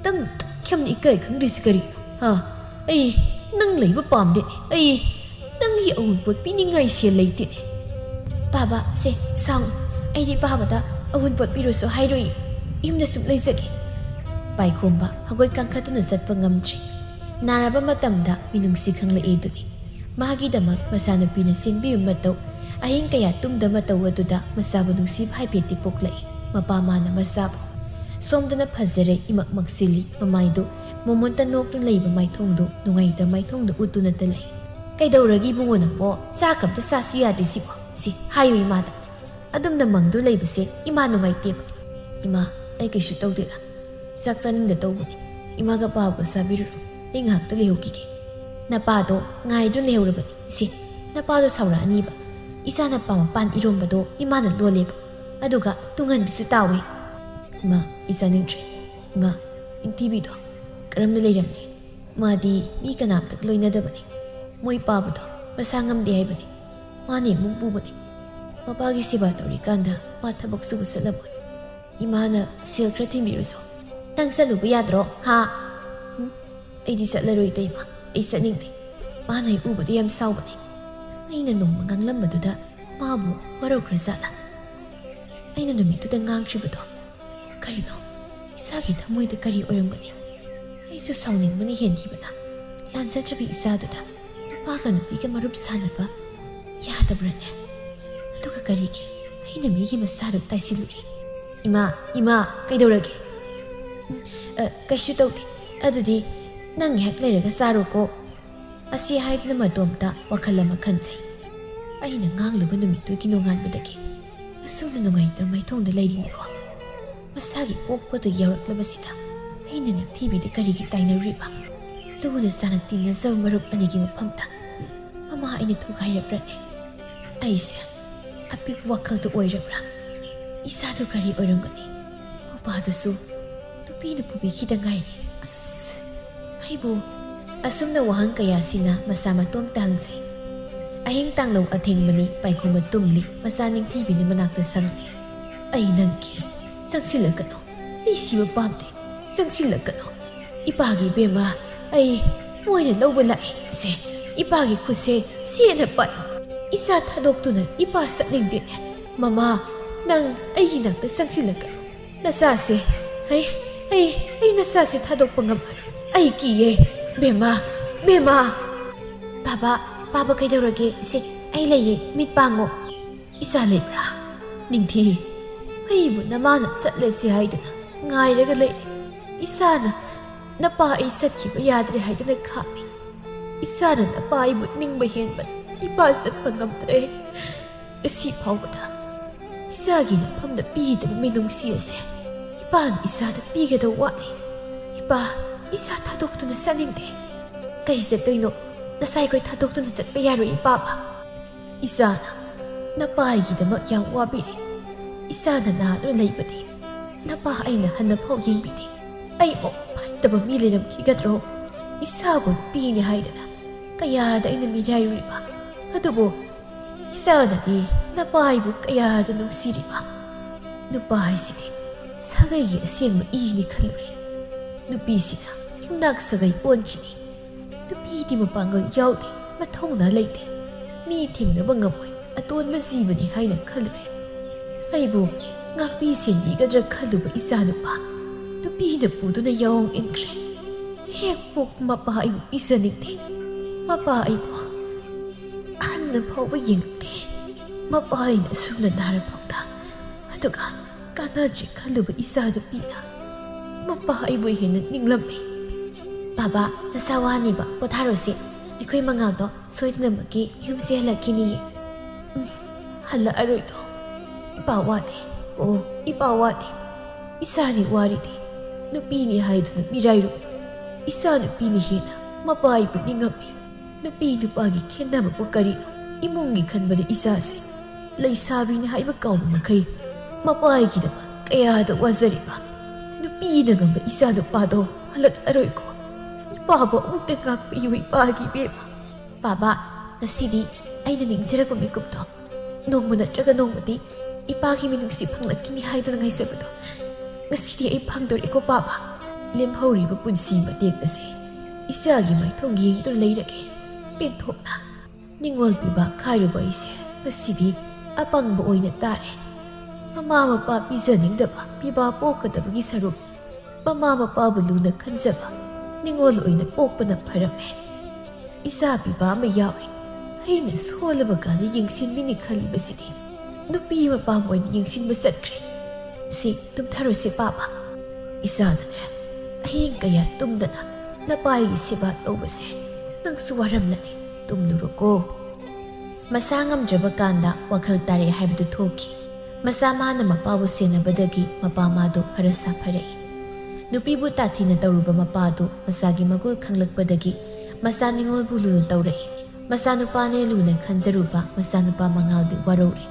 "ꯅꯪ ꯑꯗꯨꯛ ꯌꯥꯝꯅ ꯏꯀꯥꯏ ꯈꯪꯗ꯭ꯔꯤꯁꯤ ꯀꯔꯤꯅꯣ? ꯍꯥ? ꯑꯩ ꯅꯪ ꯂꯩꯕ ꯄꯥꯝꯗꯦꯅꯦ꯫ ꯑꯩ ꯅꯪꯒꯤ ꯑꯑꯣꯟꯄꯣꯠ ꯄꯤꯅꯤꯡꯉꯥꯏ ꯁꯦꯜ ꯂꯩꯇꯦꯅꯦ꯫" "ꯕꯥꯕꯥ, ꯁꯦ, ꯁꯥꯎꯅꯨ꯫ ꯑꯩꯗꯤ ꯕꯥꯕꯥꯗ ꯑꯑꯣꯟꯄꯣꯠ ꯄꯤꯔꯨꯁꯨ ꯍꯥꯏꯔꯣꯏ꯫ ꯌꯨꯝꯗ ꯁꯨꯝ ꯂꯩꯖꯒꯦ꯫" ꯄꯥꯏꯈꯣꯝꯕ ꯍꯧꯒꯠ ꯀꯥꯡꯈꯠꯇꯨꯅ ꯆꯠꯄ ꯉꯝꯗ꯭ꯔꯦ꯫ ꯅꯥꯔꯕ ꯃꯇꯝꯗ ꯃꯤꯅꯨꯡꯁꯤ ꯈꯪꯂꯛꯏ ꯑꯗꯨꯅꯤ꯫ ꯃꯥꯒꯤꯗꯃꯛ ꯃꯆꯥꯅꯨꯄꯤꯅ ꯁꯤꯟꯕꯤꯕ ꯃꯇꯧ, ꯑꯍꯤꯡ ꯀꯌꯥ ꯇꯨꯝꯗ ꯃꯇꯧ ꯑꯗꯨꯗ ꯃꯆꯥꯕꯨ ꯅꯨꯡꯁꯤꯕ ꯍꯥꯏꯐꯦꯠꯇꯤ ꯄꯣꯛꯂꯛꯏ꯫ ꯃꯄꯥ ꯃꯥꯅ ꯃꯆꯥꯕꯨ ꯁꯣꯝꯗꯅ ꯐꯖꯔꯦ, ꯏꯃꯛ ꯃꯛꯁꯤꯜꯂꯤ, ꯃꯃꯥꯏꯗꯨ ꯃꯣꯃꯣꯟꯇ ꯅꯣꯛꯇꯨꯅ ꯂꯩꯕ ꯃꯥꯏꯊꯣꯡꯗꯨ ꯅꯨꯡꯉꯥꯏꯇ ꯃꯥꯏꯊꯣꯡꯗ ꯎꯠꯇꯨꯅꯇ ꯂꯩ꯫ "ꯀꯩꯗꯧꯔꯒꯦ ꯏꯕꯨꯡꯉꯣ ꯅꯪꯕꯣ? ꯆꯥꯛ ꯑꯝꯇ ꯆꯥꯁꯤ ꯌꯥꯗ꯭ꯔꯤꯁꯤꯕꯣ?" ꯁꯤ ꯍꯥꯏꯌꯨ ꯏꯃꯥꯗ꯫ ꯑꯗꯨꯝꯅ ꯃꯪꯗꯨ ꯂꯩꯕꯁꯦ ꯏꯃꯥ ꯅꯨꯡꯉꯥꯏꯇꯦꯕ꯫ "ꯏꯃꯥ, ꯑꯩ ꯀꯩꯁꯨ ꯇꯧꯗꯦꯗ꯫ ꯆꯥꯛ ꯆꯥꯅꯤꯡꯗ ꯇꯧꯕꯅꯤ꯫ ꯏꯃꯥꯒ ꯄꯥꯕꯒ ꯆꯥꯕꯤꯔꯨꯔꯣ꯫ ꯑꯩ ꯉꯥꯏꯍꯥꯛꯇ ꯂꯩꯍꯧꯈꯤꯒꯦ꯫" "ꯅꯄꯥꯗꯣ ꯉꯥꯏꯗꯨꯅ ꯂꯩꯍꯧꯔꯕꯅꯤ ꯏꯆꯦ꯫ ꯅꯄꯥꯗꯣ ꯁꯥꯎꯔꯛꯑꯅꯤꯕ꯫ ꯏꯆꯥꯅ ꯄꯥꯝ ꯃꯄꯥꯟ ꯏꯔꯣꯝꯕꯗꯣ ꯏꯃꯥꯅ ꯂꯣꯜꯂꯦꯕ꯫ ꯑꯗꯨꯒ ꯇꯨꯡꯍꯟꯕꯤꯁꯨ ꯇꯥꯎꯋꯦ꯫" "ꯏꯃꯥ, ꯑꯩ ꯆꯥꯅꯤꯡꯗ꯭ꯔꯦ꯫ ꯏꯃꯥ, ꯏꯪꯊꯤꯕꯤꯗꯣ ꯀꯔꯝꯅ ꯂꯩꯔꯝꯃꯤ? ꯃꯥꯗꯤ ꯃꯤ ꯀꯅꯥꯝꯇꯒ ꯂꯣꯏꯅꯗꯕꯅꯤ꯫ ꯃꯣꯏ ꯄꯥꯕꯗꯣ ꯃꯁꯥ ꯉꯝꯗꯦ ꯍꯥꯏꯕꯅꯤ꯫ ꯃꯥꯅ ꯏꯃꯨꯡ ꯄꯨꯕꯅꯤ꯫ ꯃꯄꯥꯒꯤ ꯁꯦꯕꯥ ꯇꯧꯔꯤꯀꯥꯟꯗ ꯃꯥ ꯊꯕꯛ ꯁꯨꯕ ꯆꯠꯂꯝꯃꯣꯏ꯫ ꯏꯃꯥꯅ ꯁꯦꯜ ꯈꯔ ꯊꯤꯟꯕꯤꯔꯨꯁꯣ꯫ ꯅꯪ ꯆꯠꯂꯨꯕ ꯌꯥꯗ꯭ꯔꯣ, ꯍꯥ?" "ꯎꯝ, ꯑꯩꯗꯤ ꯆꯠꯂꯔꯣꯏ ꯏꯇꯩꯃ, ꯑꯩ ꯆꯠꯅꯤꯡꯗꯦ꯫ ꯃꯥꯅ ꯑꯩ ꯎꯕꯗ ꯌꯥꯝ ꯁꯥꯎꯕꯅꯦ꯫ ꯑꯩꯅ ꯅꯣꯡꯃ ꯉꯥꯡꯂꯝꯕꯗꯨꯗ ꯃꯥꯕꯨ ꯋꯥꯔꯧꯈ꯭ꯔꯖꯥꯠꯂꯥ? ꯑꯩꯅ ꯅꯨꯃꯤꯠꯇꯨꯗ ꯉꯥꯡꯈ꯭ꯔꯤꯕꯗꯣ ꯀꯔꯤꯅꯣ? ꯏꯁꯥꯒꯤ ꯊꯃꯣꯏꯗ ꯀꯔꯤ ꯑꯣꯏꯔꯝꯒꯅꯤ? ꯑꯩꯁꯨ ꯁꯥꯎꯅꯤꯡꯕꯅ ꯍꯦꯟꯈꯤꯕꯅ ꯂꯥꯟꯖꯗ꯭ꯔꯕꯤ ꯏꯆꯥꯗꯨꯗ ꯅꯨꯄꯥꯒ ꯅꯨꯄꯤꯒ ꯃꯔꯨꯞ ꯁꯥꯟꯅꯕ ꯌꯥꯗꯕ꯭ꯔꯅꯦ? ꯑꯗꯨꯒ ꯀꯔꯤꯒꯤ ꯑꯩꯅ ꯃꯤꯒꯤ ꯃꯁꯥꯗ ꯇꯥꯏꯁꯤꯜꯂꯨꯔꯦ꯫ "ꯏꯃꯥ, ꯏꯃꯥ, ꯀꯩꯗꯧꯔꯒꯦ?" "ꯎꯝ, ꯑ, ꯀꯩꯁꯨ ꯇꯧꯗꯦ꯫ ꯑꯗꯨꯗꯤ ꯅꯪ ꯉꯥꯏꯍꯥꯛ ꯂꯩꯔꯒ ꯆꯥꯔꯣꯀꯣ꯫" ꯑꯁꯤ ꯍꯥꯏꯗꯨꯅ ꯃꯇꯣꯝꯇ ꯋꯥꯈꯜ ꯑꯃ ꯈꯟꯖꯩ꯫ ꯑꯩꯅ ꯉꯥꯡꯂꯨꯕ ꯅꯨꯃꯤꯠꯇꯨꯒꯤ ꯅꯣꯡꯉꯥꯟꯕꯗꯒꯤ ꯑꯁꯨꯝꯅ ꯅꯨꯡꯉꯥꯏꯇꯕ ꯃꯥꯏꯊꯣꯡꯗ ꯂꯩꯔꯤꯅꯤꯀꯣ꯫ ꯃꯁꯥꯒꯤ ꯄꯣꯛꯄꯗꯒꯤ ꯌꯥꯎꯔꯛꯂꯕꯁꯤꯗ ꯑꯩꯅ ꯅꯤꯡꯊꯤꯕꯤꯗ ꯀꯔꯤꯒꯤ ꯇꯥꯏꯅꯔꯨꯔꯤꯕ? ꯂꯨꯅ ꯆꯥꯟꯅ ꯇꯤꯟꯅꯖꯕ ꯃꯔꯨꯞ ꯑꯅꯤꯒꯤ ꯃꯐꯝꯗ ꯃꯃꯥ ꯑꯩꯅ ꯊꯨꯒꯥꯏꯔꯛꯂꯅꯤ꯫ ꯑꯩꯁꯦ ꯑꯄꯤꯛꯄ ꯋꯥꯈꯜꯗ ꯑꯣꯏꯔꯕ꯭ꯔꯥ? ꯏꯆꯥꯗꯨ ꯀꯔꯤ ꯑꯣꯏꯔꯝꯒꯅꯤ? ꯃꯄꯥꯗꯨꯁꯨ ꯅꯨꯄꯤꯅ ꯄꯨꯕꯤꯈꯤꯗ ꯉꯥꯏꯔꯤ꯫ ꯑꯁ, ꯑꯩꯕꯨ ꯑꯁꯨꯝꯅ ꯋꯥꯍꯪ ꯀꯌꯥꯁꯤꯅ ꯃꯁꯥ ꯃꯇꯣꯝꯇ ꯍꯪꯖꯩ꯫ ꯑꯍꯤꯡ ꯇꯥꯡꯂꯧ ꯑꯊꯦꯡꯕꯅꯤ, ꯄꯥꯏꯈꯣꯝꯕ ꯇꯨꯝꯂꯤ, ꯃꯆꯥ ꯅꯤꯡꯊꯤꯕꯤꯅ ꯃꯅꯥꯛꯇ ꯁꯪꯂꯤ꯫ "ꯑꯩ ꯅꯪꯒꯤ, ꯆꯪꯁꯤꯜꯂꯛꯀꯅꯨ꯫ ꯑꯩ ꯁꯤꯕ ꯄꯥꯝꯗꯦ꯫ ꯆꯪꯁꯤꯜꯂꯛꯀꯅꯨ꯫ ꯏꯄꯥꯒꯤ ꯏꯕꯦꯝꯃ, ꯑꯩ ꯃꯣꯏꯅ ꯂꯧꯕ ꯂꯥꯛꯑꯦ꯫ ꯁꯦ, ꯏꯄꯥꯒꯤ ꯈꯨꯠꯁꯦ ꯁꯦꯅ ꯄꯥꯏꯌꯨ꯫ ꯏꯆꯥ ꯊꯥꯗꯣꯛꯇꯨꯅ ꯏꯄꯥ ꯆꯠꯅꯤꯡꯗꯦꯅꯦ꯫ ꯃꯃꯥ, ꯅꯪ ꯑꯩꯒꯤ ꯅꯥꯛꯇ ꯆꯪꯁꯤꯜꯂꯛꯀꯅꯨ꯫ ꯅꯆꯥꯁꯦ, ꯑꯩ, ꯑꯩ, ꯑꯩ ꯅꯆꯥꯁꯦ ꯊꯥꯗꯣꯛꯄ ꯉꯝꯃꯣꯏ꯫ ꯑꯩ ꯀꯤꯌꯦ꯫ ꯕꯦꯝꯃ, ꯕꯦꯝꯃ!" "ꯕꯥꯕꯥ, ꯕꯥꯕꯥ ꯀꯩꯗꯧꯔꯒꯦ? ꯏꯆꯦ, ꯑꯩ ꯂꯩꯌꯦ, ꯃꯤꯠ ꯄꯥꯡꯉꯣ꯫" "ꯏꯆꯥ ꯂꯩꯕ꯭ꯔꯥ? ꯅꯤꯡꯊꯤ, ꯑꯩꯕꯨ ꯅꯃꯥꯅ ꯆꯠꯂꯁꯤ ꯍꯥꯏꯗꯨꯅ ꯉꯥꯏꯔꯒ ꯂꯩꯔꯦ꯫ ꯏꯆꯥꯅ ꯅꯄꯥ ꯑꯩ ꯆꯠꯈꯤꯕ ꯌꯥꯗ꯭ꯔꯦ ꯍꯥꯏꯗꯨꯅ ꯈꯥꯝꯃꯤ꯫ ꯏꯆꯥꯅ ꯅꯄꯥ ꯑꯩꯕꯨ ꯅꯤꯡꯕ ꯍꯦꯟꯕ ꯏꯄꯥ ꯆꯠꯄ ꯉꯝꯗ꯭ꯔꯦ꯫ ꯉꯁꯤ ꯐꯥꯎꯕꯗ ꯏꯆꯥꯒꯤ ꯅꯐꯝꯗ ꯄꯤꯗꯕ ꯃꯤꯅꯨꯡꯁꯤ ꯑꯁꯦ ꯏꯄꯥꯅ ꯏꯆꯥꯗ ꯄꯤꯒꯗꯧ ꯋꯥꯠꯂꯤ꯫ ꯏꯄꯥ, ꯏꯆꯥ ꯊꯥꯗꯣꯛꯇꯨꯅ ꯆꯠꯅꯤꯡꯗꯦ꯫" "ꯀꯩ ꯆꯠꯇꯣꯏꯅꯣ? ꯅꯆꯥ ꯑꯩꯈꯣꯏ ꯊꯥꯗꯣꯛꯇꯨꯅ ꯆꯠꯄ ꯌꯥꯔꯣꯏ, ꯏꯄꯥꯕ꯫" "ꯏꯆꯥꯅ ꯅꯄꯥ ꯑꯩꯒꯤꯗꯃꯛ ꯌꯥꯝ ꯋꯥꯕꯤꯔꯦ꯫ ꯏꯆꯥꯅ ꯅꯥꯗꯨꯅ ꯂꯩꯕꯗꯤ ꯅꯄꯥ ꯑꯩꯅ ꯍꯟꯅ ꯐꯥꯎ ꯌꯦꯡꯕꯤꯗꯦ꯫ ꯑꯩꯕꯨ ꯐꯠꯇꯕ ꯃꯤ ꯂꯩꯔꯝꯈꯤꯒꯗ꯭ꯔꯣ? ꯏꯆꯥꯕꯨ ꯅꯨꯄꯤꯅꯤ ꯍꯥꯏꯗꯅ ꯀꯌꯥꯗ ꯑꯩꯅ ꯃꯤꯔꯥꯏꯔꯨꯔꯤꯕ꯫ ꯑꯗꯨꯕꯨ ꯏꯆꯥꯅꯗꯤ ꯅꯄꯥ ꯑꯩꯕꯨ ꯀꯌꯥꯗ ꯅꯨꯡꯁꯤꯔꯤꯕ꯫ ꯅꯨꯄꯥ ꯍꯥꯏꯁꯤꯗꯤ ꯁꯥꯒꯩꯒꯤ ꯑꯁꯦꯡꯕ ꯏꯅꯤ ꯈꯜꯂꯨꯔꯦ꯫ ꯅꯨꯄꯤꯁꯤꯅ ꯌꯨꯝꯅꯥꯛ ꯁꯥꯒꯩ ꯑꯣꯟꯈꯤꯅꯤ꯫ ꯅꯨꯄꯤꯗꯤ ꯃꯄꯥꯡꯒꯜ ꯌꯥꯎꯗꯦ, ꯃꯊꯧꯅꯥ ꯂꯩꯇꯦ, ꯃꯤ ꯊꯦꯡꯅꯕ ꯉꯝꯃꯣꯏ, ꯑꯇꯣꯟꯕ ꯖꯤꯕꯅꯤ ꯍꯥꯏꯅ ꯈꯜꯂꯨꯔꯦ꯫ ꯑꯩꯕꯨ ꯉꯥꯛꯄꯤ ꯁꯦꯟꯕꯤꯒꯗ꯭ꯔꯥ ꯈꯜꯂꯨꯕ ꯏꯆꯥꯅꯨꯄꯥ ꯅꯨꯄꯤꯅ ꯄꯨꯗꯨꯅ ꯌꯥꯑꯣꯡ ꯏꯟꯈ꯭ꯔꯦ꯫ ꯍꯦꯛ ꯄꯣꯛꯄ ꯃꯄꯥ ꯑꯩꯕꯨ ꯄꯤꯖꯅꯤꯡꯗꯦ꯫ ꯃꯄꯥ ꯑꯩꯕꯨ ꯑꯍꯟꯅ ꯐꯥꯎꯕ ꯌꯦꯡꯉꯛꯇꯦ꯫ ꯃꯄꯥ ꯑꯩꯅ ꯑꯁꯨꯝꯅ ꯅꯥꯔꯐꯥꯎꯗ, ꯑꯗꯨꯒ ꯀꯥꯟꯅꯗ꯭ꯔꯦ ꯈꯜꯂꯨꯕ ꯏꯆꯥ ꯅꯨꯄꯤꯅ ꯃꯄꯥ ꯑꯩꯕꯨ ꯍꯦꯟꯅ ꯅꯤꯡꯂꯝꯃꯤ꯫ "ꯕꯥꯕꯥ, ꯅꯁꯥ ꯋꯥꯅꯤꯕ, ꯄꯣꯊꯥꯔꯣꯁꯤ꯫ ꯑꯩꯈꯣꯏ ꯃꯉꯥꯜꯗꯣ ꯁꯣꯏꯗꯅꯃꯛꯀꯤ ꯌꯨꯝꯁꯦ ꯍꯜꯂꯛꯈꯤꯅꯤꯌꯦ꯫" "ꯎꯝ, ꯍꯜꯂꯛꯑꯔꯣꯏꯗꯣ꯫ ꯏꯄꯥ ꯋꯥꯗꯦ꯫ ꯑꯣ, ꯏꯄꯥ ꯋꯥꯗꯦ꯫ ꯏꯆꯥꯅꯤ ꯋꯥꯔꯤꯗꯤ꯫ ꯅꯨꯄꯤꯅꯤ ꯍꯥꯏꯗꯨꯅ ꯃꯤꯔꯥꯏꯔꯨ꯫ ꯏꯆꯥ ꯅꯨꯄꯤꯅ ꯍꯦꯟꯅ ꯃꯄꯥ ꯑꯩꯕꯨ ꯅꯤꯡꯉꯝꯃꯤ꯫ ꯅꯨꯄꯤ ꯅꯨꯄꯥꯒꯤ ꯈꯦꯠꯅꯕꯕꯨ ꯀꯔꯤꯅꯣ? ꯏꯃꯨꯡꯒꯤ ꯈꯟꯕꯗ ꯏꯆꯥꯁꯦ ꯂꯩꯁꯥꯕꯤꯅꯤ ꯍꯥꯏꯕ ꯀꯥꯎꯕ ꯃꯈꯩ, ꯃꯄꯥꯒꯤꯗꯃꯛ ꯀꯌꯥꯗ ꯋꯥꯖꯔꯤꯕ ꯅꯨꯄꯤꯅ ꯉꯝꯕ ꯏꯆꯥ ꯅꯨꯄꯥꯗꯣ ꯍꯜꯂꯛꯂꯔꯣꯏꯀꯣ꯫ ꯏꯄꯥꯕꯨ ꯑꯃꯨꯛꯇ ꯉꯥꯛꯄꯤꯌꯨ, ꯏꯄꯥꯒꯤ ꯏꯕꯦꯝꯃ꯫" "ꯕꯥꯕꯥ, ꯉꯁꯤꯗꯤ ꯑꯩꯅ ꯅꯤꯡꯖꯔꯛꯄ ꯃꯤꯀꯨꯞꯇꯣ, ꯅꯣꯡꯃ ꯅꯠꯇ꯭ꯔꯒ ꯅꯣꯡꯃꯗꯤ ꯏꯄꯥꯒꯤ ꯃꯤꯅꯨꯡꯁꯤ ꯐꯪꯂꯛꯈꯤꯅꯤ ꯍꯥꯏꯗꯨꯅ ꯉꯥꯏꯖꯕꯗꯣ, ꯉꯁꯤꯗꯤ ꯑꯩ ꯐꯪꯗꯣꯔꯦꯀꯣ ꯕꯥꯕꯥ꯫ ꯂꯦꯝꯍꯧꯔꯤꯕ ꯄꯨꯟꯁꯤ ꯃꯇꯦꯛ ꯑꯁꯦ ꯏꯆꯥꯒꯤ ꯃꯥꯏꯊꯣꯡ ꯌꯦꯡꯗꯨꯅ ꯂꯩꯔꯒꯦ, ꯄꯦꯟꯊꯣꯛꯅ꯫" ꯅꯤꯡꯉꯣꯜ ꯄꯤꯕ ꯈꯥꯏꯔꯨꯕ ꯑꯩꯁꯦ ꯉꯁꯤꯗꯤ ꯑꯄꯪꯕ ꯑꯣꯏꯅ ꯇꯥꯔꯦ꯫ ꯃꯃꯥ ꯃꯄꯥ ꯄꯤꯖꯅꯤꯡꯗꯕ ꯄꯤꯕꯥ ꯄꯣꯛꯀꯗꯕꯒꯤ ꯁꯔꯨꯛ, ꯃꯃꯥ ꯃꯄꯥꯕꯨ ꯂꯨꯅ ꯈꯟꯖꯕ ꯅꯤꯡꯉꯣꯜ ꯑꯣꯏꯅ ꯄꯣꯛꯄꯅ ꯐꯔꯝꯃꯦ꯫ ꯏꯆꯥ ꯄꯤꯕ ꯑꯃ ꯌꯥꯎꯔꯦ꯫ ꯑꯩꯅ ꯁꯣꯜꯂꯕ ꯀꯥꯟꯗ ꯌꯦꯡꯁꯤꯟꯕꯤꯅꯤ ꯈꯜꯂꯤꯕꯁꯤꯗꯤ ꯅꯨꯄꯤ ꯃꯄꯥꯝ ꯑꯣꯏꯅ ꯌꯦꯡꯁꯤꯟꯕ ꯆꯠꯈ꯭ꯔꯦ꯫ ꯁꯤ ꯇꯨꯝꯊꯔꯣꯁꯦ ꯄꯥꯕ꯫ ꯏꯆꯥꯅꯅꯦ, ꯑꯍꯤꯡ ꯀꯌꯥ ꯇꯨꯝꯗꯅ ꯅꯄꯥꯏꯒꯤ ꯁꯦꯕꯥ ꯇꯧꯕꯁꯦ ꯅꯪꯁꯨ ꯋꯥꯔꯝꯂꯅꯤ꯫ ꯇꯨꯝꯂꯨꯔꯣꯀꯣ꯫ ꯃꯁꯥ ꯉꯝꯗ꯭ꯔꯕ ꯀꯥꯟꯗ ꯋꯥꯈꯜ ꯇꯥꯔꯛꯑꯦ ꯍꯥꯏꯕꯗꯨ ꯊꯣꯛꯈꯤ꯫ ꯃꯆꯥ ꯃꯥꯅ ꯃꯄꯥꯕꯨ ꯁꯦꯟꯅꯕꯗꯒꯤ ꯃꯄꯥ ꯃꯥꯗꯨ ꯈꯔ ꯁꯥꯐꯔꯛꯏ꯫ ꯅꯨꯄꯤꯕꯨ ꯇꯥꯊꯤꯅ ꯇꯧꯔꯨꯕ ꯃꯄꯥꯗꯨ ꯃꯆꯥꯒꯤ ꯃꯒꯨꯟ ꯈꯪꯂꯛꯄꯗꯒꯤ ꯃꯆꯥ ꯅꯤꯉꯣꯜꯕꯨ ꯂꯨꯅ ꯇꯧꯔꯛꯏ꯫ ꯃꯆꯥꯅꯨꯄꯥꯅꯦ ꯂꯨꯅ ꯈꯟꯖꯔꯨꯕ ꯃꯆꯥꯅꯨꯄꯥ ꯃꯉꯥꯜꯗꯤ ꯋꯥꯔꯧꯔꯦ꯫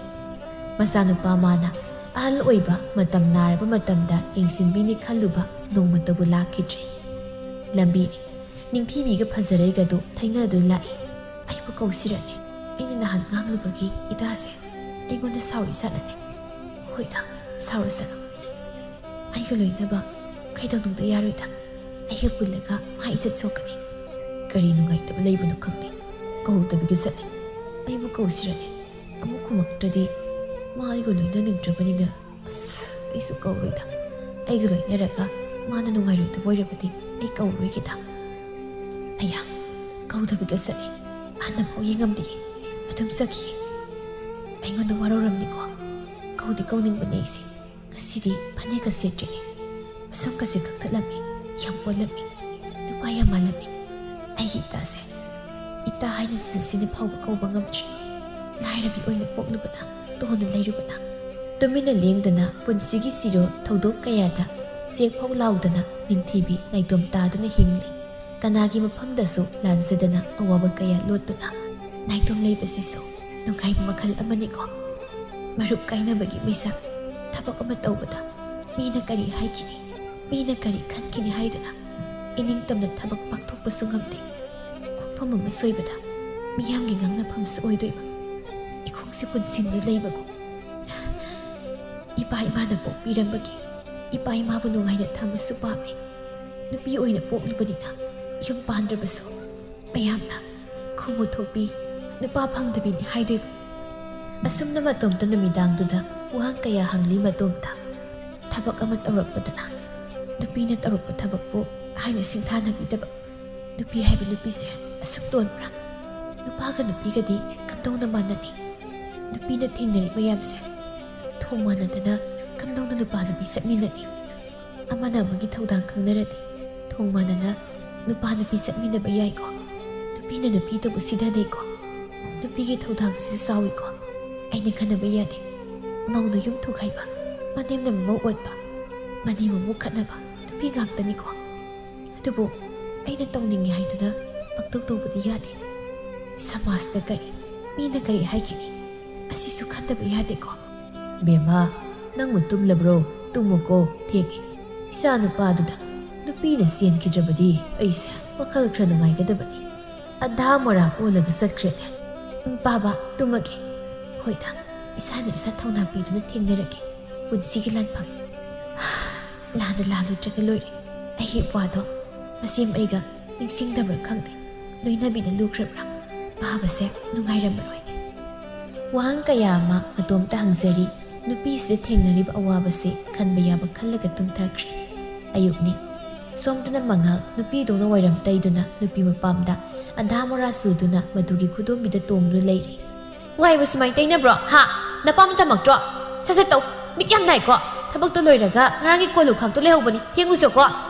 ꯃꯆꯥꯅꯨꯄꯥ ꯃꯥꯅ ꯑꯍꯜ ꯑꯣꯏꯕ ꯃꯇꯝ ꯅꯥꯔꯕ ꯃꯇꯝꯗ ꯌꯦꯡꯁꯤꯟꯕꯤꯅꯤ ꯈꯜꯂꯨꯕ ꯅꯣꯡꯃꯇꯕꯨ ꯂꯥꯛꯈꯤꯗ꯭ꯔꯦ꯫ ꯂꯝꯕꯤꯅꯤ꯫ ꯅꯤꯡꯊꯤꯕꯤꯒ ꯐꯖꯔꯩꯒꯗꯨ ꯊꯩꯅꯗꯨꯅ ꯂꯥꯛꯏ꯫ ꯑꯩꯕꯨ ꯀꯧꯁꯤꯔꯅꯦ? ꯑꯩꯅ ꯅꯍꯥꯟ ꯉꯥꯡꯂꯨꯕꯒꯤ ꯏꯇꯥꯁꯦ ꯑꯩꯉꯣꯟꯗ ꯁꯥꯎꯔꯤ ꯖꯥꯠꯂꯅꯦ? ꯍꯣꯏꯗ, ꯁꯥꯎꯔꯁꯅꯨ꯫ ꯑꯩꯒ ꯂꯣꯏꯅꯕ ꯀꯩꯗꯧꯅꯨꯡꯗ ꯌꯥꯔꯣꯏꯗ꯫ ꯑꯩꯒ ꯄꯨꯜꯂꯒ ꯃꯥ ꯏꯖꯠ ꯁꯣꯛꯀꯅꯤ꯫ ꯀꯔꯤ ꯅꯨꯡꯉꯥꯏꯇꯕ ꯂꯩꯕꯅꯣ ꯈꯪꯗꯦ꯫ ꯀꯧꯗꯕꯤꯒ ꯆꯠꯂꯦ꯫ ꯑꯩꯕꯨ ꯀꯧꯁꯤꯔꯅꯦ? ꯑꯃꯨꯛ ꯈꯨꯝꯃꯛꯇ꯭ꯔꯗꯤ ꯃꯥ ꯑꯩꯒ ꯂꯣꯏꯅꯅꯤꯡꯗ꯭ꯔꯕꯅꯤꯅ꯫ ꯑꯁ, ꯑꯩꯁꯨ ꯀꯧꯔꯣꯏꯗ꯫ ꯑꯩꯒ ꯂꯣꯏꯅꯔꯒ ꯃꯥꯅ ꯅꯨꯡꯉꯥꯏꯔꯣꯏꯗꯕ ꯑꯣꯏꯔꯕꯗꯤ ꯑꯩ ꯀꯧꯔꯣꯏꯒꯦꯗ꯫ ꯑꯌꯥ, ꯀꯧꯗꯕꯤꯒ ꯆꯠꯂꯦ꯫ ꯍꯟꯅꯐꯥꯎ ꯌꯦꯡꯉꯝꯗꯦ꯫ ꯑꯗꯨꯝ ꯆꯠꯈꯤ꯫ ꯑꯩꯉꯣꯟꯗ ꯋꯥꯔꯧꯔꯝꯅꯤꯀꯣ꯫ ꯀꯧꯗꯤ ꯀꯧꯅꯤꯡꯕꯅꯦ ꯑꯩꯁꯦ꯫ ꯉꯁꯤꯗꯤ ꯐꯅꯦꯛꯀ ꯁꯦꯠꯇ꯭ꯔꯦꯅꯦ꯫ ꯃꯁꯝꯒꯁꯦ ꯀꯛꯊꯠꯂꯝꯃꯤ꯫ ꯌꯥꯝ ꯑꯣꯜꯂꯝꯃꯤ꯫ ꯅꯨꯄꯥ ꯌꯥꯝ ꯃꯥꯜꯂꯝꯃꯤ꯫ ꯑꯩꯒꯤ ꯏꯇꯥꯁꯦ ꯏꯇꯥ ꯍꯥꯏꯅ ꯁꯤꯟꯁꯤꯅ ꯐꯥꯎꯕ ꯀꯧꯕ ꯉꯝꯗ꯭ꯔꯤ꯫ ꯂꯥꯏꯔꯕꯤ ꯑꯣꯏꯅ ꯄꯣꯛꯂꯨꯕꯅ, ꯇꯣꯟꯅ ꯂꯩꯔꯨꯕꯅ, ꯇꯨꯃꯤꯟꯅ ꯂꯦꯡꯗꯅ ꯄꯨꯟꯁꯤꯒꯤ ꯆꯤꯔꯣꯜ ꯊꯧꯗꯣꯛ ꯀꯌꯥꯗ ꯆꯦꯛꯐꯧ ꯂꯥꯎꯗꯅ ꯅꯤꯡꯊꯤꯕꯤ ꯅꯥꯏꯇꯣꯝ ꯇꯥꯗꯨꯅ ꯍꯤꯡꯂꯤ꯫ ꯀꯅꯥꯒꯤ ꯃꯐꯝꯗꯁꯨ ꯂꯥꯟꯖꯗꯅ ꯑꯋꯥꯕ ꯀꯌꯥ ꯂꯣꯠꯇꯨꯅ ꯅꯥꯏꯇꯣꯝ ꯂꯩꯕꯁꯤꯁꯨ ꯅꯨꯡꯉꯥꯏꯕ ꯃꯈꯜ ꯑꯃꯅꯤꯀꯣ꯫ ꯃꯔꯨꯞ ꯀꯥꯏꯅꯕꯒꯤ ꯃꯩꯁꯥ, ꯊꯕꯛ ꯑꯃ ꯇꯧꯕꯗ ꯃꯤꯅ ꯀꯔꯤ ꯍꯥꯏꯈꯤꯅꯤ, ꯃꯤꯅ ꯀꯔꯤ ꯈꯟꯈꯤꯅꯤ ꯍꯥꯏꯗꯨꯅ ꯏꯅꯤꯡꯇꯝꯅ ꯊꯕꯛ ꯄꯥꯡꯊꯣꯛꯄꯁꯨ ꯉꯝꯗꯦ꯫ ꯈꯣꯡꯐꯝ ꯑꯃ ꯁꯣꯏꯕꯗ ꯃꯤꯌꯥꯝꯒꯤ ꯉꯥꯡꯅꯐꯝꯁꯨ ꯑꯣꯏꯗꯣꯏꯕ꯫ ꯏꯈꯣꯡꯁꯦ ꯄꯨꯟꯁꯤꯟꯗꯨ ꯂꯩꯕꯒꯨꯝ꯫ ꯏꯄꯥ ꯏꯃꯥꯅ ꯄꯣꯛꯄꯤꯔꯝꯕꯒꯤ, ꯏꯄꯥ ꯏꯃꯥꯕꯨ ꯅꯨꯡꯉꯥꯏꯅ ꯊꯝꯕꯁꯨ ꯄꯥꯝꯃꯤ꯫ ꯅꯨꯄꯤ ꯑꯣꯏꯅ ꯄꯣꯛꯂꯨꯕꯅꯤꯅ ꯌꯨꯝ ꯄꯥꯟꯗ꯭ꯔꯕꯁꯨ ꯃꯌꯥꯝꯅ "ꯈꯨꯃꯨ ꯊꯣꯛꯄꯤ, ꯅꯨꯄꯥ ꯐꯪꯗꯕꯤꯅꯤ" ꯍꯥꯏꯗꯣꯏꯕ꯫ ꯑꯁꯨꯝꯅ ꯃꯇꯣꯝꯇ ꯅꯨꯃꯤꯗꯥꯡꯗꯨꯗ ꯋꯥꯍꯪ ꯀꯌꯥ ꯍꯪꯂꯤ ꯃꯇꯣꯝꯇ꯫ ꯊꯕꯛ ꯑꯃ ꯇꯧꯔꯛꯄꯗꯅ "ꯅꯨꯄꯤꯅ ꯇꯧꯔꯛꯄ ꯊꯕꯛꯄꯨ" ꯍꯥꯏꯅ ꯁꯤꯡꯊꯥꯅꯕꯤꯗꯕ꯫ ꯅꯨꯄꯤ ꯍꯥꯏꯕ ꯅꯨꯄꯤꯁꯦ ꯑꯁꯨꯛ ꯇꯣꯟꯕ꯭ꯔꯥ? ꯅꯨꯄꯥꯒ ꯅꯨꯄꯤꯒꯗꯤ ꯀꯝꯗꯧꯅ ꯃꯥꯟꯅꯅꯤ? ꯅꯨꯄꯤꯅ ꯊꯦꯡꯅꯔꯤ ꯃꯌꯥꯝꯁꯦ ꯊꯣꯡ ꯃꯥꯟꯅꯗꯅ ꯀꯝꯗꯧꯅ ꯅꯨꯄꯥ ꯅꯨꯄꯤ ꯆꯠꯃꯤꯟꯅꯅꯤ? ꯑꯃꯅ ꯑꯃꯒꯤ ꯊꯧꯗꯥꯡ ꯈꯪꯅꯔꯗꯤ ꯊꯣꯡ ꯃꯥꯟꯅꯅ ꯅꯨꯄꯥ ꯅꯨꯄꯤ ꯆꯠꯃꯤꯟꯅꯕ ꯌꯥꯏꯀꯣ꯫ ꯅꯨꯄꯤꯅ ꯅꯨꯄꯤꯗꯕꯨ ꯁꯤꯗꯅꯩꯀꯣ꯫ ꯅꯨꯄꯤꯒꯤ ꯊꯧꯗꯥꯡꯁꯤꯁꯨ ꯆꯥꯎꯏꯀꯣ꯫ ꯑꯩꯅ ꯈꯟꯅꯕ ꯌꯥꯗꯦ꯫ ꯃꯧꯅ ꯌꯨꯝ ꯊꯨꯒꯥꯏꯕ, ꯃꯅꯦꯝꯅ ꯃꯃꯧ ꯑꯣꯠꯄ, ꯃꯅꯦꯝ ꯃꯃꯧ ꯈꯠꯅꯕ ꯅꯨꯄꯤ ꯉꯥꯛꯇꯅꯤꯀꯣ꯫ ꯑꯗꯨꯕꯨ ꯑꯩꯅ ꯇꯧꯅꯤꯡꯉꯤ ꯍꯥꯏꯗꯨꯅ ꯄꯪꯇꯧ ꯇꯧꯕꯗꯤ ꯌꯥꯗꯦ꯫ ꯁꯃꯥꯖꯇ ꯀꯔꯤ, ꯃꯤꯅ ꯀꯔꯤ ꯍꯥꯏꯈꯤꯅꯤ? ꯑꯁꯤꯁꯨ ꯈꯟꯗꯕ ꯌꯥꯗꯦꯀꯣ꯫ "ꯕꯦꯝꯃ, ꯅꯪꯕꯨ ꯇꯨꯝꯂꯕ꯭ꯔꯣ? ꯇꯨꯝꯃꯨꯀꯣ, ꯊꯦꯡꯉꯦ꯫ ꯏꯆꯥ ꯅꯨꯄꯥꯗꯨꯗ ꯅꯨꯄꯤꯅ ꯆꯦꯟꯈꯤꯗ꯭ꯔꯕꯗꯤ ꯑꯩꯁꯦ ꯋꯥꯈꯜ ꯈꯔ ꯅꯨꯡꯉꯥꯏꯒꯗꯕꯅꯤ꯫ ꯑꯙꯥ ꯃꯣꯔꯥ ꯑꯣꯜꯂꯒ ꯆꯠꯈ꯭ꯔꯦꯅꯦ꯫ ꯎꯝ, ꯄꯥꯕ, ꯇꯨꯝꯃꯒꯦ꯫ ꯍꯣꯏꯗ, ꯏꯁꯥꯅ ꯏꯁꯥ ꯊꯧꯅꯥ ꯄꯤꯗꯨꯅ ꯊꯦꯡꯅꯔꯒꯦ꯫ ꯄꯨꯟꯁꯤꯒꯤ ꯂꯥꯟꯐꯝ꯫ ꯂꯥꯟꯗ ꯂꯥꯜꯂꯨꯗ꯭ꯔꯒ ꯂꯣꯏꯔꯦ꯫ ꯑꯩꯒꯤ ꯏꯄ꯭ꯋꯥꯗꯣ ꯃꯁꯦꯝ ꯑꯩꯒ ꯅꯤꯡꯁꯤꯡꯗꯕ꯭ꯔꯥ ꯈꯪꯗꯦ꯫ ꯂꯣꯏꯅꯕꯤꯅ ꯂꯨꯈ꯭ꯔꯕ꯭ꯔꯥ? ꯄꯥꯕꯁꯦ ꯅꯨꯡꯉꯥꯏꯔꯝꯃꯔꯣꯏꯅꯦ"꯫ ꯋꯥꯍꯪ ꯀꯌꯥ ꯑꯃ ꯃꯇꯣꯝꯇ ꯍꯪꯖꯔꯤ꯫ ꯅꯨꯄꯤꯁꯤꯗ ꯊꯦꯡꯅꯔꯤꯕ ꯑꯋꯥꯕꯁꯦ ꯈꯟꯕ ꯌꯥꯕ ꯈꯜꯂꯒ ꯇꯨꯝꯊꯈ꯭ꯔꯦ꯫ ꯑꯌꯨꯛꯅꯤ꯫ ꯁꯣꯝꯗꯅ ꯃꯉꯥꯜ ꯅꯨꯄꯤꯗꯧꯅ ꯋꯥꯏꯔꯝ ꯇꯩꯗꯨꯅ ꯅꯨꯄꯤ ꯃꯄꯥꯝꯗ ꯑꯙꯥ ꯃꯣꯔꯥ ꯆꯨꯗꯨꯅ ꯃꯗꯨꯒꯤ ꯈꯨꯗꯣꯝꯕꯤꯗ ꯇꯣꯡꯗꯨꯅ ꯂꯩꯔꯤ꯫ ꯋꯥꯏꯕ ꯁꯨꯃꯥꯏꯅ ꯇꯩꯅꯕ꯭ꯔꯣ? ꯍꯥ? ꯅꯄꯥꯝ ꯇꯝꯃꯛꯇ꯭ꯔꯣ? ꯁꯠ ꯁꯠ ꯇꯧ꯫ ꯃꯤꯠ ꯌꯥꯝ ꯅꯥꯏꯀꯣ꯫ ꯊꯕꯛꯇꯣ ꯂꯣꯏꯔꯒ ꯉꯔꯥꯡꯒꯤ ꯀꯣꯜ ꯂꯨꯈꯥꯛꯇꯣ ꯂꯩꯍꯧꯕꯅꯤ, ꯐꯦꯡꯉꯨꯆꯣꯀꯣ꯫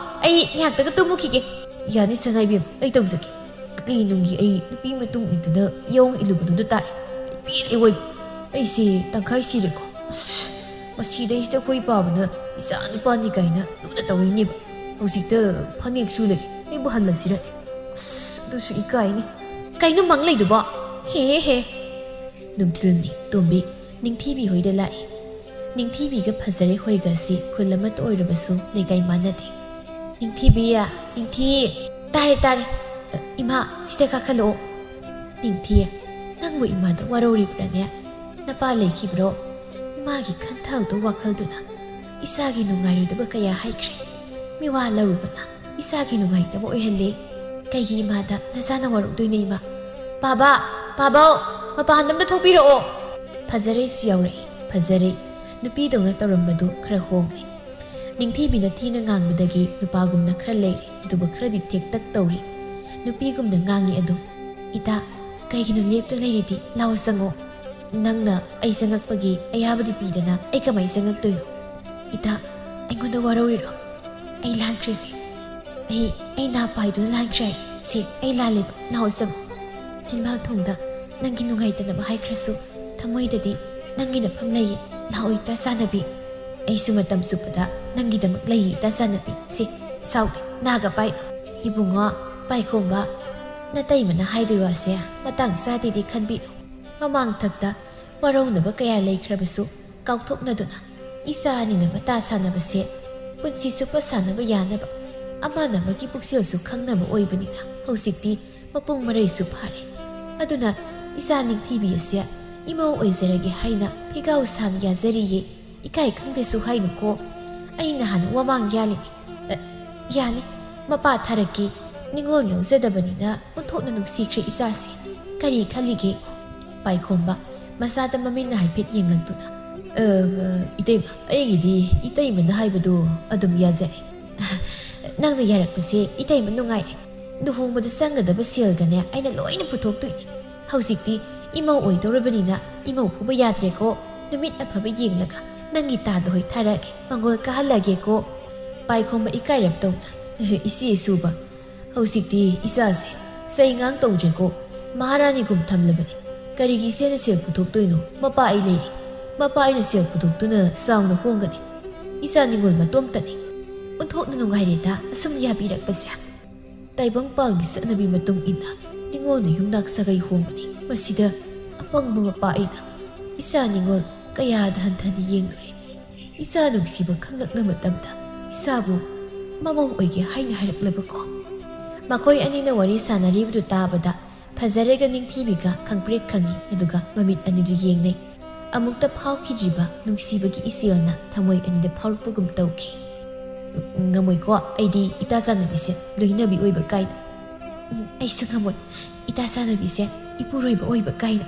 ꯑꯩ ꯉꯥꯏꯍꯥꯛꯇꯒ ꯇꯨꯝꯃꯨꯈꯤꯒꯦ꯫ ꯌꯥꯅꯤ ꯁꯅꯥꯏꯕꯦꯝ, ꯑꯩ ꯇꯧꯖꯒꯦ꯫ ꯀꯔꯤ ꯅꯨꯡꯒꯤ ꯑꯩ ꯅꯨꯄꯤ ꯃꯇꯨꯡ ꯏꯟꯗꯨꯅ ꯌꯥꯎ ꯏꯜꯂꯨꯕꯅꯣꯗ ꯇꯥꯔꯦ꯫ ꯄꯦꯜꯂꯦ ꯑꯣꯏꯕ꯫ ꯑꯩꯁꯦ ꯇꯪꯈꯥꯏ ꯁꯤꯔꯦꯀꯣ꯫ ꯑꯁ, ꯃꯁꯤꯗꯩꯁꯤꯗ ꯑꯩꯈꯣꯏ ꯄꯥꯕꯅ ꯏꯆꯥ ꯅꯨꯄꯥꯅꯤ ꯀꯥꯏꯅ ꯂꯨꯅ ꯇꯧꯔꯤꯅꯦꯕ꯫ ꯍꯧꯖꯤꯛꯇ ꯐꯅꯦꯛꯁꯨ ꯂꯩ, ꯑꯩꯕꯨ ꯍꯜꯂꯁꯤꯔ? ꯑꯁ, ꯑꯗꯨꯁꯨ ꯏꯀꯥꯏꯅꯦ꯫ ꯀꯩꯅꯣ ꯃꯪ ꯂꯩꯗꯨꯕꯣ? ꯍꯦ ꯍꯦ꯫ ꯅꯨꯡꯊꯤꯜꯅꯤ, ꯇꯣꯝꯕꯤ ꯅꯤꯡꯊꯤꯕꯤ ꯍꯣꯏꯗ ꯂꯥꯛꯏ꯫ ꯅꯤꯡꯊꯤꯕꯤꯒ ꯐꯖꯔꯩ ꯍꯣꯏꯒꯁꯤ ꯈꯨꯜ ꯑꯃꯠꯇ ꯑꯣꯏꯔꯕꯁꯨ ꯂꯩꯀꯥꯏ ꯃꯥꯟꯅꯗꯦ꯫ ꯅꯤꯡꯊꯤꯕꯤ, ꯅꯤꯡꯊꯤ꯫ ꯇꯥꯔꯦ, ꯇꯥꯔꯦ꯫ ꯑ, ꯏꯃꯥ, ꯁꯤꯗ ꯀꯥꯈꯠꯂꯛꯑꯣ꯫ ꯅꯤꯡꯊꯤ, ꯅꯪꯕꯨ ꯏꯃꯥꯗ ꯋꯥꯔꯧꯔꯤꯕ꯭ꯔꯥꯅꯦ? ꯅꯄꯥ ꯂꯩꯈꯤꯕ꯭ꯔꯣ? ꯏꯃꯥꯒꯤ ꯈꯟꯊꯕꯗꯣ ꯋꯥꯈꯜꯗꯨꯅ ꯏꯁꯥꯒꯤ ꯅꯨꯡꯉꯥꯏꯔꯣꯏꯗꯕ ꯀꯌꯥ ꯍꯥꯏꯈ꯭ꯔꯦ꯫ ꯃꯤꯋꯥ ꯂꯧꯔꯨꯕꯅ ꯏꯁꯥꯒꯤ ꯅꯨꯡꯉꯥꯏꯇꯕ ꯑꯣꯏꯍꯜꯂꯦ꯫ ꯀꯩꯒꯤ ꯏꯃꯥꯗ ꯅꯆꯥꯅ ꯋꯥꯔꯧꯗꯣꯏꯅꯣ ꯏꯃꯥ? ꯄꯥꯕ, ꯄꯥꯕꯧ, ꯃꯄꯥꯟꯗ ꯑꯝꯇ ꯊꯣꯛꯄꯤꯔꯛꯑꯣ꯫ ꯐꯖꯔꯩꯁꯨ ꯌꯥꯎꯔꯛꯏ꯫ ꯐꯖꯔꯩ ꯅꯨꯄꯤꯗꯧꯅ ꯇꯧꯔꯝꯕꯗꯨ ꯈꯔ ꯍꯣꯡꯂꯦ꯫ ꯅꯤꯡꯊꯤꯕꯤꯅ ꯊꯤꯅ ꯉꯥꯡꯕꯗꯒꯤ ꯅꯨꯄꯥꯒꯨꯝꯅ ꯈꯔ ꯂꯩꯔꯦ, ꯑꯗꯨꯕꯨ ꯈꯔꯗꯤ ꯊꯦꯛꯇꯛ ꯇꯧꯔꯤ꯫ ꯅꯨꯄꯤꯒꯨꯝꯅ ꯉꯥꯡꯉꯤ ꯑꯗꯨꯝ꯫ ꯏꯇꯥ, ꯀꯩꯒꯤꯅꯣ ꯂꯦꯞꯇꯨꯅ ꯂꯩꯔꯤꯗꯤ? ꯂꯥꯎ ꯆꯪꯉꯣ꯫ ꯅꯪꯅ ꯑꯩ ꯆꯪꯉꯛꯄꯒꯤ ꯑꯌꯥꯕꯗꯤ ꯄꯤꯗꯅ ꯑꯩ ꯀꯃꯥꯏ ꯆꯪꯉꯛꯇꯣꯏꯅꯣ? ꯏꯇꯥ, ꯑꯩꯉꯣꯟꯗ ꯋꯥꯔꯧꯔꯤꯔꯣ? ꯑꯩ ꯂꯥꯟꯈ꯭ꯔꯦꯁꯦ꯫ ꯑꯩ, ꯑꯩ ꯅꯥ ꯄꯥꯏꯗꯨꯅ ꯂꯥꯟꯈ꯭ꯔꯦ꯫ ꯁꯦ, ꯑꯩ ꯂꯥꯜꯂꯦꯕ꯫ ꯂꯥꯎ ꯆꯪꯉꯣ꯫ ꯆꯤꯟꯕꯥꯜ ꯊꯣꯡꯗ ꯅꯪꯒꯤ ꯅꯨꯡꯉꯥꯏꯇꯅꯕ ꯍꯥꯏꯈ꯭ꯔꯁꯨ ꯊꯃꯣꯏꯗꯗꯤ ꯅꯪꯒꯤ ꯅꯐꯝ ꯂꯩꯌꯦ꯫ ꯂꯥꯛꯑꯣ ꯏꯇꯥ ꯆꯥꯟꯅꯕꯤ꯫ ꯑꯩꯁꯨ ꯃꯇꯝ ꯆꯨꯞꯄꯗ ꯅꯪꯒꯤꯗꯃꯛ ꯂꯩꯌꯦ ꯏꯇꯥ ꯆꯥꯟꯅꯕꯤ꯫ ꯁꯦ, ꯁꯥꯎꯗꯦ, ꯅꯥꯒ ꯄꯥꯏ꯫ ꯏꯕꯨꯡꯉꯣ, ꯄꯥꯏꯈꯣꯝꯕ, ꯅꯇꯩꯃꯅ ꯍꯥꯏꯗꯣꯏ ꯋꯥꯁꯦ ꯃꯇꯥꯡ ꯆꯥꯗꯦꯗꯤ ꯈꯟꯕꯤꯅꯨ꯫ ꯃꯃꯥꯡ ꯊꯛꯇ ꯋꯥꯔꯧꯅꯕ ꯀꯌꯥ ꯂꯩꯈ꯭ꯔꯕꯁꯨ ꯀꯥꯎꯊꯣꯛꯅꯗꯨꯅ ꯏꯆꯥ ꯑꯅꯤꯅ ꯃꯇꯥ ꯁꯥꯟꯅꯕꯁꯦ ꯄꯨꯟꯁꯤ ꯆꯨꯞꯄ ꯁꯥꯟꯅꯕ ꯌꯥꯅꯕ ꯑꯃꯅ ꯑꯃꯒꯤ ꯄꯨꯛꯆꯦꯜꯁꯨ ꯈꯪꯅꯕ ꯑꯣꯏꯕꯅꯤꯅ ꯍꯧꯖꯤꯛꯇꯤ ꯃꯄꯨꯡ ꯃꯔꯩꯁꯨ ꯐꯥꯔꯦ꯫ ꯑꯗꯨꯅ ꯏꯆꯥ ꯅꯤꯡꯊꯤꯕꯤ ꯑꯁꯦ ꯏꯃꯧ ꯑꯣꯏꯖꯔꯒꯦ ꯍꯥꯏꯅ ꯐꯤꯒꯥꯎ ꯁꯥꯅ ꯌꯥꯖꯔꯤꯌꯦ꯫ ꯏꯀꯥꯏ ꯈꯪꯗꯦꯁꯨ ꯍꯥꯏꯅꯨꯀꯣ꯫ ꯑꯩꯅ ꯍꯥꯟꯅ ꯋꯥꯃꯥꯡ ꯌꯥꯜꯂꯤꯅꯤ꯫ ꯑ, ꯌꯥꯅꯤ, ꯃꯄꯥ ꯊꯥꯔꯛꯀꯦ꯫ ꯅꯤꯉꯣꯜ ꯌꯥꯎꯖꯗꯕꯅꯤꯅ ꯑꯣꯟꯊꯣꯛꯅ ꯅꯨꯡꯁꯤꯈ꯭ꯔꯦ ꯏꯆꯥꯁꯦ꯫ ꯀꯔꯤ ꯈꯜꯂꯤꯒꯦ? ꯄꯥꯏꯈꯣꯝꯕ ꯃꯆꯥꯗ ꯃꯃꯤꯠꯅ ꯍꯥꯏꯐꯦꯠ ꯌꯦꯡꯂꯛꯇꯨꯅ, "ꯑ, ꯑ, ꯏꯇꯩꯃ, ꯑꯩꯒꯤꯗꯤ ꯏꯇꯩꯃꯅ ꯍꯥꯏꯕꯗꯣ ꯑꯗꯨꯝ ꯌꯥꯖꯔꯦ꯫" "ꯅꯪꯅ ꯌꯥꯔꯛꯄꯁꯦ ꯏꯇꯩꯃ ꯅꯨꯡꯉꯥꯏꯔꯦ꯫ ꯂꯨꯍꯣꯡꯕꯗ ꯆꯪꯒꯗꯕ ꯁꯦꯜꯒꯅꯦ ꯑꯩꯅ ꯂꯣꯏꯅ ꯄꯨꯊꯣꯛꯇꯣꯏꯅꯦ꯫ ꯍꯧꯖꯤꯛꯇꯤ ꯏꯃꯧ ꯑꯣꯏꯗꯧꯔꯕꯅꯤꯅ ꯏꯃꯧ ꯐꯨꯕ ꯌꯥꯗ꯭ꯔꯦꯀꯣ꯫ ꯅꯨꯃꯤꯠ ꯑꯐꯕ ꯌꯦꯡꯂꯒ ꯅꯪꯒꯤ ꯇꯥꯗ ꯍꯣꯏ ꯊꯥꯔꯛꯑꯒꯦ, ꯃꯪꯒꯣꯜ ꯀꯥꯍꯜꯂꯒꯦꯀꯣ꯫ ꯄꯥꯏꯈꯣꯝꯕ ꯏꯀꯥꯏꯔꯞ ꯇꯧꯅ, "ꯏꯆꯦ ꯁꯨꯕ, ꯍꯧꯖꯤꯛꯇꯤ ꯏꯆꯥꯁꯦ ꯆꯩꯉꯥꯡ ꯇꯧꯗ꯭ꯔꯦꯀꯣ꯫ ꯃꯍꯥꯔꯥꯅꯤꯒꯨꯝ ꯊꯝꯂꯕꯅꯤ꯫ ꯀꯔꯤꯒꯤ ꯏꯆꯦꯅ ꯁꯦꯜ ꯄꯨꯊꯣꯛꯇꯣꯏꯅꯣ? ꯃꯄꯥ ꯑꯩ ꯂꯩꯔꯤ꯫ ꯃꯄꯥ ꯑꯩꯅ ꯁꯦꯜ ꯄꯨꯊꯣꯛꯇꯨꯅ ꯆꯥꯎꯅ ꯍꯣꯡꯒꯅꯤ꯫ ꯏꯆꯥ ꯅꯤꯉꯣꯜ ꯃꯇꯣꯝꯇꯅꯤ꯫ ꯑꯣꯟꯊꯣꯛꯅ ꯅꯨꯡꯉꯥꯏꯔꯦꯗ ꯑꯁꯨꯝ ꯌꯥꯕꯤꯔꯛꯄꯁꯦ꯫" ꯇꯥꯏꯕꯪꯄꯥꯜꯒꯤ ꯆꯠꯅꯕꯤ ꯃꯇꯨꯡ ꯏꯟꯅ ꯅꯤꯉꯣꯜꯅ ꯌꯨꯝꯅꯥꯛ ꯁꯥꯒꯩ ꯍꯣꯡꯕꯅꯤ꯫ ꯃꯁꯤꯗ ꯑꯄꯪꯕ ꯃꯄꯥ ꯑꯩꯅ ꯏꯆꯥ ꯅꯤꯉꯣꯜ ꯀꯌꯥꯗ ꯍꯟꯊꯅ ꯌꯦꯡꯂꯨꯔꯦ꯫ ꯏꯆꯥ ꯅꯨꯡꯁꯤꯕ ꯈꯪꯂꯛꯂ ꯃꯇꯝꯗ ꯏꯆꯥꯕꯨ ꯃꯃꯧ ꯑꯣꯏꯒꯦ ꯍꯥꯏꯅ ꯍꯥꯏꯔꯛꯂꯕꯀꯣ꯫ ꯃꯈꯣꯏ ꯑꯅꯤꯅ ꯋꯥꯔꯤ ꯁꯥꯟꯅꯔꯤꯕꯗꯨ ꯇꯥꯕꯗ ꯐꯖꯔꯦꯒ ꯅꯤꯡꯊꯤꯕꯤꯒ ꯈꯪꯄ꯭ꯔꯦꯛ ꯈꯪꯏ, ꯑꯗꯨꯒ ꯃꯃꯤꯠ ꯑꯅꯤꯗꯨ ꯌꯦꯡꯅꯩ꯫ ꯑꯃꯨꯛꯇ ꯐꯥꯎꯈꯤꯗ꯭ꯔꯤꯕ ꯅꯨꯡꯁꯤꯕꯒꯤ ꯏꯆꯦꯜꯅ ꯊꯃꯣꯏ ꯑꯅꯤꯗ ꯐꯥꯎꯔꯛꯄꯒꯨꯝ ꯇꯧꯈꯤ꯫ "ꯉꯝꯃꯣꯏꯀꯣ ꯑꯩꯗꯤ ꯏꯇꯥ ꯆꯥꯟꯅꯕꯤꯁꯦ ꯂꯣꯏꯅꯕꯤ ꯑꯣꯏꯕ ꯀꯥꯏꯅ꯫ ꯎꯝ, ꯑꯩꯁꯨ ꯉꯝꯃꯣꯏ ꯏꯇꯥ ꯆꯥꯟꯅꯕꯤꯁꯦ ꯏꯄꯨꯔꯣꯏꯕ ꯑꯣꯏꯕ ꯀꯥꯏꯅ꯫"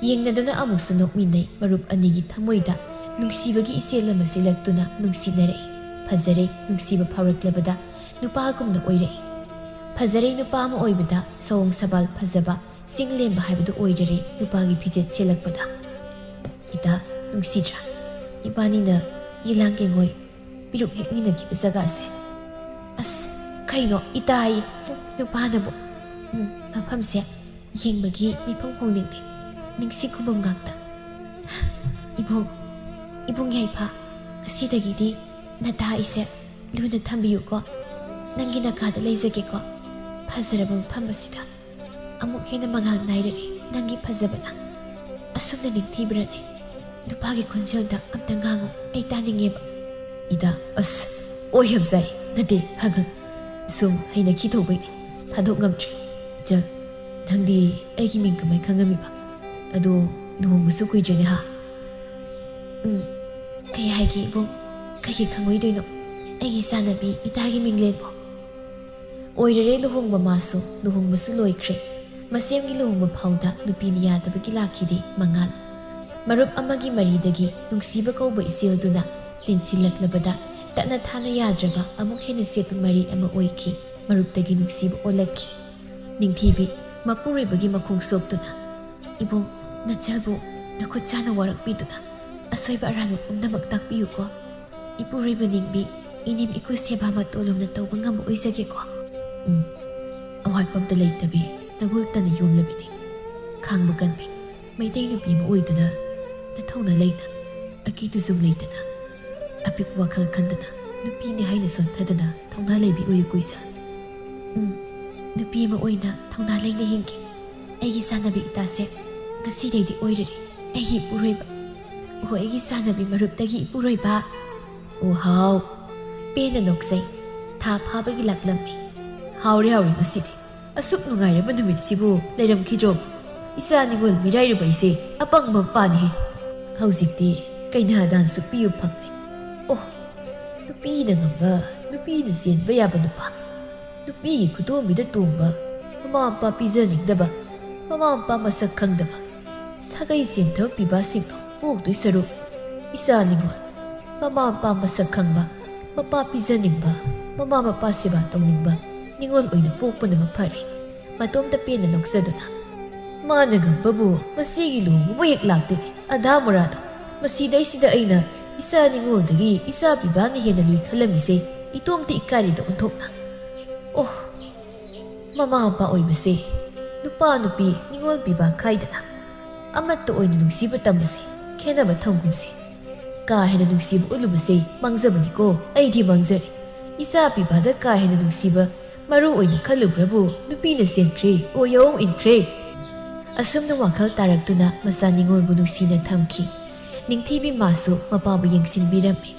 ꯌꯦꯡꯅꯗꯨꯅ ꯑꯃꯨꯛꯁꯨ ꯅꯣꯛꯃꯤꯟꯅꯩ꯫ ꯃꯔꯨꯞ ꯑꯅꯤꯒꯤ ꯊꯃꯣꯏꯗ ꯅꯨꯡꯁꯤꯕꯒꯤ ꯏꯆꯦꯜ ꯑꯃ ꯁꯤꯜꯂꯛꯇꯨꯅ ꯅꯨꯡꯁꯤꯅꯔꯛꯏ꯫ ꯐꯖꯔꯦ, ꯅꯨꯡꯁꯤꯕ ꯐꯥꯎꯔꯛꯂꯕꯗ ꯅꯨꯄꯥꯒꯨꯝꯅ ꯑꯣꯏꯔꯛꯏ꯫ ꯐꯖꯔꯦ, ꯅꯨꯄꯥ ꯑꯃ ꯑꯣꯏꯕꯗ ꯁꯑꯣꯡ ꯁꯕꯥꯜ ꯐꯖꯕ, ꯆꯤꯡ ꯂꯦꯝꯕ ꯍꯥꯏꯕꯗꯨ ꯑꯣꯏꯔꯔꯦ ꯅꯨꯄꯥꯒꯤ ꯐꯤꯖꯦꯠ ꯁꯦꯠꯂꯛꯄꯗ꯫ "ꯏꯇꯥ, ꯅꯨꯡꯁꯤꯗ꯭ꯔꯥ? ꯏꯕꯥꯅꯤꯅ ꯌꯦꯂꯥꯡ ꯀꯦꯡꯉꯣꯏ ꯄꯤꯔꯨꯛ ꯍꯦꯛꯃꯤꯟꯅꯈꯤꯕ ꯖꯒꯥꯁꯦ꯫" "ꯑꯁ, ꯀꯩꯅꯣ ꯏꯇꯥ ꯍꯥꯏꯌꯦ, ꯅꯨꯄꯥꯅꯕꯨ꯫ ꯎꯝ, ꯃꯐꯝꯁꯦ ꯌꯦꯡꯕꯒꯤ ꯃꯤꯐꯝ ꯍꯣꯡꯅꯤꯡꯗꯦ꯫ ꯅꯤꯡꯁꯤꯡ ꯈꯨꯕꯝ ꯉꯥꯛꯇ꯫ ꯏꯕꯨꯡ, ꯏꯕꯨꯡ ꯌꯥꯏꯐ, ꯉꯁꯤꯗꯒꯤꯗꯤ ꯅꯇꯥ ꯑꯩꯁꯦ ꯂꯨꯅ ꯊꯝꯕꯤꯌꯨꯀꯣ꯫ ꯅꯪꯒꯤ ꯅꯀꯥꯗ ꯂꯩꯖꯒꯦꯀꯣ꯫ ꯐꯖꯔꯕ ꯃꯐꯝ ꯑꯁꯤꯗ ꯑꯃꯨꯛ ꯍꯦꯟꯅ ꯃꯉꯥꯜ ꯅꯥꯏꯔꯛꯏ ꯅꯪꯒꯤ ꯐꯖꯕꯅ꯫ ꯑꯁꯨꯝꯅ ꯅꯤꯡꯊꯤꯕ꯭ꯔꯅꯦ? ꯅꯨꯄꯥꯒꯤ ꯈꯣꯟꯖꯦꯜꯗ ꯑꯝꯇ ꯉꯥꯡꯉꯨ, ꯑꯩ ꯇꯥꯅꯤꯡꯉꯦꯕ꯫" "ꯏꯇꯥ, ꯑꯁ, ꯑꯣꯏ ꯌꯥꯝ ꯆꯥꯏ꯫ ꯅꯠꯇꯦ, ꯍꯪꯍꯪ꯫ ꯁꯨꯝ ꯍꯩꯅꯈꯤ ꯊꯧꯕꯩꯅꯦ꯫ ꯊꯥꯗꯣꯛ ꯉꯝꯗ꯭ꯔꯦ꯫ ꯏꯆꯜ, ꯅꯪꯗꯤ ꯑꯩꯒꯤ ꯃꯤꯡ ꯀꯃꯥꯏ ꯈꯪꯉꯝꯃꯤꯕ? ꯑꯗꯣ ꯂꯨꯍꯣꯡꯕꯁꯨ ꯀꯨꯏꯗ꯭ꯔꯦꯅꯦ ꯍꯥ?" "ꯎꯝ, ꯀꯩ ꯍꯥꯏꯒꯦ ꯏꯕꯨꯡ? ꯀꯩꯒꯤ ꯈꯪꯉꯣꯏꯗꯣꯏꯅꯣ? ꯑꯩꯒꯤ ꯏꯆꯥꯅꯕꯤ ꯏꯇꯥꯒꯤ ꯃꯤꯡꯂꯦꯟꯕꯣ?" ꯑꯣꯏꯔꯔꯦ ꯂꯨꯍꯣꯡꯕ ꯃꯥꯁꯨ, ꯂꯨꯍꯣꯡꯕꯁꯨ ꯂꯣꯏꯈ꯭ꯔꯦ꯫ ꯃꯁꯦꯝꯒꯤ ꯂꯨꯍꯣꯡꯕ ꯐꯥꯎꯗ ꯅꯨꯄꯤꯅ ꯌꯥꯗꯕꯒꯤ ꯂꯥꯛꯈꯤꯗꯦ ꯃꯉꯥꯜ꯫ ꯃꯔꯨꯞ ꯑꯃꯒꯤ ꯃꯔꯤꯗꯒꯤ ꯅꯨꯡꯁꯤꯕ ꯀꯧꯕ ꯏꯆꯦꯜꯗꯨꯅ ꯇꯤꯟꯁꯤꯜꯂꯛꯂꯕꯗ ꯇꯠꯅ ꯊꯥꯅ ꯌꯥꯗ꯭ꯔꯕ ꯑꯃꯨꯛ ꯍꯦꯟꯅ ꯁꯦꯠꯄ ꯃꯔꯤ ꯑꯃ ꯑꯣꯏꯈꯤ꯫ ꯃꯔꯨꯞꯇꯒꯤ ꯅꯨꯡꯁꯤꯕ ꯑꯣꯜꯂꯛꯈꯤ꯫ ꯅꯤꯡꯊꯤꯕꯤ ꯃꯄꯨꯔꯣꯏꯕꯒꯤ ꯃꯈꯣꯡ ꯁꯣꯛꯇꯨꯅ, ꯏꯕꯨꯡ, ꯅꯆꯜꯕꯨ ꯅꯈꯨꯠ ꯆꯥꯅ ꯋꯥꯔꯛꯄꯤꯗꯨꯅ ꯑꯁꯣꯏꯕ ꯑꯔꯥꯟꯕ ꯄꯨꯝꯅꯃꯛ ꯇꯥꯛꯄꯤꯌꯨꯀꯣ꯫ ꯏꯄꯨꯔꯣꯏꯕ ꯅꯤꯡꯕꯤ, ꯏꯅꯦꯝ ꯏꯀꯨ ꯁꯦꯕꯥ ꯃꯇꯣ ꯂꯨꯝꯅ ꯇꯧꯕ ꯉꯝꯕ ꯑꯣꯏꯖꯒꯦꯀꯣ꯫ ꯎꯝ, ꯑꯋꯥꯠꯄ ꯑꯝꯇ ꯂꯩꯇꯕꯤ, ꯇꯒꯨꯜ ꯇꯅ ꯌꯣꯝꯂꯕꯤꯅꯤ꯫ ꯈꯥꯡꯕ ꯀꯟꯕꯤ, ꯃꯩꯇꯩ ꯅꯨꯄꯤ ꯑꯃ ꯑꯣꯏꯗꯨꯅ ꯅꯊꯧꯅ ꯂꯩꯅ, ꯑꯀꯤ ꯇꯨꯖꯨꯡ ꯂꯩꯇꯅ, ꯑꯄꯤꯛꯄ ꯋꯥꯈꯜ ꯈꯟꯗꯅ, ꯅꯨꯄꯤꯅꯤ ꯍꯥꯏꯅ ꯁꯣꯟꯊꯗꯅ ꯊꯧꯅꯥ ꯂꯩꯕꯤ ꯑꯣꯏꯌꯨ ꯀꯨꯏꯁꯥ꯫ ꯎꯝ, ꯅꯨꯄꯤ ꯑꯃ ꯑꯣꯏꯅ ꯊꯧꯅꯥ ꯂꯩꯅ ꯍꯤꯡꯒꯦ꯫ ꯑꯩꯒꯤ ꯆꯥꯟꯅꯕꯤ ꯏꯇꯥꯁꯦ ꯉꯁꯤꯗꯩꯗꯤ ꯑꯣꯏꯔꯔꯦ ꯑꯩꯒꯤ ꯏꯄꯨꯔꯣꯏꯕ꯫ ꯑꯣ, ꯑꯩꯒꯤ ꯆꯥꯟꯅꯕꯤ ꯃꯔꯨꯞꯇꯒꯤ ꯏꯄꯨꯔꯣꯏꯕ꯫ ꯑꯣ ꯍꯥꯎ, ꯄꯦꯟꯅ ꯅꯣꯛꯆꯩ꯫ ꯊꯥ ꯐꯥꯕꯒꯤ ꯂꯥꯛꯂꯝꯃꯤ꯫ ꯍꯥꯎꯔꯦ ꯍꯥꯎꯔꯦ ꯉꯁꯤꯗꯤ꯫ ꯑꯁꯨꯛ ꯅꯨꯡꯉꯥꯏꯔꯕ ꯅꯨꯃꯤꯠꯁꯤꯕꯨ ꯂꯩꯔꯝꯈꯤꯗ꯭ꯔꯣ? ꯏꯆꯥ ꯅꯤꯉꯣꯜ ꯃꯤꯔꯥꯏꯔꯨꯕ ꯑꯩꯁꯦ ꯑꯄꯪꯕ ꯃꯄꯥꯅꯤꯍꯦ꯫ ꯍꯧꯖꯤꯛꯇꯤ ꯀꯩꯅꯥꯗꯥꯟꯁꯨ ꯄꯤꯕ ꯐꯪꯂꯦ꯫ ꯑꯣ, ꯅꯨꯄꯤꯅ ꯉꯝꯕ, ꯅꯨꯄꯤꯅ ꯆꯦꯟꯕ ꯌꯥꯕ ꯅꯨꯄꯥ꯫ ꯅꯨꯄꯤꯒꯤ ꯈꯨꯗꯣꯝꯕꯤꯗ ꯇꯣꯡꯕ, ꯃꯃꯥ ꯃꯄꯥ ꯄꯤꯖꯅꯤꯡꯗꯕ, ꯃꯃꯥ ꯃꯄꯥ ꯃꯁꯛ ꯈꯪꯗꯕ, ꯁꯥꯒꯩ ꯆꯦꯟꯊꯕ ꯄꯤꯕꯥꯁꯤꯡꯗꯣ ꯄꯣꯛꯇꯣꯏ ꯁꯔꯨꯛ, ꯏꯆꯥ ꯅꯤꯉꯣꯜ, ꯃꯃꯥ ꯃꯄꯥ ꯃꯁꯛ ꯈꯪꯕ, ꯃꯄꯥ ꯄꯤꯖꯅꯤꯡꯕ, ꯃꯃꯥ ꯃꯄꯥ ꯁꯦꯕꯥ ꯇꯧꯅꯤꯡꯕ ꯅꯤꯉꯣꯜ ꯑꯣꯏꯅ ꯄꯣꯛꯄꯅ ꯃꯐꯔꯦ꯫ ꯃꯇꯣꯝꯇ ꯄꯦꯟꯅ ꯅꯣꯛꯆꯗꯨꯅ, ꯃꯥꯅ ꯉꯝꯕꯕꯨ ꯃꯁꯤꯒꯤ ꯂꯨꯍꯣꯡꯕꯕꯨ ꯍꯦꯛ ꯂꯥꯛꯇꯦꯅꯦ, ꯑꯙꯥ ꯃꯣꯔꯥꯗꯣ꯫ ꯃꯁꯤꯗꯩꯁꯤꯗ ꯑꯩꯅ ꯏꯆꯥ ꯅꯤꯉꯣꯜꯗꯒꯤ ꯏꯆꯥ ꯄꯤꯕꯥꯅ ꯍꯦꯟꯅ ꯂꯨꯏ ꯈꯜꯂꯝꯃꯤꯁꯦ ꯏꯇꯣꯝꯇ ꯏꯀꯥꯏꯔꯦꯗ ꯑꯣꯟꯊꯣꯛꯅ꯫ ꯑꯣ, ꯃꯃꯥ ꯃꯄꯥ ꯑꯣꯏꯕꯁꯦ ꯅꯨꯄꯥ ꯅꯨꯄꯤ ꯅꯤꯉꯣꯜ ꯄꯤꯕꯥ ꯈꯥꯏꯗꯅ ꯑꯃꯠꯇ ꯑꯣꯏꯅ ꯅꯨꯡꯁꯤꯕ ꯇꯝꯕꯁꯦ ꯈꯦꯠꯅꯕ ꯊꯝꯒꯨꯝꯁꯦ꯫ ꯀꯥ ꯍꯦꯟꯅ ꯅꯨꯡꯁꯤꯕ ꯎꯠꯂꯨꯕꯁꯦ ꯃꯥꯡꯖꯕꯅꯤꯀꯣ꯫ ꯑꯩꯗꯤ ꯃꯥꯡꯖꯔꯦ꯫ ꯏꯆꯥ ꯄꯤꯕꯥꯗ ꯀꯥ ꯍꯦꯟꯅ ꯅꯨꯡꯁꯤꯕ ꯃꯔꯨ ꯑꯣꯏꯅ ꯈꯜꯂꯨꯕ꯭ꯔꯕꯨ ꯅꯨꯄꯤꯅ ꯆꯦꯟꯈ꯭ꯔꯦ, ꯑꯣꯌꯧ ꯏꯟꯈ꯭ꯔꯦ꯫ ꯑꯁꯨꯝꯅ ꯋꯥꯈꯜ ꯇꯥꯔꯛꯇꯨꯅ ꯃꯆꯥ ꯅꯤꯉꯣꯜꯕꯨ ꯅꯨꯡꯁꯤꯅ ꯊꯝꯈꯤ꯫ ꯅꯤꯡꯊꯤꯕꯤ ꯃꯥꯁꯨ ꯃꯄꯥꯕꯨ ꯌꯦꯡꯁꯤꯟꯕꯤꯔꯝꯃꯤ꯫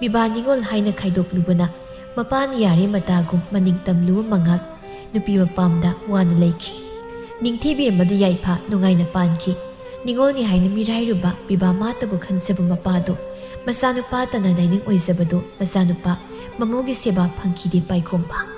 ꯄꯤꯕꯥ ꯅꯤꯉꯣꯜ ꯍꯥꯏꯅ ꯈꯥꯏꯗꯣꯛꯂꯨꯕꯅ ꯃꯄꯥꯅ ꯌꯥꯔꯦ ꯃꯇꯥꯒꯨꯝ ꯃꯅꯤꯡ ꯇꯝꯂꯨꯕ ꯃꯉꯥꯜ ꯅꯨꯄꯤ ꯃꯄꯥꯝꯗ ꯋꯥꯅ ꯂꯩꯈꯤ꯫ ꯅꯤꯡꯊꯤꯕꯤ ꯑꯃꯗꯤ ꯌꯥꯏꯐ ꯅꯨꯡꯉꯥꯏꯅ ꯄꯥꯟꯈꯤ꯫ ꯅꯤꯉꯣꯜꯅꯤ ꯍꯥꯏꯅ ꯃꯤꯔꯥꯏꯔꯨꯕ ꯄꯤꯕꯥ ꯃꯥꯇꯕꯨ ꯈꯟꯖꯕ ꯃꯄꯥꯗꯨ, ꯃꯆꯥꯅꯨꯄꯥ ꯇꯅ ꯂꯥꯏꯅꯤꯡ ꯑꯣꯏꯖꯕꯗꯨ, ꯃꯆꯥꯅꯨꯄꯥ ꯃꯃꯧꯒꯤ ꯁꯦꯕꯥ ꯐꯪꯈꯤꯗꯦ ꯄꯥꯏꯈꯣꯝꯕ꯫